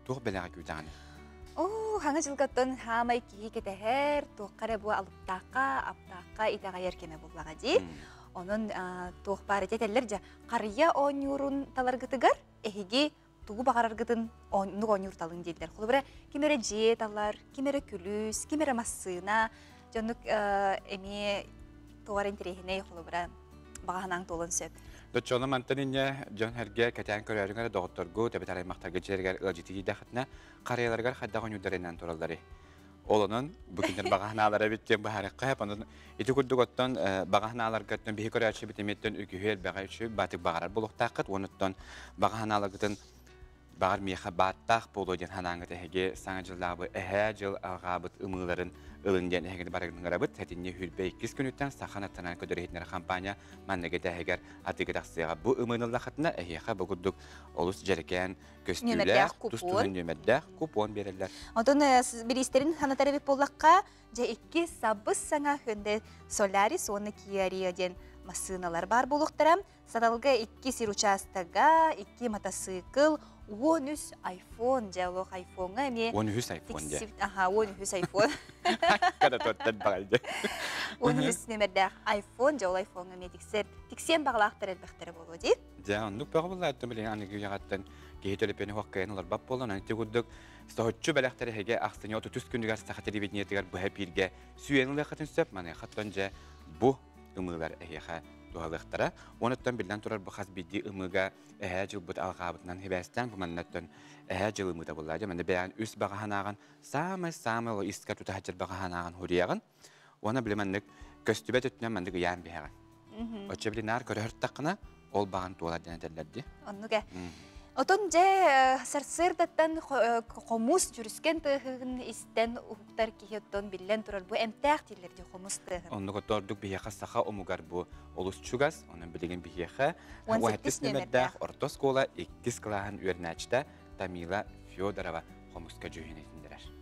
туох бэлэҕи күүтэҕиний?
Оо, хаҥа дьылгаттан хаамай киһи кэтэһэр, туохха эрэ бу алыптаахха, аптаахха итэҕэйэр кэмэ буллаҕа дии. Онон туох баар этэллэр дьэ, харыйа оонньуурун таларгытыгар эһиги тугу баҕараргытын оннук оонньуур талыҥ дииллэр. Холобура, ким эрэ дьиэ талар, ким эрэ күлүүс, ким эрэ массыына, дьоннук эмиэ туох эрэ интэриэһинэй холобура баҕа санааҥ туолуон сөп.
Доччону мантан инньэ дьон эргэ кэтээн көрөөрүҥ эрэ доҕотторгу тэбэтэр аймахтарга дьиэлэригэр ыалдьыты киирдэххитинэ харыйаларыгар хайдах оонньуурдарынан туралларый? Ол онон бу күннэр баҕа санаалара эбит диэн быһаарыахха сөп. Онон ити курдук оттон баҕа санааларгыттан биһи көрөөччүбүт эмиэттэн үгүһү элбэҕи үчүгэй баатык баҕарар буолуохтааххыт. Уонуттан баҕа санааларгытын Баҕар миэхэ бааттаах буолуо диэн санааҥҥыт эһиги Саҥа дьыллаабы эһээ дьыл алҕаабыт ымыыларын ылын диэн эһигини барыгын ыҥырабыт. Сэтинньи 22 күнүттэн Саха национальнай көтөр иһитиннэрэр хампаанньа манныгы этэһигэр атыыга тахсыаҕа. Бу ымыыны ыллаххытына эһиэхэ бу курдук олус дьэрэкээн көстүүлээх, тус-туһунан нүөмэрдээх купон биэрэллэр.
Онтон бириистэрин санатар эбит буоллахха, дьэ икки сабыс-саҥа Hyundai Solaris уонна Kia Rio диэн массыыналар баар буолуохтара. Саталга икки сир учаастага, икки матасыыкыл, 13 айфон, дьэ олох айфоҥҥа эмиэ
13 айфон дьэ.
Аха, 13 айфон.
Када тоттан баҕайды.
13 нөмердээх айфон, дьэ ол айфоҥҥа эмиэ тиксер, тиксиэн баҕалаахтар элбэхтэрэ буолуо дии.
Дьэ, оннук бөҕө буолла, билигин аныгы үйэҕэттэн киһи төлөпүөнү хуаккайан олорбат буолан, ити курдук соһуччу бэлэхтэри эһиги ахсынньы 33 күнүгэр саха телевидениетыгар быһа эпииргэ сүүйэн ылыаххытын сөп. Маныаха дьэ бу ымыылар эһиэхэ туһалыахтара. Онуттан биллэн турар бу хас биирдии ымыыга эһээ дьылбыт алҕаабытынан хибээстээн бу маннаттан эһээ дьыл ымыыта буолла. Дьэ, манна бэйэҕин үс баҕаһанааҕын саамай-саамай искэ тутаһаччыр баҕаһанааҕын хуруйаҕын. Уонна били маннык көстүбэт өттүнэн маннык ыйаан биһэҕин. Оччо били наар көрөһөртаххына ол баҕан туолар диэн этэллэр дии.
Оннук ээ. Отон дьэ сарсыардаттан хомус дьүрүскэн тыаһын истэн уһуктар киһи оттон биллэн турар бу эмтээх дииллэр дии хомус тыаһын.
Оннук ордук биһиэхэ саха омугар бу олус чугас, онон билигин биһиэхэ 18 нөмердээх орто оскуола 2 кылааһын үөрэнээччитэ Тамила Федорова хомуска дьүһүн этиннэрэр.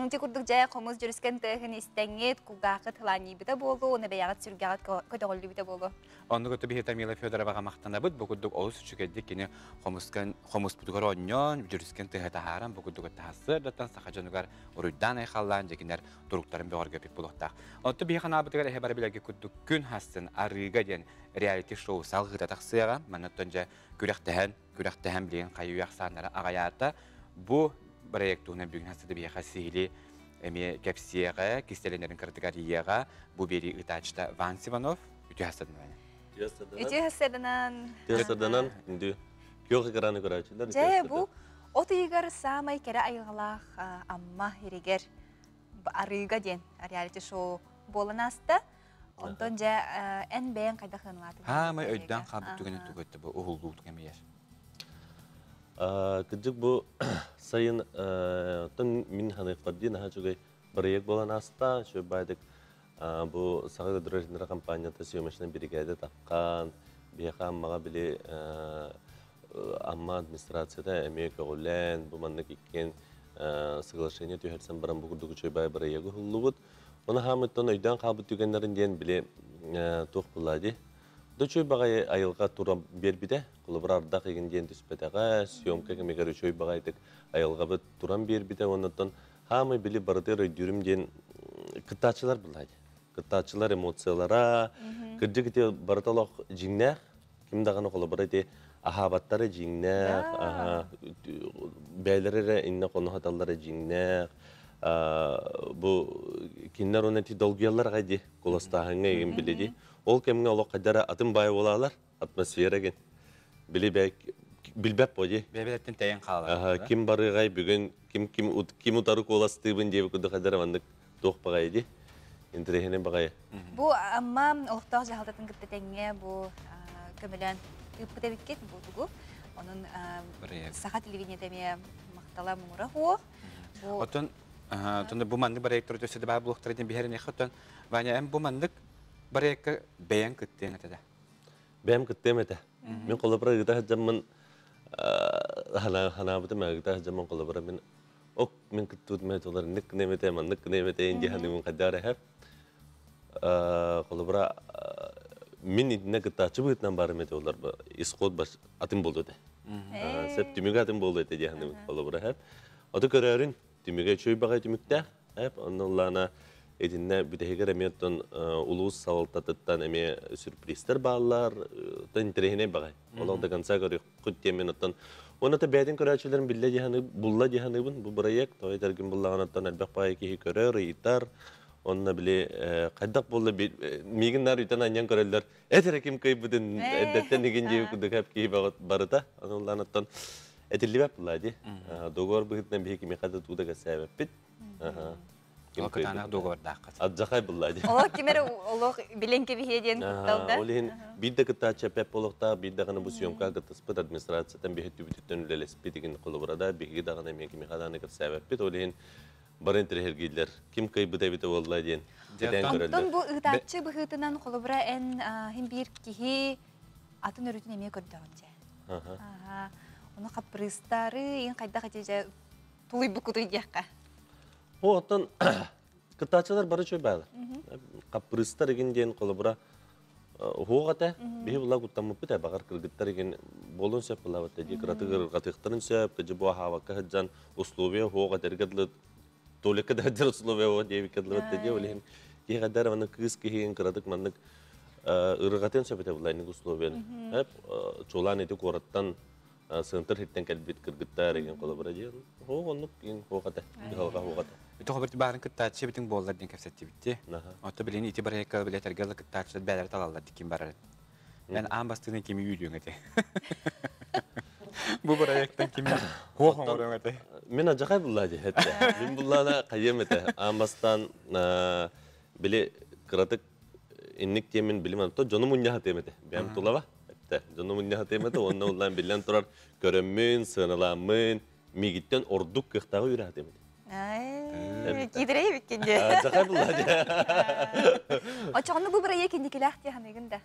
Ити курдук дьэ хомус дьүрүскэн тыаһын истэҥҥит, кулгааххыт тылаанньыйбыта буолуо, уонна бэйэҕит сүргэҕит көтөҕүллүбүтэ буолуо.
Оннук өттө биһи Тамила Федороваҕа махтанабыт. Бу курдук олус үчүгэйдик кини хомускан хомуспутугар оонньоон, дьүрүскэн тыаһы таһааран, бу курдук таһассыардаттан саха дьонугар уруйдаан айхаллаан дьэкинэр туруктарын бөҕөргөппүт буолуохтаах. Онтон биһи ханаабытыгар эһэ бары билэргэ курдук күн хассын арыыга диэн реалити-шоу салгыыта тахсыаҕа. Маннаттан дьэ күрэхтэһэн, күрэхтэһэн билигин хайыы ахсааннара аҕайаата. Бу проект туһунан бүгүн хасыда биһиэхэ сиһили эмиэ кэпсиэҕэ, кистэлэнэрин кыратыгар ийэҕэ бу биэрии ыытааччыта Ван Сиванов. Үтүө хасыданан.
Үтүө хасыданан.
Үтүө хасыданан. Үндү. Күөх экраны көрөөччүлэр.
Дьэ, бу от ыйыгар саамай кэрэ айылҕалаах Амма иригэр арыыга диэн реалити-шоу буолан ааста. Онтон дьэ эн бэйэҥ хайдах ыанылаатыҥ?
Хаамай өйдөөн хаалбыт түгэнин тугу өттө бу уһуллуу кэмигэр?
Кырдьык бу сайын оттон мин ханыахпар диэн наһаа үчүгэй бырайыак буолан ааста. Үчүгэй баайдык бу Саха гидроэлектро компанията съемочнай биригээдэ таххан, биһиэхэ Аммаҕа били Амма администрацията эмиэ көҕүлээн, бу маннык иккиэн соглашение түһэрсэн баран бу курдук үчүгэй баай бырайыагы уһуллубут. Оны хаамыттан өйдөөн хаалбыт түгэннэрин диэн били туох буолла дии. Да үчүгэй баҕайы айылҕа туран биэрбитэ. Холобура ардах игин диэн түспэтэҕэ, съемка кэмигэр үчүгэй баҕайытык айылҕабыт туран биэрбитэ. Оннуттан хаамай били барытыгар өйдүүрүм диэн кыттааччылар буолла дии. Кыттааччылар эмоциялара, кырдьык ити барыта олох дьиҥнээх. Ким даҕаны холобура ити аһаабаттара дьиҥнээх, бэйэлэрэ эрэ иннэ хоно сыталлара дьиҥнээх. Бу кинилэр уонна ити долгуйаллар аҕай дии, куоластааһыҥҥа игин били дии. Ол кэмҥэ олох хайдара атын баай буолаалар, атмосфера гин. Били бэйэ Билбэп боди.
Бэбелеттен тәйен қалар.
Ким барыгай бүгүн ким ким ким утары куоластыыбын диэби курдук хадара маннык туох багай ди. Интерехинен багай.
Бу амма олохтоох жаһалтатын кытта тэҥҥэ бу көмөлөөн ыыппыт эбиккит бу тугу. Онон саха телевидениетэ эмиэ махтала муҥура хуох. Бу
Оттон тонда бу маннык проекттар өссө да баар буолуохтара диэн биһэрин оттон Ваня эм бу маннык проектка бэйэҥ кыттыаҥ этэ да?
Бэйэм кыттыам этэ. Мин холобура ыыта сылдьаммын ханаабытым ыыта сылдьаммын холобура мин ок мин кыттыбыт метолар ник немете маннык немете инди ханыбын хайдаар эһэп. Холобура мин итинне кыттааччы быһыытынан барым этэ олар исход бас атын болду этэ. Сеп түмүгэ атын болду этэ диэханыбын холобура эһэп. Оту көрөөрүн түмүгэ үчүгэй баҕайы түмүктээх. Эп онно ыллаана итиннэ бүтэһигэр эмиэ оттон улуус салалтатыттан эмиэ сюрпризтэр бааллар. Оттон интэриэһинэй баҕай. Олох до конца көрүөххүт диэммин оттон уонна та бэйэтин көрөөччүлэрин биллэ диэханы булла диэханыбын бу бырайыак тоҕо этэргин буллаҕына оттон элбэх баҕайы киһи көрөр, ыйытар. Онно били хайдах буолла миигин наар үтэн анньан көрөллөр. Эт эрэ ким кыайбытын эрдэттэн игин диэби курдук эп киһи барыта. Ону оттон этиллибэт буолла дии. Договор быһыытынан биһи кимиэхэ да тууда кэсээбэппит.
Ол кытаанах договордааххыт.
Аддьахай булла дии.
Олох кимер олох билен кебиһиэ диэн куттал да.
Ол иһин биир да кыттааччы пеп болохтаах, биир даҕаны бу съемкаҕа кыттыспыт администрациятан биһи түбүтүттэн үлэлэспит игин холобура биһиги даҕаны эмиэ кимиэхэ даҕаны кэпсээбэппит. Ол иһин бары интэриэһиргииллэр. Ким кыайбыта эбитэ буолла диэн кэтээн көрөллөр.
Онтон бу ыытааччы быһыытынан холобура эн хин биир киһи атын өрүтүн эмиэ көрдөҕүн дьэ. Ону хаппырыыстары ин хайдах ити дьэ тулуйбуккутуй диэххэ.
О, оттон кыттааччылар бары чөй баалар. Хаппырыыстар игин диэн холобура уһуох этэ. Биһи була куттаммыппыт э баҕар кыргыттар игин буолун сөп булабыт дии кыратыгыр ырҕатыахтарын сөп, кыдьы бу аһаабакка сылдьан условия уһуох этэргэ дылы туалекка да сылдьар условия уһуох диэбиккэ дылы дии ол иһин киһи хайдах маннык кыыс киһиин кыратык маннык ырҕатыан сөп этэ булла инник условияны. Чуолаан ити куораттан сыантыр хиттен кэлбит кыргыттар эгин холобура диэн хоох оннук ин хоох этэ кыһалҕа хоох этэ.
Ити хобер баарын кыттааччы битин буоллар диэн кэпсэттибитти. Отто билин ити барыйакка билетэргэ ла кыттааччылар бээлэри талаллар дикин барар. Мен аан бастыгын кими үйдүөҥ этэ. Бу проекттан кими хоох оҥоруоҥ этэ.
Мин ажахай булла ди этте. Мин буллана кайым этэ. Аан бастан били кыратык инник тиэмин билим анто дьону мунньаха тиэмете. Бэм тулава. Дьону мунньаха тиэмете онно уллан биллэн турар көрөммүн, сыаналаммын, мигиттен ордук кыахтааҕы үөрэ тиэмете.
Киидэрэй биккин дии.
Жахай булла дии.
Очоҕону бу бырайыак инникилээх дии ханыгын да?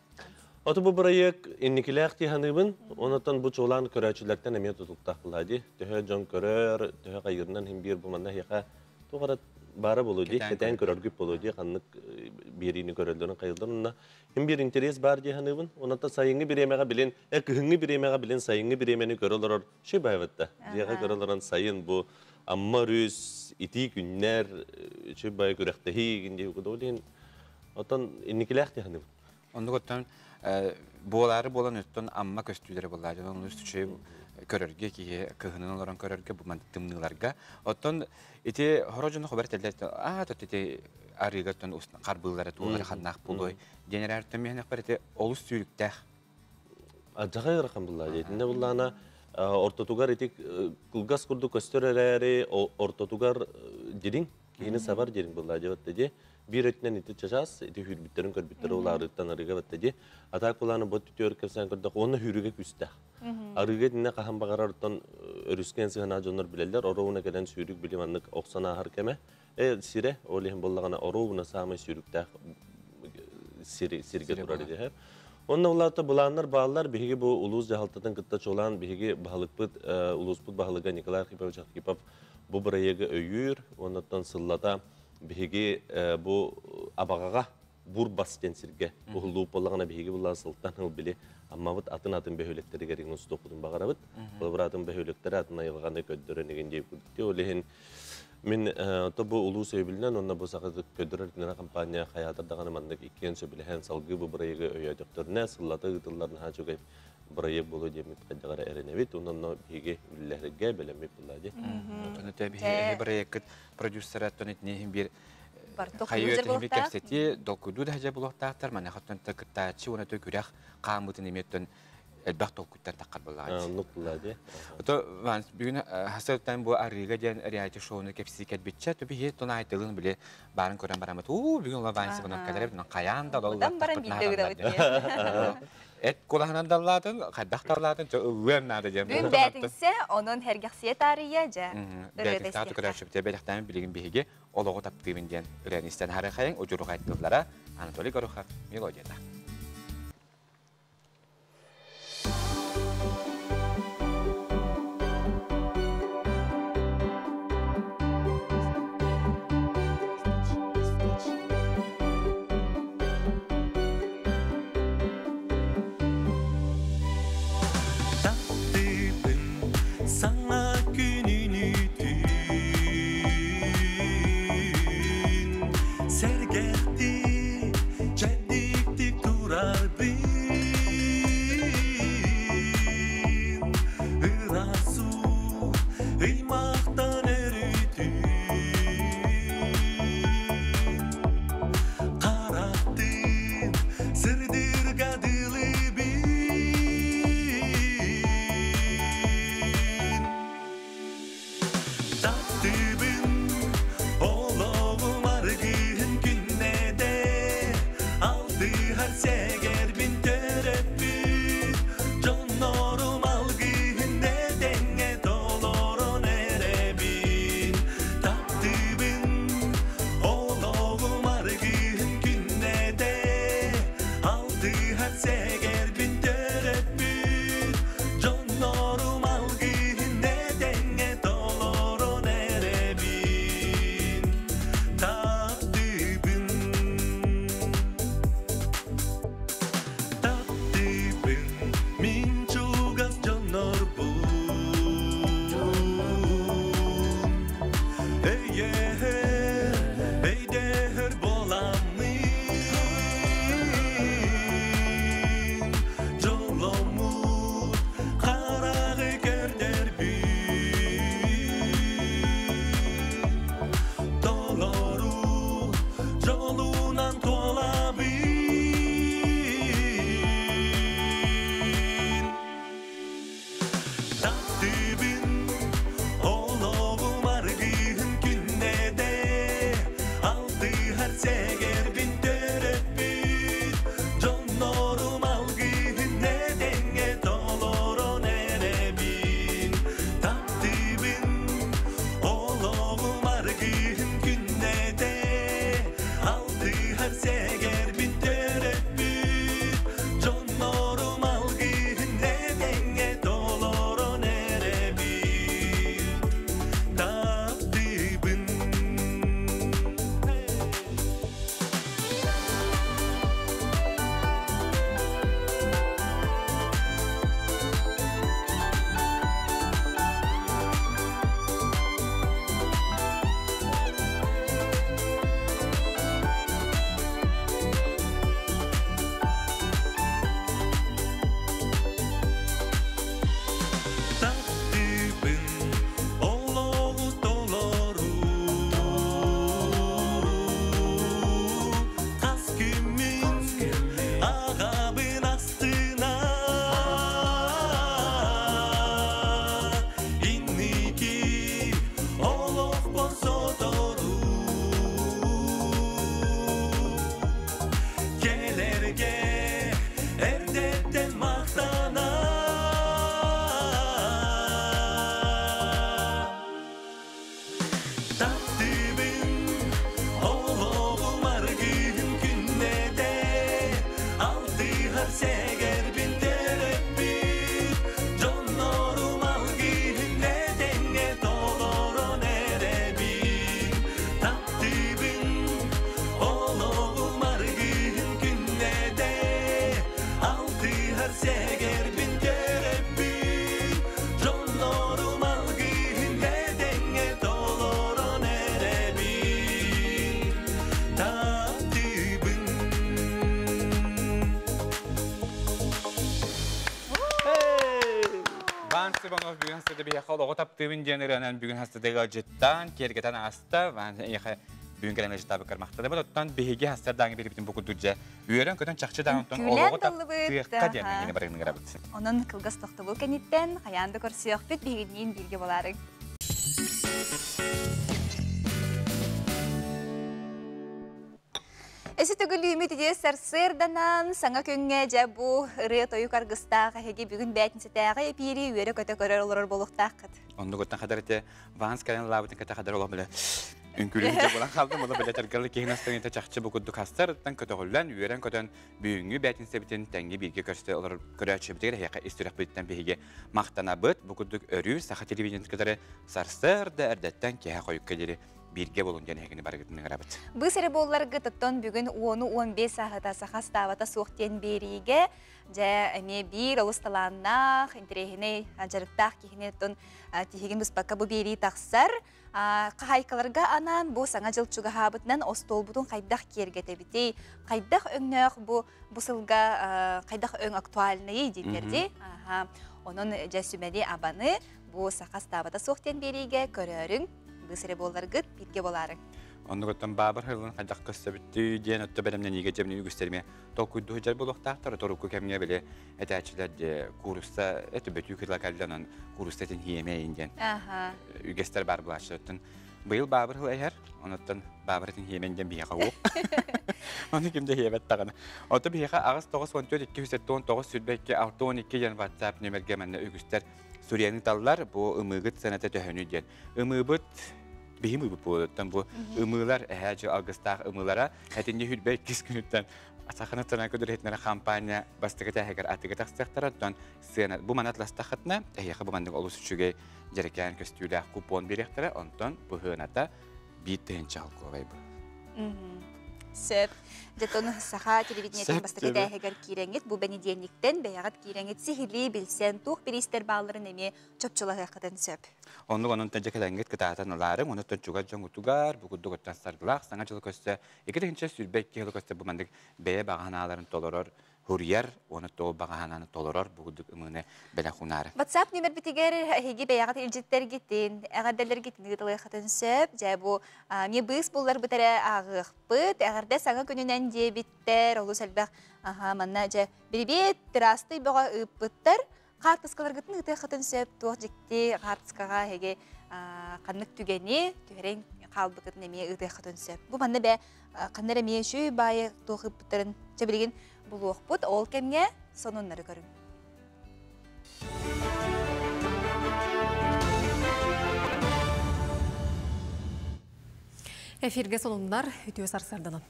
Ото бу бырайыак инникилээх дии ханыыбын. Онотон бу чуолаан көрөөчүлэртэн эмиэ тутулуктаах була дии. Төһө дьон көрөр, төһө хайырынан хим биир бу манна хиэхэ туох эрэ баара буолуо дии, кэтээн көрөргүт буолуо дии, ханнык биэриини көрөллөрүн хайылларын онно хим биир интерес баар дии саныыбын. Онон сайыҥҥы бириэмэҕэ билин, кыһыҥҥы бириэмэҕэ билин сайыҥҥы бириэмэни көрө олорор шөй баайбатта. Дьиэҕэ көрө олорон сайын бу Амма өрүс, итии күннэр, үчүгэй баайы күрэхтэһии дии ол иһин оттон инникилээх дии саныыбын.
Оннук оттон буолаары буолан оттон Амма көстүүлэрэ буоллаа дьон онус үчүгэй көрөргө киһи кыһынын олорон көрөргө бу тымныыларга. Оттон ити хоро дьону хобар этэллэр аа тот ити арыыга оттон харбыыллара туолары ханнаах буолуой диэн эрээр оттон миэнэхпэр ити олус сүүрүктээх.
Адьаҕай ыарахан буллаа диэтинэ буллаана ортотугар ити кылгас курдук көстөр эрээри ортотугар дириҥ киһини сабар дириҥ буллаа диэбэтте ди биир өттүнэн ити чачаас ити хүүрбүттэрин көрбүттэрэ ол арыыттан арыыга батта ди атаак булааны бот түтүөр кэпсээн көрдөх уонна хүүрүгэ күүстээх арыыга итиннэ хаһан баҕарар оттон өрүскэ сыһана дьоннор билэллэр оруобуна кэлэн сүүрүк били маннык охсон ааһар кэмэ сирэ ол иһин буоллаҕына оруобуна саамай сүүрүктээх сиргэ турар идиһэ. Онно улаата былааннар бааллар. Биһиги бу улуус дьаһалтатын кытта чуолаан биһиги баһылыкпыт, улууспут баһылыга Николай Архипович Архипов бу бырайыагы өйүүр. Оннуттан сыллата биһиги бу Абаҕаҕа Бурбас диэн сиргэ уһуллуу буоллаҕына биһиги буллаан сылтан ыл били Аммабыт атын-атын бөһүөлэктэригэр иҥин устуохпутун баҕарабыт. Холобур атын бөһүөлэктэр атын айылҕаны көрдөрөн игин диэбит. Ол иһин Мин то бу улуус өйөбүлүнэн уонна бу Саха көрдөрөр түнэрэ компания хайаатар даҕаны маннык иккиэн сөбүлэһэн салгыы бу бырайыагы өйөөтөхтөрүнэ сыллата ыытыллар наһаа үчүгэй бырайыак буолуо диэммит хайдах эрэ эрэнэбит уонна онно биһиги үлэлэһэргэ бэлэммит буолла дии.
Оттон өтө биһиги бырайыаккыт продюсера оттон итини иһин биир хайыы өтө иһин кэпсэтии долкуйдуу да сылдьар буолуохтаахтар маныаха оттон кыттааччы уонна өтө күрэх хаамыытын эмиэ оттон Элбэх толкуйдан таххар буоллаҕа.
Оннук буолла дии.
Ото Ванс бүгүн хасыртан бу арыыга диэн реалити шоуну кэпсии кэлбитчэ, то биһи тон айтылын били баарын көрөн барамыт. Уу, бүгүн ола Ванс бұнан кэлэр, бұнан қаян да ол
баран биирдэ
Эт кулаһынан даллаатын, хайдах даллаатын, чо ыллыан наада диэн.
Бүгүн бээтинсэ, онон хергехсие таарыйа жа.
Бээтинсэ көрөөччү бэлэхтээн билигин биһиги олоҕу таптыыбын диэн ырыанистен харыхайын удьуругай тыллара Анатолий Горохов мелодията.
Таптыыбын саҥа күнүнү түүн Сэргэхтик, чэдиктик турарбын Ыраас уу ыймахтан өрүтүн Харахтын сырдырга дылыбын Таптыыбын олоҕум аргыһын күннэдэ Алдыһар сэгэрбин төрөппүт Дьоннорум алгыһын этэҥҥэ толорон эрэбин Таптыыбын олоҕум аргыһын күннэдэ Алдыһар сэгэрбин төрөппүт Дьоннорум алгыһын этэҥҥэ толорон эрэбин Таптыыбын Таптыыбын мин чугас дьоннорбун Өйөһөр, өйдөһөр буоламмын Дьолломмут хараҕы көрдөрбүн Толору дьолунан туолабын Таптыыбын олоҕум аргыһын күннэдэ Алдыһар сэгэрбин төрөппүт Дьоннорум алгыһын этэҥҥэ толорон эрэбин Таптыыбын олоҕум аргыһын күннэдэ Алдыһар сэгэрбин төрөппүт Дьоннорум алгыһын этэҥҥэ толорон эрэбин Таптыыбын Таптыыбын олоҕу толору Хас күммүн аҕабын астына Инники олохпор сотору Кэлэргэ эрдэттэн махтана Таптыыбын олоҕум аргыһын күннэдэ Алтыһар сэгэрбин төрөппүт Дьоннорум алгыһын этэҥҥэ толорон эрэбин Таптыыбын олоҕум аргыһын күннэдэ Алтыһар сэгэрбин төрөппүт Дьоннорум алгыһын этэҥҥэ толорон эрэбин Таптыыбын
Ван Сыбанов бүгүн хастыда биһиэхэ олоҕу таптыыбын диэн ырыанан бүгүн хастыдыга жыттан, киэргэтэн ааста. Ван эйиэхэ Бүгүн кэлэн ыжытаабыккар махтанабыт. Оттон биһиги хастар дааҥы биэрбитин бу курдук дьэ үөрэн-көтөн чахчы даҕаны оттон
Үҥкүүлээн
олоҕу
таллыбыт,
таптыахха диэн
аха.
эһигини барыгын ыҥырабыт.
Онон кылгас тохтобул кэнниттэн хайаан да көрсүөхпүт, биһигинниин бииргэ буолаарыҥ. Эси төгүлүүмүт ити сарсыарданан саҥа күҥҥэ дьэ бу ырыа-тойук аргыстаах эһиги бүгүн бээтинсэтээҕи эпиири үөрэ-көтө көрөр олорор буолуохтааххыт.
Оннугуттан хадar ити Ванс кэлэн лаабытын кэтэ хадar олох биле үҥкүүлүүр дьэ буолан хаалдым, ону биле таргалы киһин астыҥыта чахчы бу курдук хастарыттан көтөҕүллэн, үөрэн-көтөн бүгүҥҥү бээтинсэбитин тэҥҥэ бииргэ көрсө олорор көрөөччүбүтүгэр эһиэхэ ис сүрэхпититтэн биһиги махтанабыт. Бу курдук өрүү саха телевидениетын кытары сарсыарда эрдэттэн киэһэ хойукка диэри бииргэ буолун диэн эһигини барыгытын ыҥырабыт.
Быыс эрэ буолларгыт оттон бүгүн уону 15 сааһыта саха астаабата суох диэн биэриигэ дьэ эмиэ биир олус талааннаах, интэриэһинэй дьарыктаах киһини оттон тиһигин быспакка бу биэрии тахсар. Хаһаайкаларга анаан бу саҥа дьыл чугаһаабытынан остуолбутун хайдах киэргэтэбитий, хайдах өҥнөөх бу бу сылга хайдах өҥ актуальный дииллэр дии. Онон дьэ сүмэни абаны бу саха астаабата суох диэн биэриигэ көрөөрүҥ, быыс эрэ буолларгыт бииргэ буолаарыҥ.
Оннугуттан баабыр хылын хайдах көстөбүттүү диэн өттө бэлэмнэниигэ дьэбини үгүстэриме толкуйдуу сылдьар буолуохтаахтар. Торукку кэмҥэ били этээччилэр де куурусса эти бөтүү кытыла кэллэ онон куурусса этин хиэмэйин диэн үгэстэр бар булааччылартан быйыл баабыр хыл эһэр онуттан баабыр этин хиэмэн диэн биһиэхэ уоп ону ким да хиэбэт даҕаны. Ото биһиэхэ аҕыс тоҕус он төрт икки үс он тоҕус сүүрбэ икки алта он икки диэн WhatsApp нүөмэргэ манна үгүстэр суруйаны таллар бу ымыыгыт сыаната төһөнүй диэн. Ымыыбыт биһим ымыыбыт буолуттан бу ымыылар эһээ дьыл алгыстаах ымыылара этинни хүрбэ иккис күнүттэн Саха национальнай көдөрүһүтүнэр хампаанньа бастакы тээһигэр атыга тахсыахтара, оттон сыана бу манат ластахытына эһиэхэ бу маннык олус үчүгэй дьэрэкээн көстүүлээх купон биэриэхтэрэ, онтон бу сыаната биир тыһыынча холкуобай бу.
Сөп. Дьэтон саха телевидениетин
Сөп
бастакы
дебе.
тээһигэр киирэҥит, бу бэнидиэнньиктэн бэйэҕит киирэҥит сиһилии билсэн, туох бириистэр баалларын эмиэ чопчулаһыаххытын сөп.
Оннук онон дьэ кэлэҥҥит кытаатан ылаарыҥ, онуттан чугас дьоҥҥутугар, бу курдук оттон саргылаах саҥа дьылы көрсө 2022 сылы көрсө бу маннык бэйэ баҕа санааларын толорор, хуруйар, уонна тоҕо баҕа санааны толорор бу курдук ымыыны бэлэх унаары.
WhatsApp нүмербитигэр эһиги бэйэҕит илдьиттэргитин, эҕэрдэлэргитин ыытылыаххытын сөп. Дьэ бу эмиэ быыс булларбыт эрэ ааҕыахпыт. Эҕэрдэ саҥа күнүнэн диэбиттэр, олус элбэх аха манна дьэ бирибиэт тыраастый бөҕө ыыппыттар. Хаартыскаларгытын ыытыаххытын сөп, туох дьикти хаартыскаҕа эһиги ханнык түгэни түһэрэн хаалбыкытын эмиэ ыытыаххытын сөп. Бу манна бэ ханна эрэ эмиэ үчүгэй баайы туох ыыппыттарын чэ билигин булуохпут, ол кэмҥэ сонуннары көрүҥ.
Эфиргэ сонуннар үтүө сарсыарданан.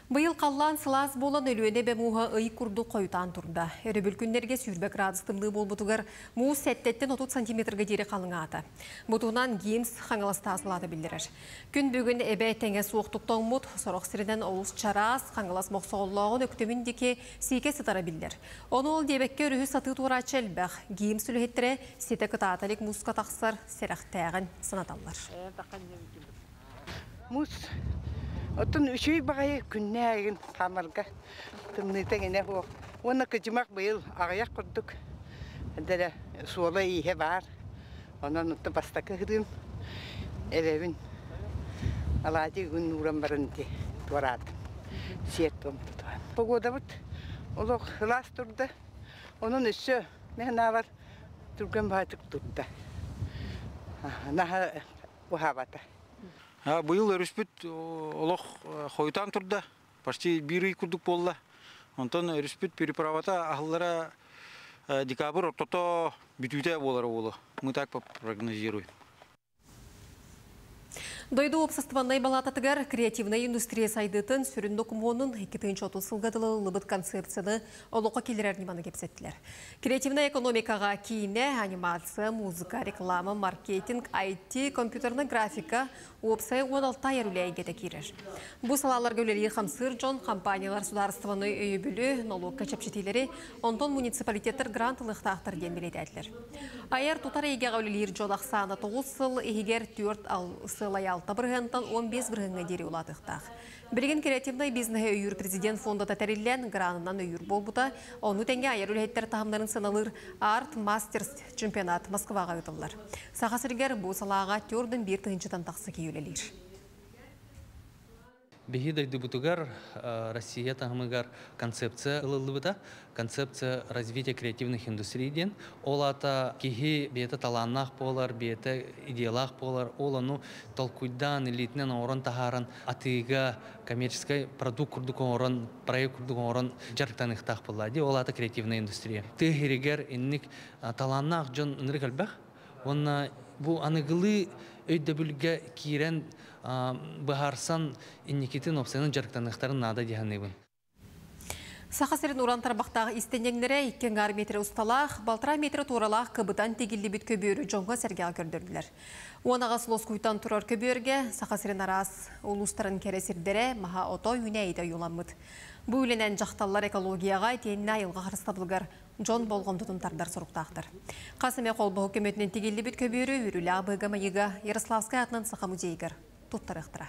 Быйыл халлаан сылаас буолан Өлүөнэ эбэ мууһа ый курдук хойутаан турда. Өрөбүл күннэргэ сүүрбэ градус тымныы буолбутугар муус сэттэттэн 30 сантиметрга диэри халыҥаата. Бу туһунан ГИМС Хаҥалас таас биллэрэр. Күн бүгүн эбэ тэҥэ суохтук тоҥмут, сорох сиринэн олус чараас, Хаҥалас Мохсоҕоллооҕун Өктөмүн диэки сиикэ сытара биллэр. Ону ол диэбэккэ өрүһү сатыы туорааччы элбэх. ГИМС үлэһиттэрэ ситэ кытаата илик мууска тахсар сэрэхтээҕин санаталлар.
Муус оттон үчүгэй баҕайы күннээгин хаамарга тымныыта эҥинэ суох. Уонна кыдьымах быйыл аҕыйах курдук дэрэ суола-ииһэ баар. Онон оттон бастакы ыһырыым эбэбин алаадьы күн ууран баран ити туораатым. Сиэр-туом тутуһан. Погодабыт олох сылаас турда. Онон өссө мин санаабар түргэн баҕайытык турда. Наһаа уһаабата.
Быйыл өрүспүт олох хойутаан турда, почти биир ый курдук буолла. Онтон өрүспүт переправата аһыллара декабрь ортото бүтүүтэ буолара буолуо. Мы так прогнозируем.
Дойду уопсастыбаннай балаататыгар креативнай индустрия сайдыытын сүрүн докумуонун 2030 сылга дылы ылыллыбыт концепцияны олоххо киллэрэр ньыманы кэпсэттилэр. Креативнай экономикаҕа киинэ, анимация, музыка, реклама, маркетинг, IT, компьютернай графика, уопсайа 16 айар үлэ эйгэтэ киирэр. Бу салааларга үлэлиир хамсыыр дьон, компаниялар судаарыстыбаннай өйөбүлү, нолуокка чэпчэтиилэри, онтон муниципалитеттар грант ылыахтаахтар диэн бэлиэтээтилэр. Айар тутар эйгэҕэ үлэлиир дьон ахсаана 9 сыл иһигэр 4 сылай 6 бырыһыантан 15 бырыһыаҥҥа диэри улаатыахтаах. Билигин креативнай бизнеһи өйүүр президент фондата тэриллэн, гранынан өйүүр буолбута. Ону тэҥэ айар үлэһиттэр таһымнарын сыаналыыр Арт Мастерс чемпионат Москваҕа ыытыллар. Саха сиригэр бу салааҕа төрдүн биир тыһыынчатан тахса киһи үлэлиир.
Биһи дойдубутугар Россия таһымыгар концепция ылыллыбыта. Концепция развития креативных индустрий диэн. Ол аата киһи бэйэтэ талааннаах буолар, бэйэтэ идеялаах буолар. Ол ону толкуйдаан, илиитинэн оҥорон таһааран атыыга коммерческий продукт курдук оҥорон, проект курдук оҥорон дьарыктаныахтаах буолла дии. Ол аата креативная индустрия. Тыа иһигэр инник талааннаах дьон ынырык элбэх. Уонна бу аныгылыы өйдөбүлгэ киирэн быһаарсан инникитин опсайынан дьарыктаныахтарын наада дии саныыбын.
Саха сирин уран тарбахтаах истэнньэҥнэрэ 2,5 метр усталаах, 1,5 метр туоралаах кыбытан тигиллибит көбүөрү дьоҥҥо сэргэҕэ көрдөрдүлэр. 10 аҕыс лоскуйтан турар көбүөргэ Саха сирин араас улуустарын кэрэ сирдэрэ, маһа ото үүнээйитэ ойууламмыт. Бу үлэнэн дьахталлар экологияҕа итиэннэ айылҕа харыстабылыгар дьон болҕомтотун тардар соруктаахтар. Хас эмэ холбоһук көмөтүнэн тигиллибит көбүөрү үөрүүлээх быһыыга-майгыга Ярославскай аатынан Саха музейыгар туттарыахтара.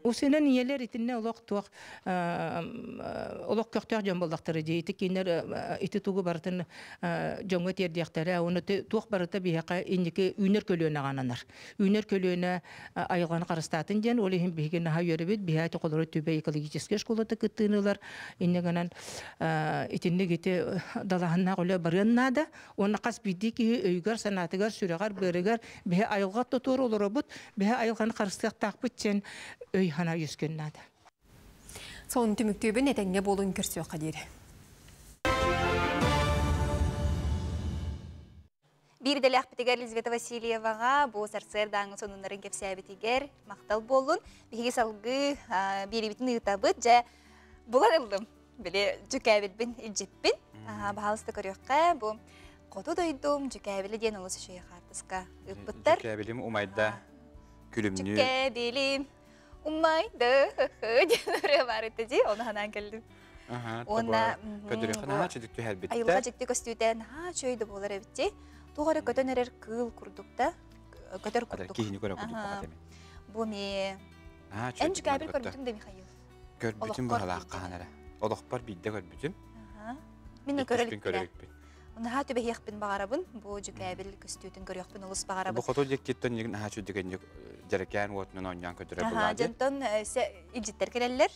Усунан ийэлэр итиннэ олох туох олох көхтөөх дьон буоллахтара дии. Ити кинилэр ити тугу барытын дьоҥҥо тиэрдиэхтэрэ. Уонна туох барыта биһиэхэ инники үүнэр көлүөнэҕэ ананар. Үүнэр көлүөнэ айылҕаны харыстаатын диэн, ол иһин биһиги наһаа үөрэбит. Биһи холору Түбэй экологическай школата кыттыыны ылар. Инньэ гынан итинник ити далааһыннаах үлэ барыан наада. Уонна хас биирдии киһи өйүгэр, санаатыгар, сүрэҕэр, быарыгар биһи айылҕа тотуор олоробут, биһи айылҕаны харыстыахтаахпыт диэн өй санаа үөскүөн наада.
Сонун түмүктүүбүн, этэҥҥэ буолун, көрсүөххэ диэри.
Биир идэлээхпитигэр Елизавета Васильеваҕа бу сарсыардааҥы сонуннарын кэпсээбитигэр махтал буоллун. Биһиги салгыы биэрибитин ыытабыт. Дьэ, булан ыллым. Били дьүкээбилбин илдьиппин. Баһаалыста көрүөххэ, бу хоту дойдум дьүкээбилэ диэн олус үчүгэй хаартыска ыыппыттар.
Дьүкээбилим умайда күлүмнүү.
Дьүкээбилим умайда диэн ырыа баар этэ дии, ону санаан кэллим.
Уонна көдүрүөххэ наһаа чүдүк түһэрбиттэр.
Айылҕа дьикти көстүүтэ наһаа үчүгэй да буолар эбит дии. Туох эрэ көтөн эрэр кыыл курдук да, көтөр курдук.
Киһини көрөр курдук баҕат эми.
Бу ми Эн дьүкээбил көрбүтүҥ да, Михаил?
Көрбүтүм быһалаах хаһан эрэ. Олохпор биирдэ көрбүтүм.
Мин көрө иликпин. Наһаа түбэһиэхпин баҕарабын. Бу дьүкээбил көстүүтүн көрүөхпүн олус баҕарабын.
Бу хоту диэккиттэн наһаа чүдүк дьэрэкээн уотунан оонньоон көтөрө булаа.
Дьонтон илдьиттэр кэлэллэр.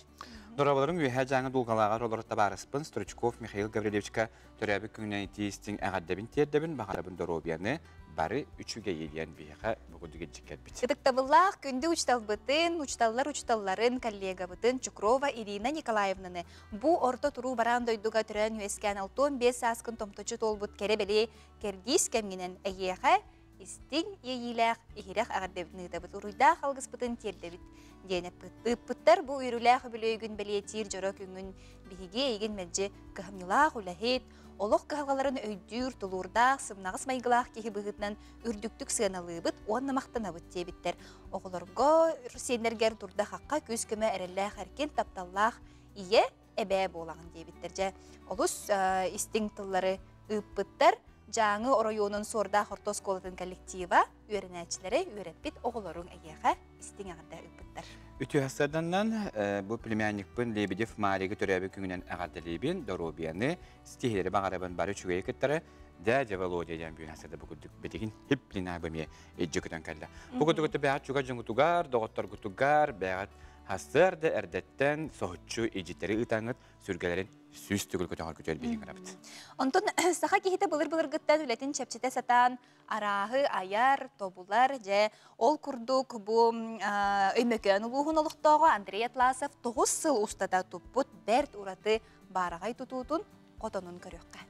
Дорооболоруҥ, Үөһээ Дьааҥы Дулҕалааҕар олорор табаарыспын Стручков Михаил Гаврильевичка төрөөбүт күнүнэн итии-истиҥ эҕэрдэбин тиэрдэбин, баҕарабын доруобуйаны, бары үчүгэйи диэн биһиэхэ бу курдук илдьиккэрбит.
Ытыктабыллаах күндү учууталбытын, учууталлар учууталларын, коллегабытын Чукрова Ирина Николаевнаны бу орто туруу бараан дойдуга төрөөн үөскээн 65 сааскын томточу туолбут кэрэ-бэлиэ кэрдиис кэмҥинэн эйиэхэ истиҥ иэйиилээх иһирэх эҕэрдэбитин ыытабыт, уруйдаах алгыспытын тиэрдэбит диэн ыыппыттар. Бу үөрүүлээх үбүлүөйгүн бэлиэтиир дьоро күҥҥүн биһиги эйигин мэлдьи кыһамньылаах үлэһит, олох кыһалҕаларын өйдүүр, тулуурдаах, сымнаҕас майгылаах киһи быһыытынан үрдүктүк сыаналыыбыт уонна махтанабыт диэбиттэр. Оҕолорго, сиэннэргэр дурда-хахха, күүс-көмө, эрэллээх эркин, тапталлаах ийэ, эбээ буолаҕын диэбиттэр. Дьэ, олус истиҥ тыллары ыыппыттар. Дьааҥы оройуонун Суордаах орто оскуолатын коллектива, үөрэнээччилэри, үөрэппит оҕолоруҥ эйиэхэ истиҥ эҕэрдэ ыыппыттар.
Үтүө сарсыарданнан, бу племянникпын Лебедев Маригы төрөөбүт күнүнэн эҕэрдэлиибин, доруобуйаны, ситиһиилэри баҕарабын, бары үчүгэйи кыттары дядя Володя диэн бүгүн сарсыарда бу курдук битигин хип бу эмиэ илдьи көтөн кэллэ. Бу курдук бэҕэт чугас дьоҥҥутугар, доҕотторгутугар, бэҕэт сарсыарда эрдэттэн соһуччу илдьиттэри ыытаҥҥыт сүргэлэрин 100 төгүл көтөҕөр күтөр биһиҥ барабыт.
Онтон саха киһитэ былыр-былыргыттан үлэтин чэпчэтэ сатаан арааһы айар, тобулар, дьэ, ол курдук бу Өймөкөөн улууһун олохтооҕо Андрей Атласов 9 сыл устата туппут бэрт ураты баараҕай тутуутун хотонун көрүөххэ.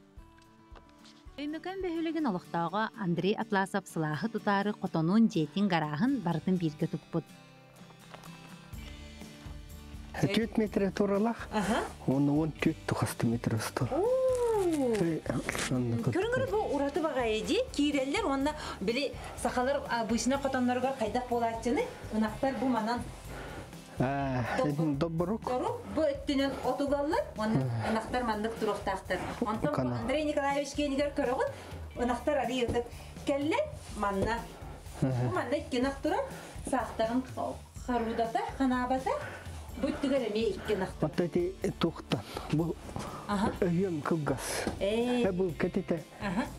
Өймөкөөн бөһүөлэгин олохтооҕо Андрей Атласов сылааһы тутаары хотонун, дьиэтин, гарааһын барытын бииргэ туппут.
4 метр тууралаах, уонна 14 тухасты метр устар.
Көрүҥэр бу ураты баҕайы дии, киирэллэр уонна били сахалар обычно хотонноругар хайдах буолааччыны, ынахтар бу манан
Добборук.
Бу өттүнэн отугаллар, уонна ынахтар маннык туруохтаахтар. Онтон бу Андрей Николаевич киэнигэр көрөҕүт, ынахтар арыйытык кэллэ манна. Бу манна икки ынах турар, саахтарын харуудата, ханаабата, бу өттүгэр эмиэ икки ынах.
Оттон ити туохтан бу өйөм кылгас. Бу кэтитэ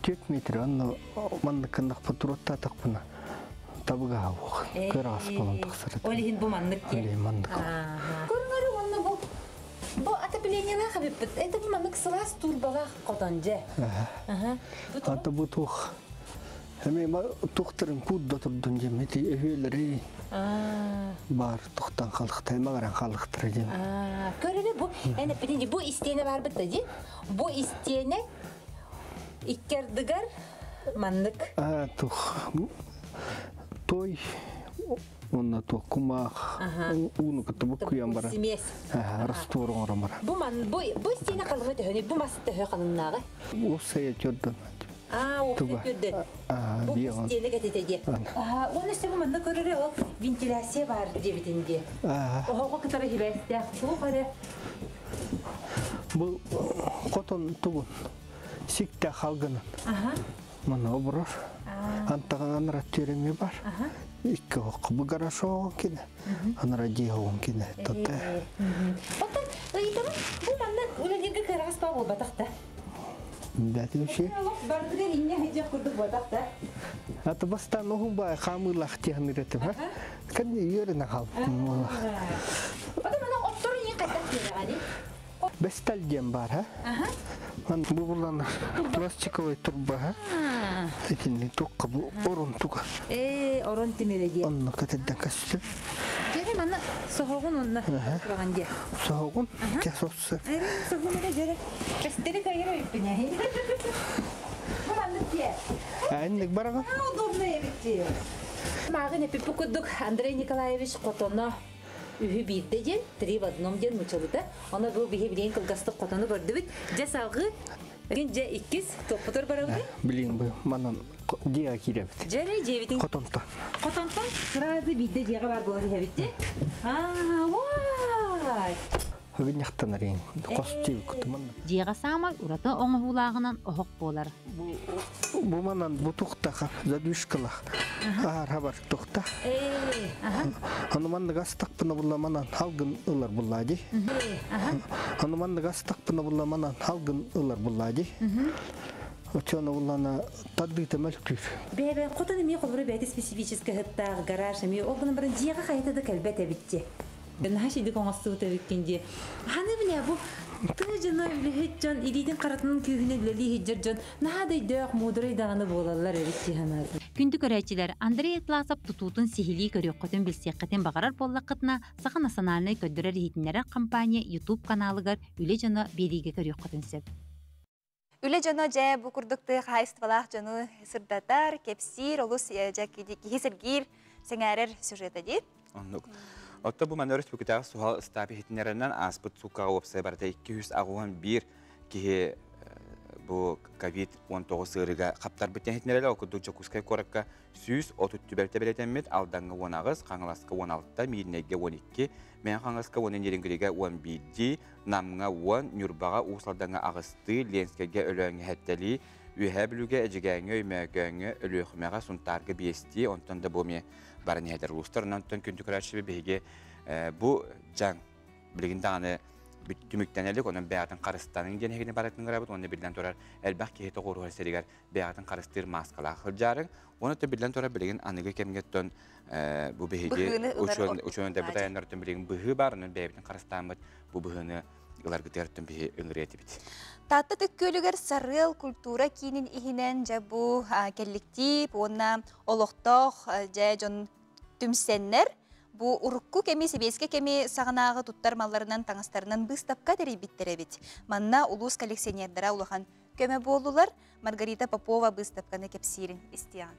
4 метр, онно маннык ынахпын туруоттаатахпына. Табыга уох. Кырас болон тахсар.
Ол иһин бу маннык
ди. Ол маннык.
Көрүҥөрү онно бу бу отоплениелаах эбиппит. Это бу маннык сылаас турбалаах хотон же.
Ата бу туох. Эми тухтарын кудда турдун дем. Эти өһүөлери бар тухтан халыктай магаран халыктыр дем.
Көрүнө бу эне битинди бу истиэне бар бит ди. Бу истиэне иккердигер маннык.
Тух. Той онна туох кумаах ууну кытта буккуйан бара.
Смесь.
Раствор оҥорон бара.
Бу ман бу бу истиэне халыҥа төһөнү бу мас төһө халыҥнааҕы.
Уопсайа төрдөн.
Туга. Бу истиэне кэтите диэ. Оны өссө бу манна көрөрө ол вентиляция бар диэбитин диэ. Оһоҕо кытары хибээстээх туох эрэ.
Бу хотон тугун сикте халгынын. Мана оборор. Антаҕан анара түөрэми бар. Икки хоққы бу гараж оҕон кине. Анара дии оҕон кине. Тотте.
Оттон ыйытабын бу манна үлэлииргэ кыараҕас баа буолбатах да.
Бәтин ши.
Бардыгар инне хыдьах курдук буолбатах да.
Аты бастан оһун бай хамыылах тиһанырытым ха. Кән йөренә хал.
Оттон мана отторун иин кайтак диэрэҕани.
Бестал диэн бар ха. Ман бу булан пластиковый турба ха. Итинни туққа бу орон туга.
Орон тимире диэ.
Онно кэтедден кәсүтү.
Жere манна соһоҕун онна тураган диэ.
Соһоҕун кәсоссы.
Соһоҕун эрэ жere. Кәстери кайра өйпүнэ. Бу маннык диэ.
Әнник барага.
Удобно эбит. Маагын эпиппи курдук Андрей Николаевич хотоно үһү биирдэ диэн, три в одном диэн мучалыта. Оны бу биһи билиэн кылгастык хотону көрдүбүт. Дьэ салгы Гин дьэ иккис топпутор барабыт.
Билин бу манан дия киребит.
Дьэре дьиэбитин.
Хотонто.
Хотонтон сразу биирдэ дьиэҕэ бар буолар иһэбит дьэ. Аа, вай!
Хөгүнньахтан арыйын. Костюм кутуман.
Дьиэҕэ саамай ураты оҥоһуулааҕынан оһох буолар.
Бу манан бу тухтаха задвижкалах. Аар хабар тухта. Аны маннык астакпына булла манан халгын ылар булла ди. Аны маннык астакпына булла манан халгын ылар булла ди. Очоно буллана таддыта мөлкүр.
Бэбэ хотон эмиэ холбура бэйэтэ специфическэй ыһыттаах гараж эмиэ ол гынан баран дьиэҕэ хайата да кэлбэт эбит дии. Наһаа шидик оҥостубут эбиккин дии. Ханы билэ бу тыа дьоно үлэһит дьон илиитин харатынан күүһүнэн үлэлии сылдьар дьон наһаа да өйдөөх муударай даҕаны буолаллар эбит дии санаатым.
Күндү көрөөччүлэр, Андрей Атласов тутуутун сиһилии көрүөххүтүн билсиэххитин баҕарар буоллаххытына, Саха национальнай көрдөрөр иһитиннэрэр компания YouTube каналыгар Үлэ дьоно биэриигэ көрүөххүтүн сөп.
Үлэ дьоно дьэ бу курдук тыа хаһаайыстыбалаах дьону сырдатар, кэпсиир, олус дьэ киһи сэргиир, сэҥээрэр сюжета дии.
Оннук. Отто бу манна өрөспүүбүлүкэтээҕи суһал ыстаап иһитиннэрэринэн ааспыт сууккаҕа уопсай барыта 281 киһи бу ковид-19 ыарыыга хаптарбыт иһитиннэрэлэр. Ол курдук Дьокуускай куоракка 130 түбэлтэ бэлиэтэммит, Алдаҥҥа 18, Хаҥаласка 16, Мииринэйгэ 12, Мэҥэ Хаҥаласка уонна Нерюнгригэ 11, Намҥа 10, Ньурбаҕа, Уус Алдаҥҥа аҕыстыы, Ленскэйгэ, Өлөөҥҥө сэттэлии, Үөһээ Бүлүүгэ, Эдьигээҥҥэ, Өймөөкөөҥҥө, Өлүөхүмэҕэ, Сунтаарга биэстии, онтон да бу эмиэ баран иһэллэр улуустар. Онон күндү көрөөччүбүт биһиги бу дьаҥ билигин даҕаны түмүктэнэ илик, онон бэйэҕитин харыстаныҥ диэн эһигини барытын ыҥырабыт уонна биллэн турар элбэх киһи тоҕуоруһар сиригэр бэйэҕитин харыстыыр мааскалаах сылдьаарыҥ. Уонна биллэн турар билигин аныгы кэмҥэ оттон бу биһиги учуонайдарбыт айаннарыттан билигин быһыы баар, онон бэйэбитин харыстааммыт бу быһыыны ыларгытыгар биһи ыҥырыа этибит.
Таатта Төккүөлүгэр Сарыал культура киинин иһинэн дьэ бу кэлликтиип уонна олохтоох дьэ дьон түмсэннэр бу урукку кэми сэбиэскэ кэми саҕанааҕы туттар малларынан таҥастарынан быыстапка тэрийбиттэр эбит. Манна улуус коллекционердара улахан көмө буоллулар. Маргарита Попова быыстапканы кэпсиирин истиэҕин.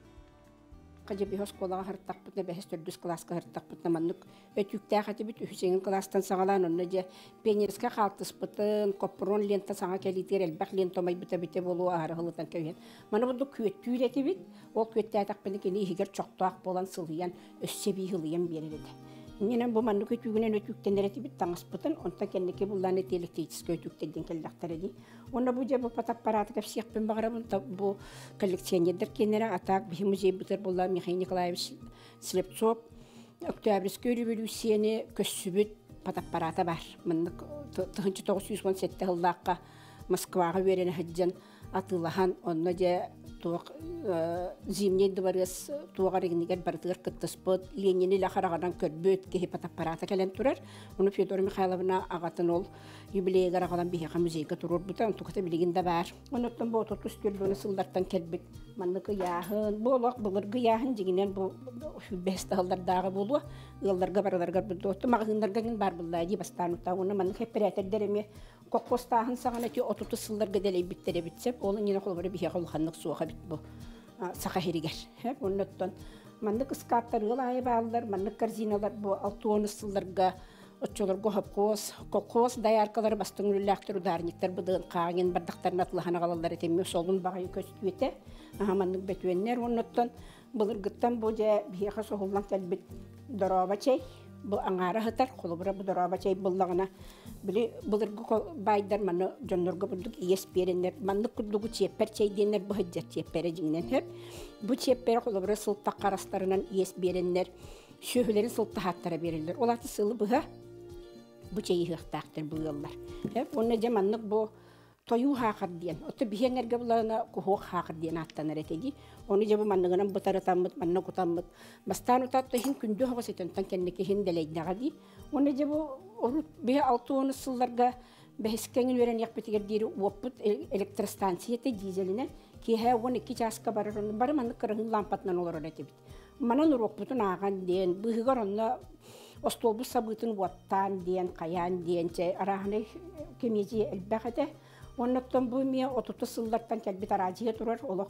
Хадьа биһи оскуолаҕа сырыттахпытына бэһис төрдүс кылааска сырыттахпытына маннык өтүүктээх этибит үһүс кылаастан саҕалаан онно дьэ пионерскай хаалтыспытын коппурон лента саҥа кэлиитигэр элбэх лента умайбыта эбитэ буолуо аһары ылытан кэбиһэн маны бурдук күөттүүр этибит ол күөттээтэхпинэ кини иһигэр чохтоох буолан сылыйан өссө эбии ылыйан биэрэр этэ Иннинэн бу маннык өтүүгүнэн өтүүктэнэр этибит таҥаспытын, онтон кэнники буллаан эти электрическэй өтүүктэр диэн кэллэхтэрэ дии. Уонна бу дьэ бу фотоаппараты кэпсиэхпин баҕарабын. Бу коллекционердар киэннэрэ атаак биһи музейбытыгар буолла Михаил Николаевич Слепцов Октябрьскай революцияны көссүбүт фотоаппарата бар. Маннык 1917 сыллаахха Москваҕа үөрэнэ сылдьан атыылаһан онно дьэ туох Зимний дворец туоҕар игинигэр барытыгар кыттыспыт, Ленини илэ хараҕынан көрбүт киһи фотоаппарата кэлэн турар. Ону Федора Михайловна аҕатын ол юбилейыгар аҕалан биһиэхэ музейга туруорбута, онтуката билигин да баар. Онуттан бу 34 сыллартан кэлбит маннык ыйааһын, бу олох былыргы ыйааһын дьиҥинэн бу бэс таһыллардааҕы буолуо, ыалларга барыларыгар бу маҕаһыыннарга гин баар буллаа дии бастаан утаа уонна маннык эппэрээтэрдэр эмиэ Коккостааһын саҕана ити отутус сылларга дэлэйбиттэр эбит сөп. Ол иннинэ холобура биһиэхэ улаханнык суох эбит бу Саха сиригэр. Оннуттан маннык ыскааптар ыал аайы бааллар, маннык корзиналар бу 60 сылларга оччолорго хопкуос, колхоз дояркалары бастыҥ үлэлээхтэр ударниктар быдыын хааҥын бардахтарын атлаһан аҕалаллар этимми солун баҕайы көстүөтэ. Аха маннык бөтүөннэр оннуттан Былыргыттан бу дьэ биһиэхэ соһуллан кэлбит дорообо чэй бу аҥаара сытар. Холобура бу дорообо чэй буллаҕына били былыргы баайдар маны дьоннорго бурдук иэс биэрэннэр маннык курдугу чиэппэр чэй диэннэр бу сылдьар чиэппэрэ дьиҥинэн сөп. Бу чиэппэрэ холобура сылтах харастарынан иэс биэрэннэр сүөһүлэрин сылтаһааттара биэрэллэр. Ол аата сылы быһа бу чэйи ыһыахтаахтар бу ыаллар. Уонна дьэ маннык бу Тойуу хаахар диэн. Отто биһи эҥэргэ булаына куһуок хаахар диэн ааттанар этэ дии. Ону дьэ бу манныгынан бытарытаммыт, манна кутаммыт. Бастаан утаатта иһин күндү оһоҕос этэнтэн кэнники иһин дэлэйдэҕэ дии. Уонна дьэ бу урут биһи 60 сылларга бэһискэҥин үөрэниэхпитигэр диэри уоппут электростанция этэ дизелинэн киэһэ 12 чааска барар онно бары маннык кыраһыын лампатынан олорор этибит. Манан уруокпутун ааҕан диэн, быыһыгар онно остуолбут сабыытын уоттаан диэн, хайаан диэн, чэ, арааһынай кэмиэдьийэ элбэх этэ. Оннуттан бу эмиэ отутус сыллартан кэлбит араадьыйа турар, олох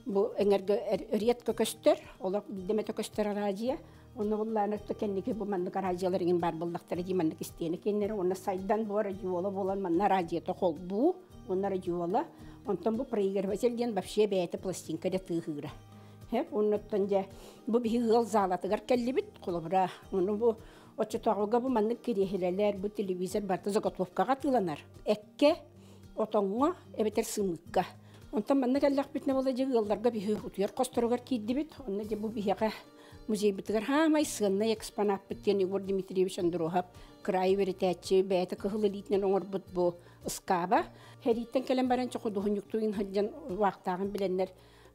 бу эҥэргэ редко көстөр, олох биирдэ эмэтэ көстөр араадьыйа. Онно буллаан өттө кэнники бу маннык араадьыйалар иҥин баар буоллахтара дии маннык истиэнэ киэннэрэ уонна сайдан бу радиола буолан манна араадьыйата холбуу уонна радиола. Онтон бу проигрыватель диэн вообще бэйэтэ пластинка да тыаһыыра. Оннуттан дьэ бу биһи ыал залатыгар кэллибит. Холобура, ону бу оччотооҕуга бу маннык кириэһилэлэр, бу телевизор барыта заготовкаҕа атыыланар. Эккэ, отоҥҥо эбэтэр сымыыкка. Онтон манна кэллэхпитинэ буола дьэ ыалларга биһи утуйар хосторугар киирдибит. Онно дьэ бу биһиэхэ музейбытыгар хаамай сыаннай экспонаппыт диэн Егор Дмитриевич Андруоһап кыраайы үөрэтээччи бэйэтэ кыһыл илиитинэн оҥорбут бу ыскааба. Сэрииттэн кэлэн баран чохудуһунньуктуйун сылдьан уаахтааҕын билэннэр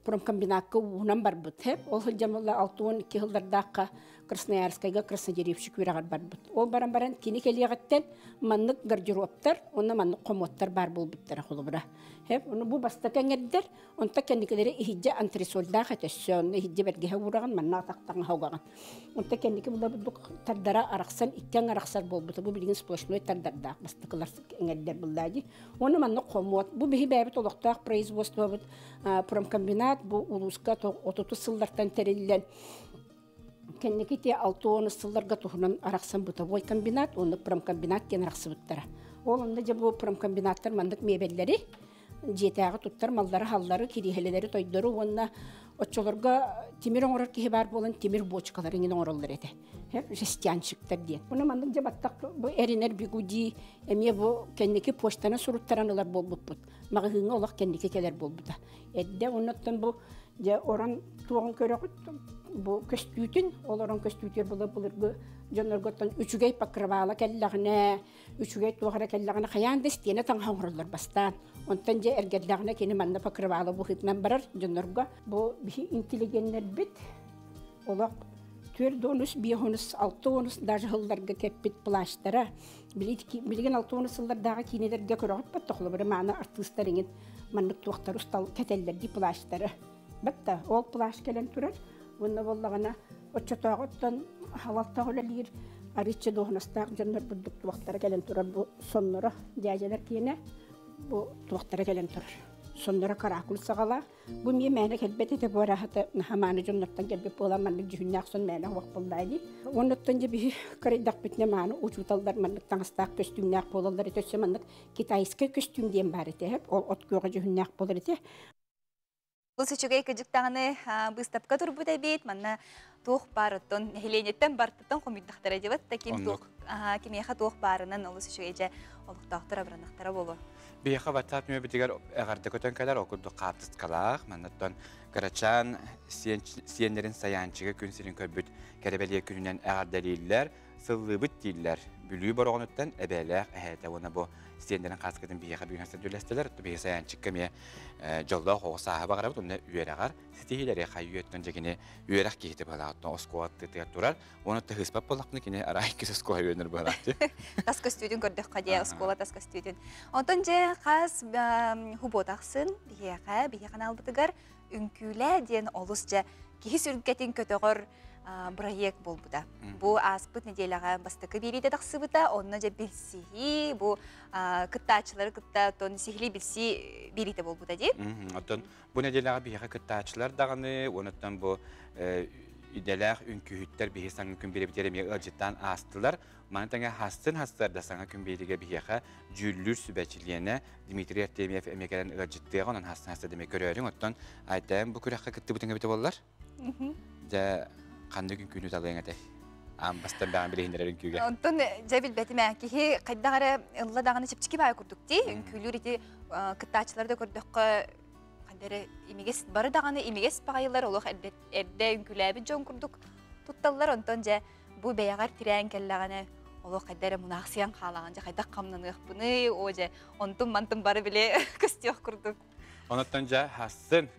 промкомбинакка уунан барбыт. Ол сылдьан буолла 62 сыллардаахха Красноярскайга краснодеревщик үөрэҕэр барбыт. Ол баран баран кини кэлиэҕиттэн маннык гардеробтар уонна маннык хомуоттар баар буолбуттара холобура. Ону бу бастакы эҥэрдэр, онто кэнникилэри иһиддьэ антресольдаах этэ өссө, онно иһиддьэ бэргэһэ уураҕын, манна атахтаҥаһа угаҕын. Онто кэнники була бурдук тардара арахсан, икки арахсар буолбута. Бу билигин сплошной тардардаах бастакылар эҥэрдэр буллаа дии. Уонна маннык хомуот. Бу биһи бэйэбит олохтоох производствобыт промкомбинат бу улууска 30 сыллартан тэриллэн кэнники те 60 сылларга туһунан арахсан бытовой комбинат уонна промкомбинат диэн арахсыбыттара. Ол онно дьэ бу промкомбинаттар маннык миэбэллэри дьиэтээҕи туттар маллары-халлары, кириэһилэлэри, тойдору уонна оччолорго тимир оҥорор киһи баар буолан тимир бочкалары иҥин оҥороллор этэ. Жестянщиктар диэн. Уонна маннык дьэ баттах бу эринэр бигуди эмиэ бу кэнники почтаны суруттаран ылар буолбуппут. Маҕаһыыҥҥа олох кэнники кэлэр буолбута. Эрдэ оннуттан бу дьэ орон туоҕун көрөҕүт бу көстүүтүн, ол орон көстүүтүгэр былыр былыргы дьоннорготтон үчүгэй покрывало кэллэҕинэ, үчүгэй туох эрэ кэллэҕинэ хайаан да истиэнэ таҥаһа оҥороллор бастаан. Онтон дьэ эргэрдэҕинэ кини манна покрывало быһыытынан барар дьоннорго. Бу биһи интеллигеннэрбит олох 4 онус, 5 онус, 6 онус даже сылларга кэппит плащтара. Билигин 60 сыллардааҕы киинэлэргэ көрөҕүт батта холобура мааны артыыстар иҥин маннык туохтар устал кэтэллэр дии плащтары. Батта ол плащ кэлэн турар. Уонна буоллаҕына оччотооҕуттан халалтаҕа үлэлиир арыычча дуоһунастаах дьоннор бурдук туохтара кэлэн турар бу сонноро дьээдьэлэр киэнэ бу туохтара кэлэн турар. Сонноро каракуль саҕалаах. Бу эмиэ мээнэ кэлбэт этэ бу арааһата наһаа мааны дьоннортон кэлбит буолан маннык дьүһүннээх сон мээнэ уох буоллаа дии. Оннуттан дьэ биһи кырайдахпытына мааны учууталлар маннык таҥастаах көстүүмнээх буолаллар этэ өссө маннык китайскай көстүүм диэн баар этэ ол от күөҕэ дьүһүннээх буолар этэ.
Олус үчүгэй кыдьык даҕаны быыстапка турбут эбит. Манна туох баар оттон нэһилиэнньэттэн бартыттан хомуйдахтара дебат да ким туох кимиэхэ туох баарынан олус үчүгэй дьэ олохтоохтор абыранахтара буолуо.
Биһиэхэ WhatsApp нөмербитигэр эҕэрдэ көтөн кэлэр, ол курдук хаартыскалаах, маннаттан кырачаан сиэннэрин Сайаанчыга күн сирин көрбүт кэрэ бэлиэ күнүнэн эҕэрдэлииллэр, сыллыыбыт дииллэр. Бүлүү Бороҕонуттан эбээлээх эһээтэ уонна бу стендэрин хааскытын биһиэхэ бүгүн үлэстэлэр. Биһи сайаанчыкка эмиэ дьоллоох оҕо сааһы баҕарабыт уонна үөрэҕэр ситиһиилэри хайыы өттүн кини үөрэх киһити быһалаах оскуола тытыгар турар. Уонна тыһыспат буоллахпына кини арай иккис оскуола үөрэнэр быһалаах.
Тас көстүүтүн көрдөххө дии, оскуола тас көстүүтүн. Онтон дьэ хас хубуотахсын биһиэхэ, биһи каналбытыгар үҥкүүлээ диэн олус дьэ киһи сүргэтин көтөҕөр проект буолбута. Бу ааспыт неделяҕа бастакы биэриитэ тахсыбыта, онно дьэ билсиһии, бу кыттааччылары кытта тон сиһили билсии биэриитэ буолбута дии.
Оттон бу неделяҕа биһиэхэ кыттааччылар даҕаны, онуттан бу идэлээх үҥкүүһүттэр биһи саҥа күн биэрэбитигэр эмиэ ыалдьыттаан аастылар. Маны тэҥэ хастын хастар да саҥа күн биэриигэ биһиэхэ дьүүллүүр сүбэ чилиэнэ Дмитрий Артемьев эмиэ кэлэн ыалдьыттыаҕа, онон хастын хастар да эмиэ көрөөрүҥ. Оттон айтайан бу күрэххэ кыттыбытыҥ эбитэ буоллар? Дьэ, ханнык үҥкүүнү талыаҥ этэй? Аан бастан бэҕэн билиһиннэрэр үҥкүүгэ.
Онтон дьэ билбэтим ээ, киһи хайдах эрэ ылла даҕаны чэпчэки баай курдук дии. Үҥкүүлүүр ити кыттааччылары да көрдөххө хайда эрэ имигэс, бары даҕаны имигэс баҕайылар олох эрдэ, эрдэ үҥкүүлээбит дьон курдук тутталлар. Онтон дьэ бу бэйэҕэр тирээн кэллэҕинэ олох хайда эрэ мунаахсыйан хаалаҕын, дьэ хайдах хамнаныахпыный, оо дьэ онтум-мантым бары били көстүөх курдук.
Онуттан дьэ хассын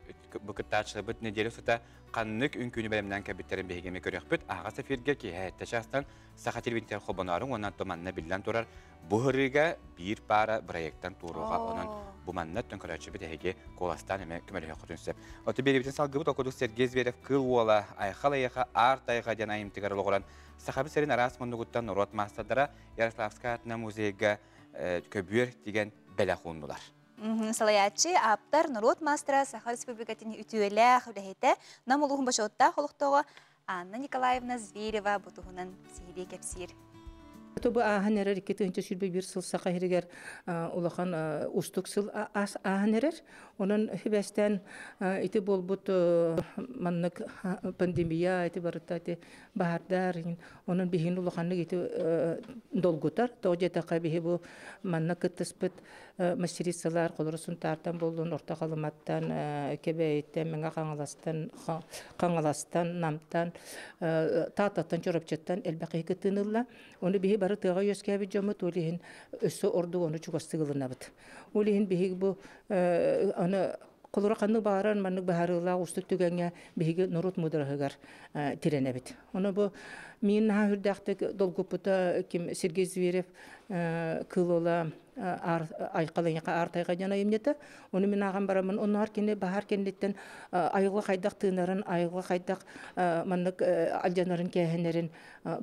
бу кыттааччыларбыт неделя устата ханнык үҥкүүнү бэлэмнээн кэлбиттэрин биһиги эмиэ көрүөхпүт. Аһаҕас эфиргэ киэһэ сэттэ чаастан Саха телевидениетигэр холбонооруҥ уонна манна биллэн турар бу ырыыга биир паара проектан туоруоҕа. Онон бу манна өттөн көрөөччүбүт эһиги куоластаан эмэ көмөлөһүөххүтүн сөп. Оту биэриибитин салгыбыт окудук Сергей Зверев Кыыл уола Айхал эйиэхэ Аар тайҕа диэн айымтыгар олоҕуран Сахабыт сирин араас муннугуттан норуот маастардара Ярославскай аатынан музейга көбүөр тигэн бэлэх ууннулар.
Салайааччы, ааптар, норуот маастара, Саха Республикатын үтүөлээх үлэһитэ, Нам улууһун бочуоттаах олохтооҕо Анна Николаевна Зверева бу туһунан сиһилии кэпсиир.
Бу ааһан эрэр 2021 сыл Саха сиригэр улахан уустук сыл ааһан эрэр. Онон хибэстээн ити буолбут маннык пандемия ити барыта ити баһаардар онон биһигини улаханнык ити долгутар. Тоҕо диэтэххэ биһи бу манна кыттыспыт мастерицалар холоро Сунтаартан буоллун, Орто Халыматтан, Кэбээйиттэн, Мэҥэ Хаҥаластан, Хаҥаластан, Намтан, Тааттаттан, Чурапчыттан элбэх киһи кыттыыны ылла. Ону биһи бары тыаҕа үөскээбит дьоммут, ол иһин өссө ордук ону чугастык ылынабыт. Ол иһин биһиги бу аны холоро ханнык баҕарар маннык быһаарыылаах уустук түгэҥҥэ биһиги норуот муудараһыгар тирэнэбит. Ону бу миин наһаа үрдээхтик долгуппута ким Сергей Зверев Кыыл Айхалыйаха Аар тайҕа диэн айымньыта. Ону мин ааҕан бараммын, оннооҕор кини баһаар кэнниттэн айылҕа хайдах тыынарын, айылҕа хайдах маннык алдьанарын, кээһэнэрин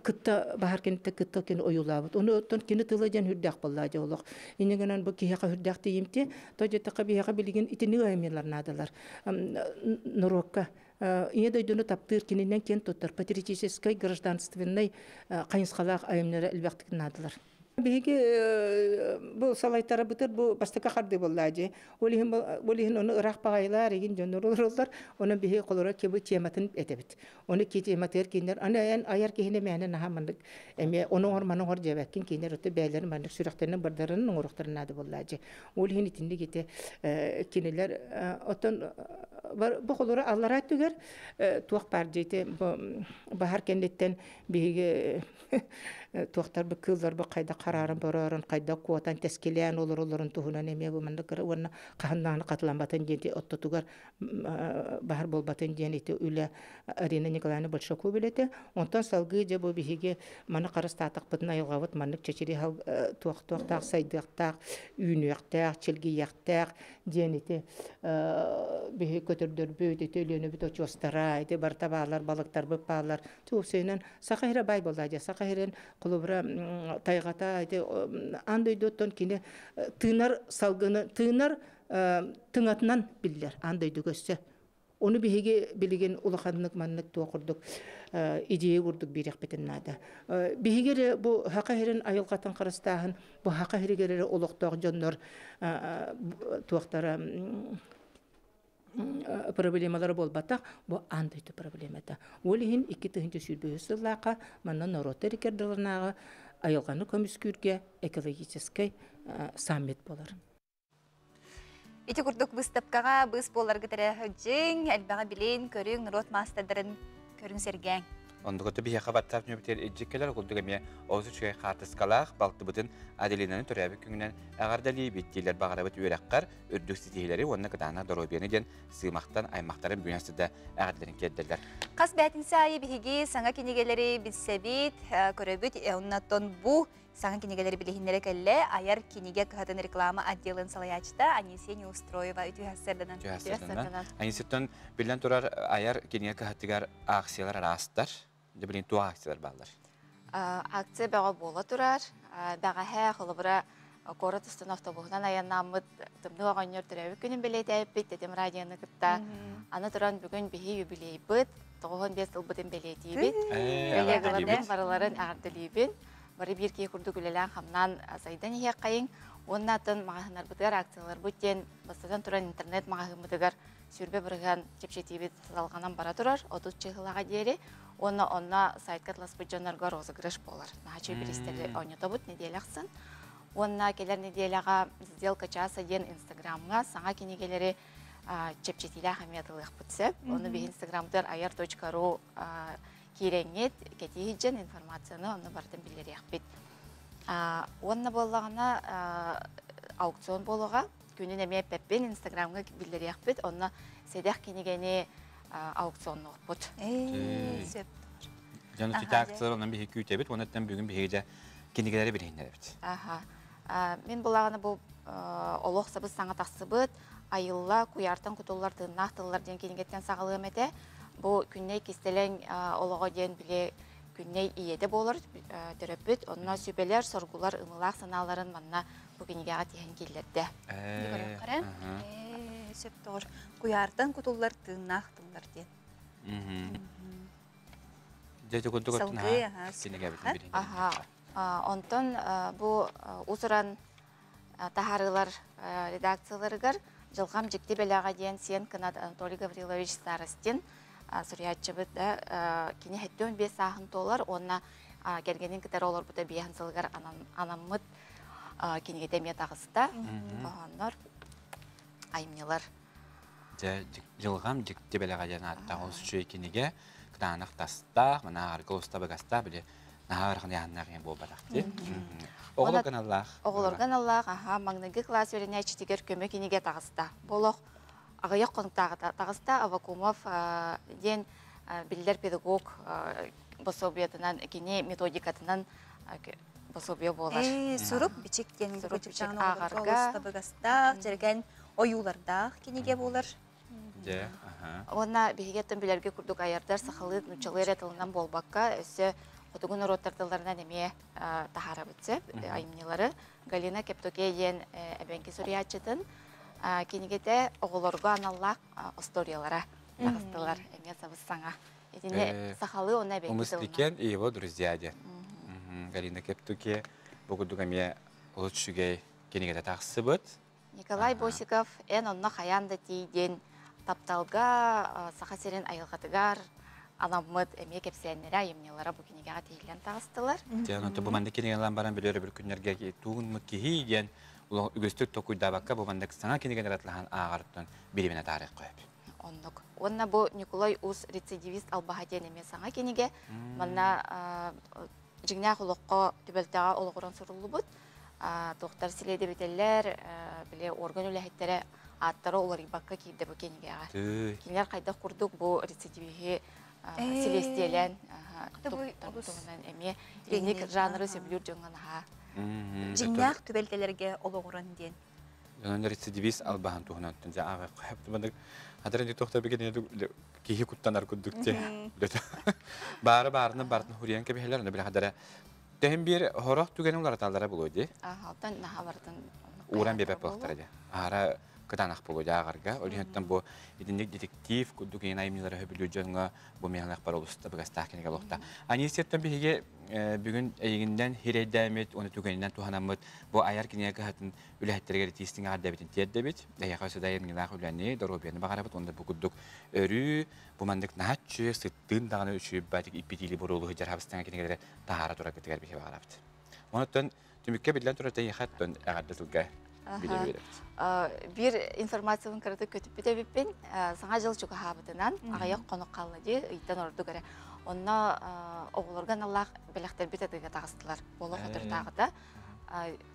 кытта баһаар кэнниттэн кытта кини ойуулаабыт. Ону оттон кини тыла диэн үрдээх буоллаа дьэ олох. Инньэ гынан бу киһиэхэ үрдээх тиийимтиэ. То диэтэххэ биһиэхэ билигин итинник айымньылар наадалар. Норуокка Ийэ дойдуну таптыыр кининэн киэн туттар патриотическай, гражданственнай хайысхалаах айымньылара элбэхтик наадалар. Биһиги бу салайтарабытыр бу бастакы хардыы буоллаа дии. Ол иһин ол иһин ону ыраах баҕайылар игин дьоннор олороллор. Онон биһиги холоро кибы тематын этэбит. Ону ки тематыгар кинилэр аны эн айар киһини мээнэ наһаа маннык эмиэ ону оҥор маны оҥор диэбэккин кинилэр өттө бэйэлэрин маннык сүрэхтэринэн бардарын оҥоруохтарын наада буоллаа дии. Ол иһин итинник ити кинилэр оттон бу холоро аллараа өттүгэр туох баар дии бу баһар кэнниттэн биһиги туохтарбыт кыылларбыт хайдах харааран бороорон хайдах куотан тэскилээн олороллорун туһунан эмиэ бу маннык уонна хаһан даҕаны хатыламматын диэн оттотугар баһар буолбатын диэн ити үлэ Арина Николаевна Большакова үлэтэ. Онтон салгыы дьэ бу биһиги маны харыстаатахпытына айылҕабыт маннык чэчири туох-туохтаах сайдыахтаах, үүнүөхтээх, чэлгийиэхтээх диэн ити биһи көтөрдөрбүт, ити Өлүөнэбит очуостара, ити барыта баалар, балыктарбыт баалар. Туупсайынан Саха сирэ баай буоллаа дьэ. Саха сирин холобура тайҕата ити аан дойдуттан кини тыынар салгыны тыынар тыҥатынан биллэр аан дойдуга өссө. Ону биһиги билигин улаханнык маннык туох курдук идея курдук биэриэхпитин наада. Биһиги эрэ бу Саха сирин айылҕатын харыстааһын, бу Саха сиригэр эрэ олохтоох дьоннор туохтара проблемалара буолбатах, бу аан дойду проблемата. Ол иһин 2023 сыллаахха манна норуоттар иккардыларынааҕы айылҕаны көмүскүүргэ экологическай саммит буолар.
Ити курдук быыстапкаҕа быыс буоларгыт эрэ сылдьыҥ, элбэҕи билин, көрүҥ, норуот маастардарын көрүҥ сэргээҥ.
Ондугуту биһиэхэ WhatsApp нөмүтэр илдьиккэлэр курдук эмиэ олус үчүгэй хаартыскалаах балтыбытын Аделинаны төрөөбүт күҥүнэн эҕэрдэлиибит дииллэр баҕарабыт үөрэххэр үрдүк ситиһиилэри уонна кытаанах доруобуйаны диэн сыымахтан аймахтарын бүгүн сыда эҕэрдэлэрин тиэрдэллэр.
Хас бээтинсэ аайы биһиги саҥа кинигэлэри билсэбит, көрөбүт, оннаттан бу саҥа кинигэлэри билиһиннэрэ кэллэ айар кинигэ кыһатын реклама отделын салайааччыта Анисия Неустроева үтүө сарсыарданан.
Үтүө сарсыарданан. Анисияттан биллэн турар айар кинигэ кыһатыгар акциялар араастар. Дьэ билин туох акциялар бааллар?
Акция бөҕө буола турар. Бэҕэһээ холобура куорат устун автобуһунан айаннааммыт тымныы оҕонньор төрөөбүт күнүн бэлиэтээбиппит Тэтим радионы кытта. Аны туран бүгүн биһи юбилейбыт 95 сылбытын бэлиэтиибит. Коллегаларбын барыларын эҕэрдэлиибин. Бары биир киһи курдук үлэлээн-хамнаан сайдан иһиэххэйиҥ. Уонна атын маҕаһыыннарбытыгар акцияларбыт диэн бастатан туран интернет маҕаһыыммытыгар 20% чэпчэтиибит салҕанан бара турар 30 чыһылаҕа диэри. Уонна онно сайтка атласпыт дьоннорго розыгрыш буолар. Наһаа үчүгэй бириистэри оонньотобут нэдиэлэ ахсын. Уонна кэлэр нэдиэлэҕэ «Сделка часа» диэн инстаграмҥа саҥа кинигэлэри чэпчэтиилээх эмиэ атылыахпыт сөп. Ону биһи инстаграмтар ayar.ru киирэҥҥит, кэтии сылдьан информацияны онно барытын биллэриэхпит. Уонна буоллаҕына аукцион буолуоҕа. Күнүн эмиэ эппэппин, инстаграмҥа биллэриэхпит. Онно сэдэх кинигэни аукционнуохпут.
Сөп.
Дьон үтүтэ акциялар онон биһиги күүтэбит, онон бүгүн биһиги дьэ кинигэлэри билиһиннэрэбит.
Аха. Мин булаҕына бу олох сабыс саҥа тахсыбыт айылла куйаартан кутуллар тыыннаах тыллар диэн кинигэттэн саҕалыам этэ. Бу Күннэй кистэлэҥ олоҕо диэн били Күннэй ийэтэ буолар төрөппүт. Онно сүбэлэр, соргулар ымылаах санааларын манна бу кинигэҕэ тиһэн киллэрдэ.
Сөп тоҕор. Куйаартан кутуллар тыыннаах тыллар диэн.
Дьэ курдук кинигэбитин билин.
Онтон бу усуран таһаарыылар редакцияларыгар Дьылҕам дьикти бэлэҕэ диэн сиэн кынат Анатолий Гаврилович Старостин суруйааччыбыт да кини 75 сааһын туолар уонна кэргэнин кытары олорбута биэһин сылыгар анаммыт кинигэтэ эмиэ таҕыста. Хоһооннор, айымньылар.
Дьэ, Дьылҕам дьикти бэлэҕэ диэн ааттаах олус үчүгэй кинигэ. Кытаанах тастаах, мана аргы устабыгастаах, били наһаа ыарахан ыйааһыннаах ийэ буолбатах дии. Оҕолорго аналлаах.
Оҕолорго аналлаах, аха, маҥнайгы кылаас үөрэнээччитигэр көмө кинигэ таҕыста. Бу олох аҕыйах хонуктааҕыта таҕыста. Авакумов диэн биллэр педагог пособиетынан, кини методикатынан пособие буолар.
Сурук бичик диэн ааҕарга табыгастаах, дьэргэн ойуулардаах кинигэ буолар.
Дьэ, аха.
Уонна биһиги оттон билэргэ курдук айардар сахалыы, нууччалыы эрэ тылынан буолбакка, өссө хотугу норуоттар тылларынан эмиэ таһаарабыт сөп айымньылары. Галина Кептоке диэн эбэҥки суруйааччытын кинигэтэ оҕолорго аналлаах остуоруйалара таҕыстылар. Эмиэ сабыс саҥа. Итини сахалыы уонна эбэҥки тылынан.
Умыс и его друзья диэн. Галина Кептуке бу курдук эмиэ олус үчүгэй кинигэтэ тахсыбыт.
Николай Босиков эн онно хайаан да тиий диэн тапталга Саха сирин айылҕатыгар анаммыт эмиэ кэпсээннэрэ, айымньылара бу кинигэҕэ тиһиллэн таҕыстылар.
Дьэ, онон бу маннык кинигэлэн баран билэр өрөбүл күннэргэ тугун киһи диэн үгүстүк толкуйдаабакка бу маннык саҥа кинигэлэр атлаһан ааҕарыттан билиминэ таарыахха сөп.
Оннук. Уонна бу Ньукулай Уус рецидивист албаһа диэн эмиэ саҥа кинигэ. Манна дьиҥнээх олоххо түбэлтэҕэ олоҕуран суруллубут. Туохтар силиэдэбитэллэр, били орган үлэһиттэрэ ааттара уларыйбакка киирдэ бу кинигэҕэ. Кинилэр хайдах курдук бу рецидивиһи силиэстийэлээн туһунан эмиэ инник жанры сөбүлүүр дьоҥҥо наһаа
Дьиҥнээх түбэлтэлэргэ олоҕуран диэн.
Онон рецидивист албаһын туһунан дьэ ааҕыахха хатырын тохтор бигин киһи куттанар курдук те баары баарына бартын хуриан кэбиһэлэр оны билэ Тэһин биир хорох түгэнин уларыталлара буолуо дии.
Алтан наһаа барытын
ууран биэрбэт буолуохтара дии. Аара кытаанах буолуо дии ааҕарга. Ол иһиттэн бу итинник детектив курдук иин айымньылары сөбүлүүр дьоҥҥо бу миэхэлэх бар олус табыгастаах кинигэ буолуохта. Анисияттан биһиги бүгүн эйигиннэн хирэйдээммит уонна түгэнинэн туһанаммыт бу айар кинигэ кыһатын үлэһиттэригэр итиистиҥ эҕэрдэбитин тиэрдэбит. Эйиэхэ өссө да айымньылаах үлэни, доруобуйаны баҕарабыт уонна бу курдук өрүү бу маннык наһаа сыттыын даҕаны үчүгэй иппитиили буруолу сылдьар хабыстаҥа кинигэлэри таһаара тураргытыгар биһи баҕарабыт. Онуттан түмүккэ биллэн турар тэйиэхэттэн эҕэрдэ тылга билэ биэрэбит.
Биир информациябын кыратык көтүппүт эбиппин. Саҥа дьыл чугаһаабытынан аҕыйах хонук хаалла дии, ыйтан ордук эрэ. Онно оҕолорго аналлаах бэлэхтэрбит атыыга таҕыстылар. Буола хотуртааҕыта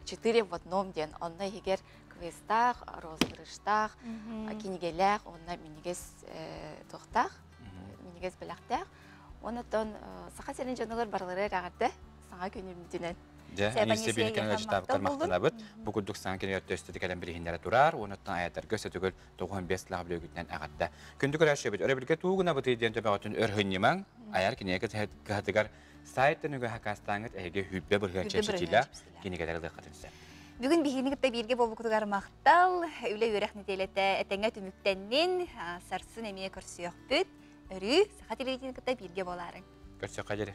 четыре в одном диэн онно иһигэр квестаах, розыгрыштаах, кинигэлээх, онно минньигэс туохтаах, минньигэс бэлэхтээх. Онон Саха сирин дьонугар барылары эрэҕэрдэ саҥа күнүммүтүнэн.
Дьэ, Анисия Биликэн ыалдьытаабыттар махтанабыт. Бу курдук саҥа кинигэ төстөтө кэлэн билиһиннэрэ турар, уонуттан аятарга өссө 95 сылаах бүлүгүтүнэн эҕэрдэ. Күндү көрөөччүбүт, өрөбүлгэ туугуна бытый диэн төбөҕүтүн өр хынньымаҥ, айар кинигэ кыһатыгар сайттан үгэ хакастааҥыт эһиги хүббэ бырыһыан чэпчэтиилээх кинигэлэри ылыаххытын сөп.
Бүгүн биһигини кытта бииргэ буолбукутугар махтал, үлэ үөрэх нэдиэлэтэ этэҥҥэ түмүктэннин, сарсын эмиэ көрсүөхпүт. Өрүү Саха телевидениетын кытта бииргэ буолаарыҥ.
Көрсүөххэ диэри.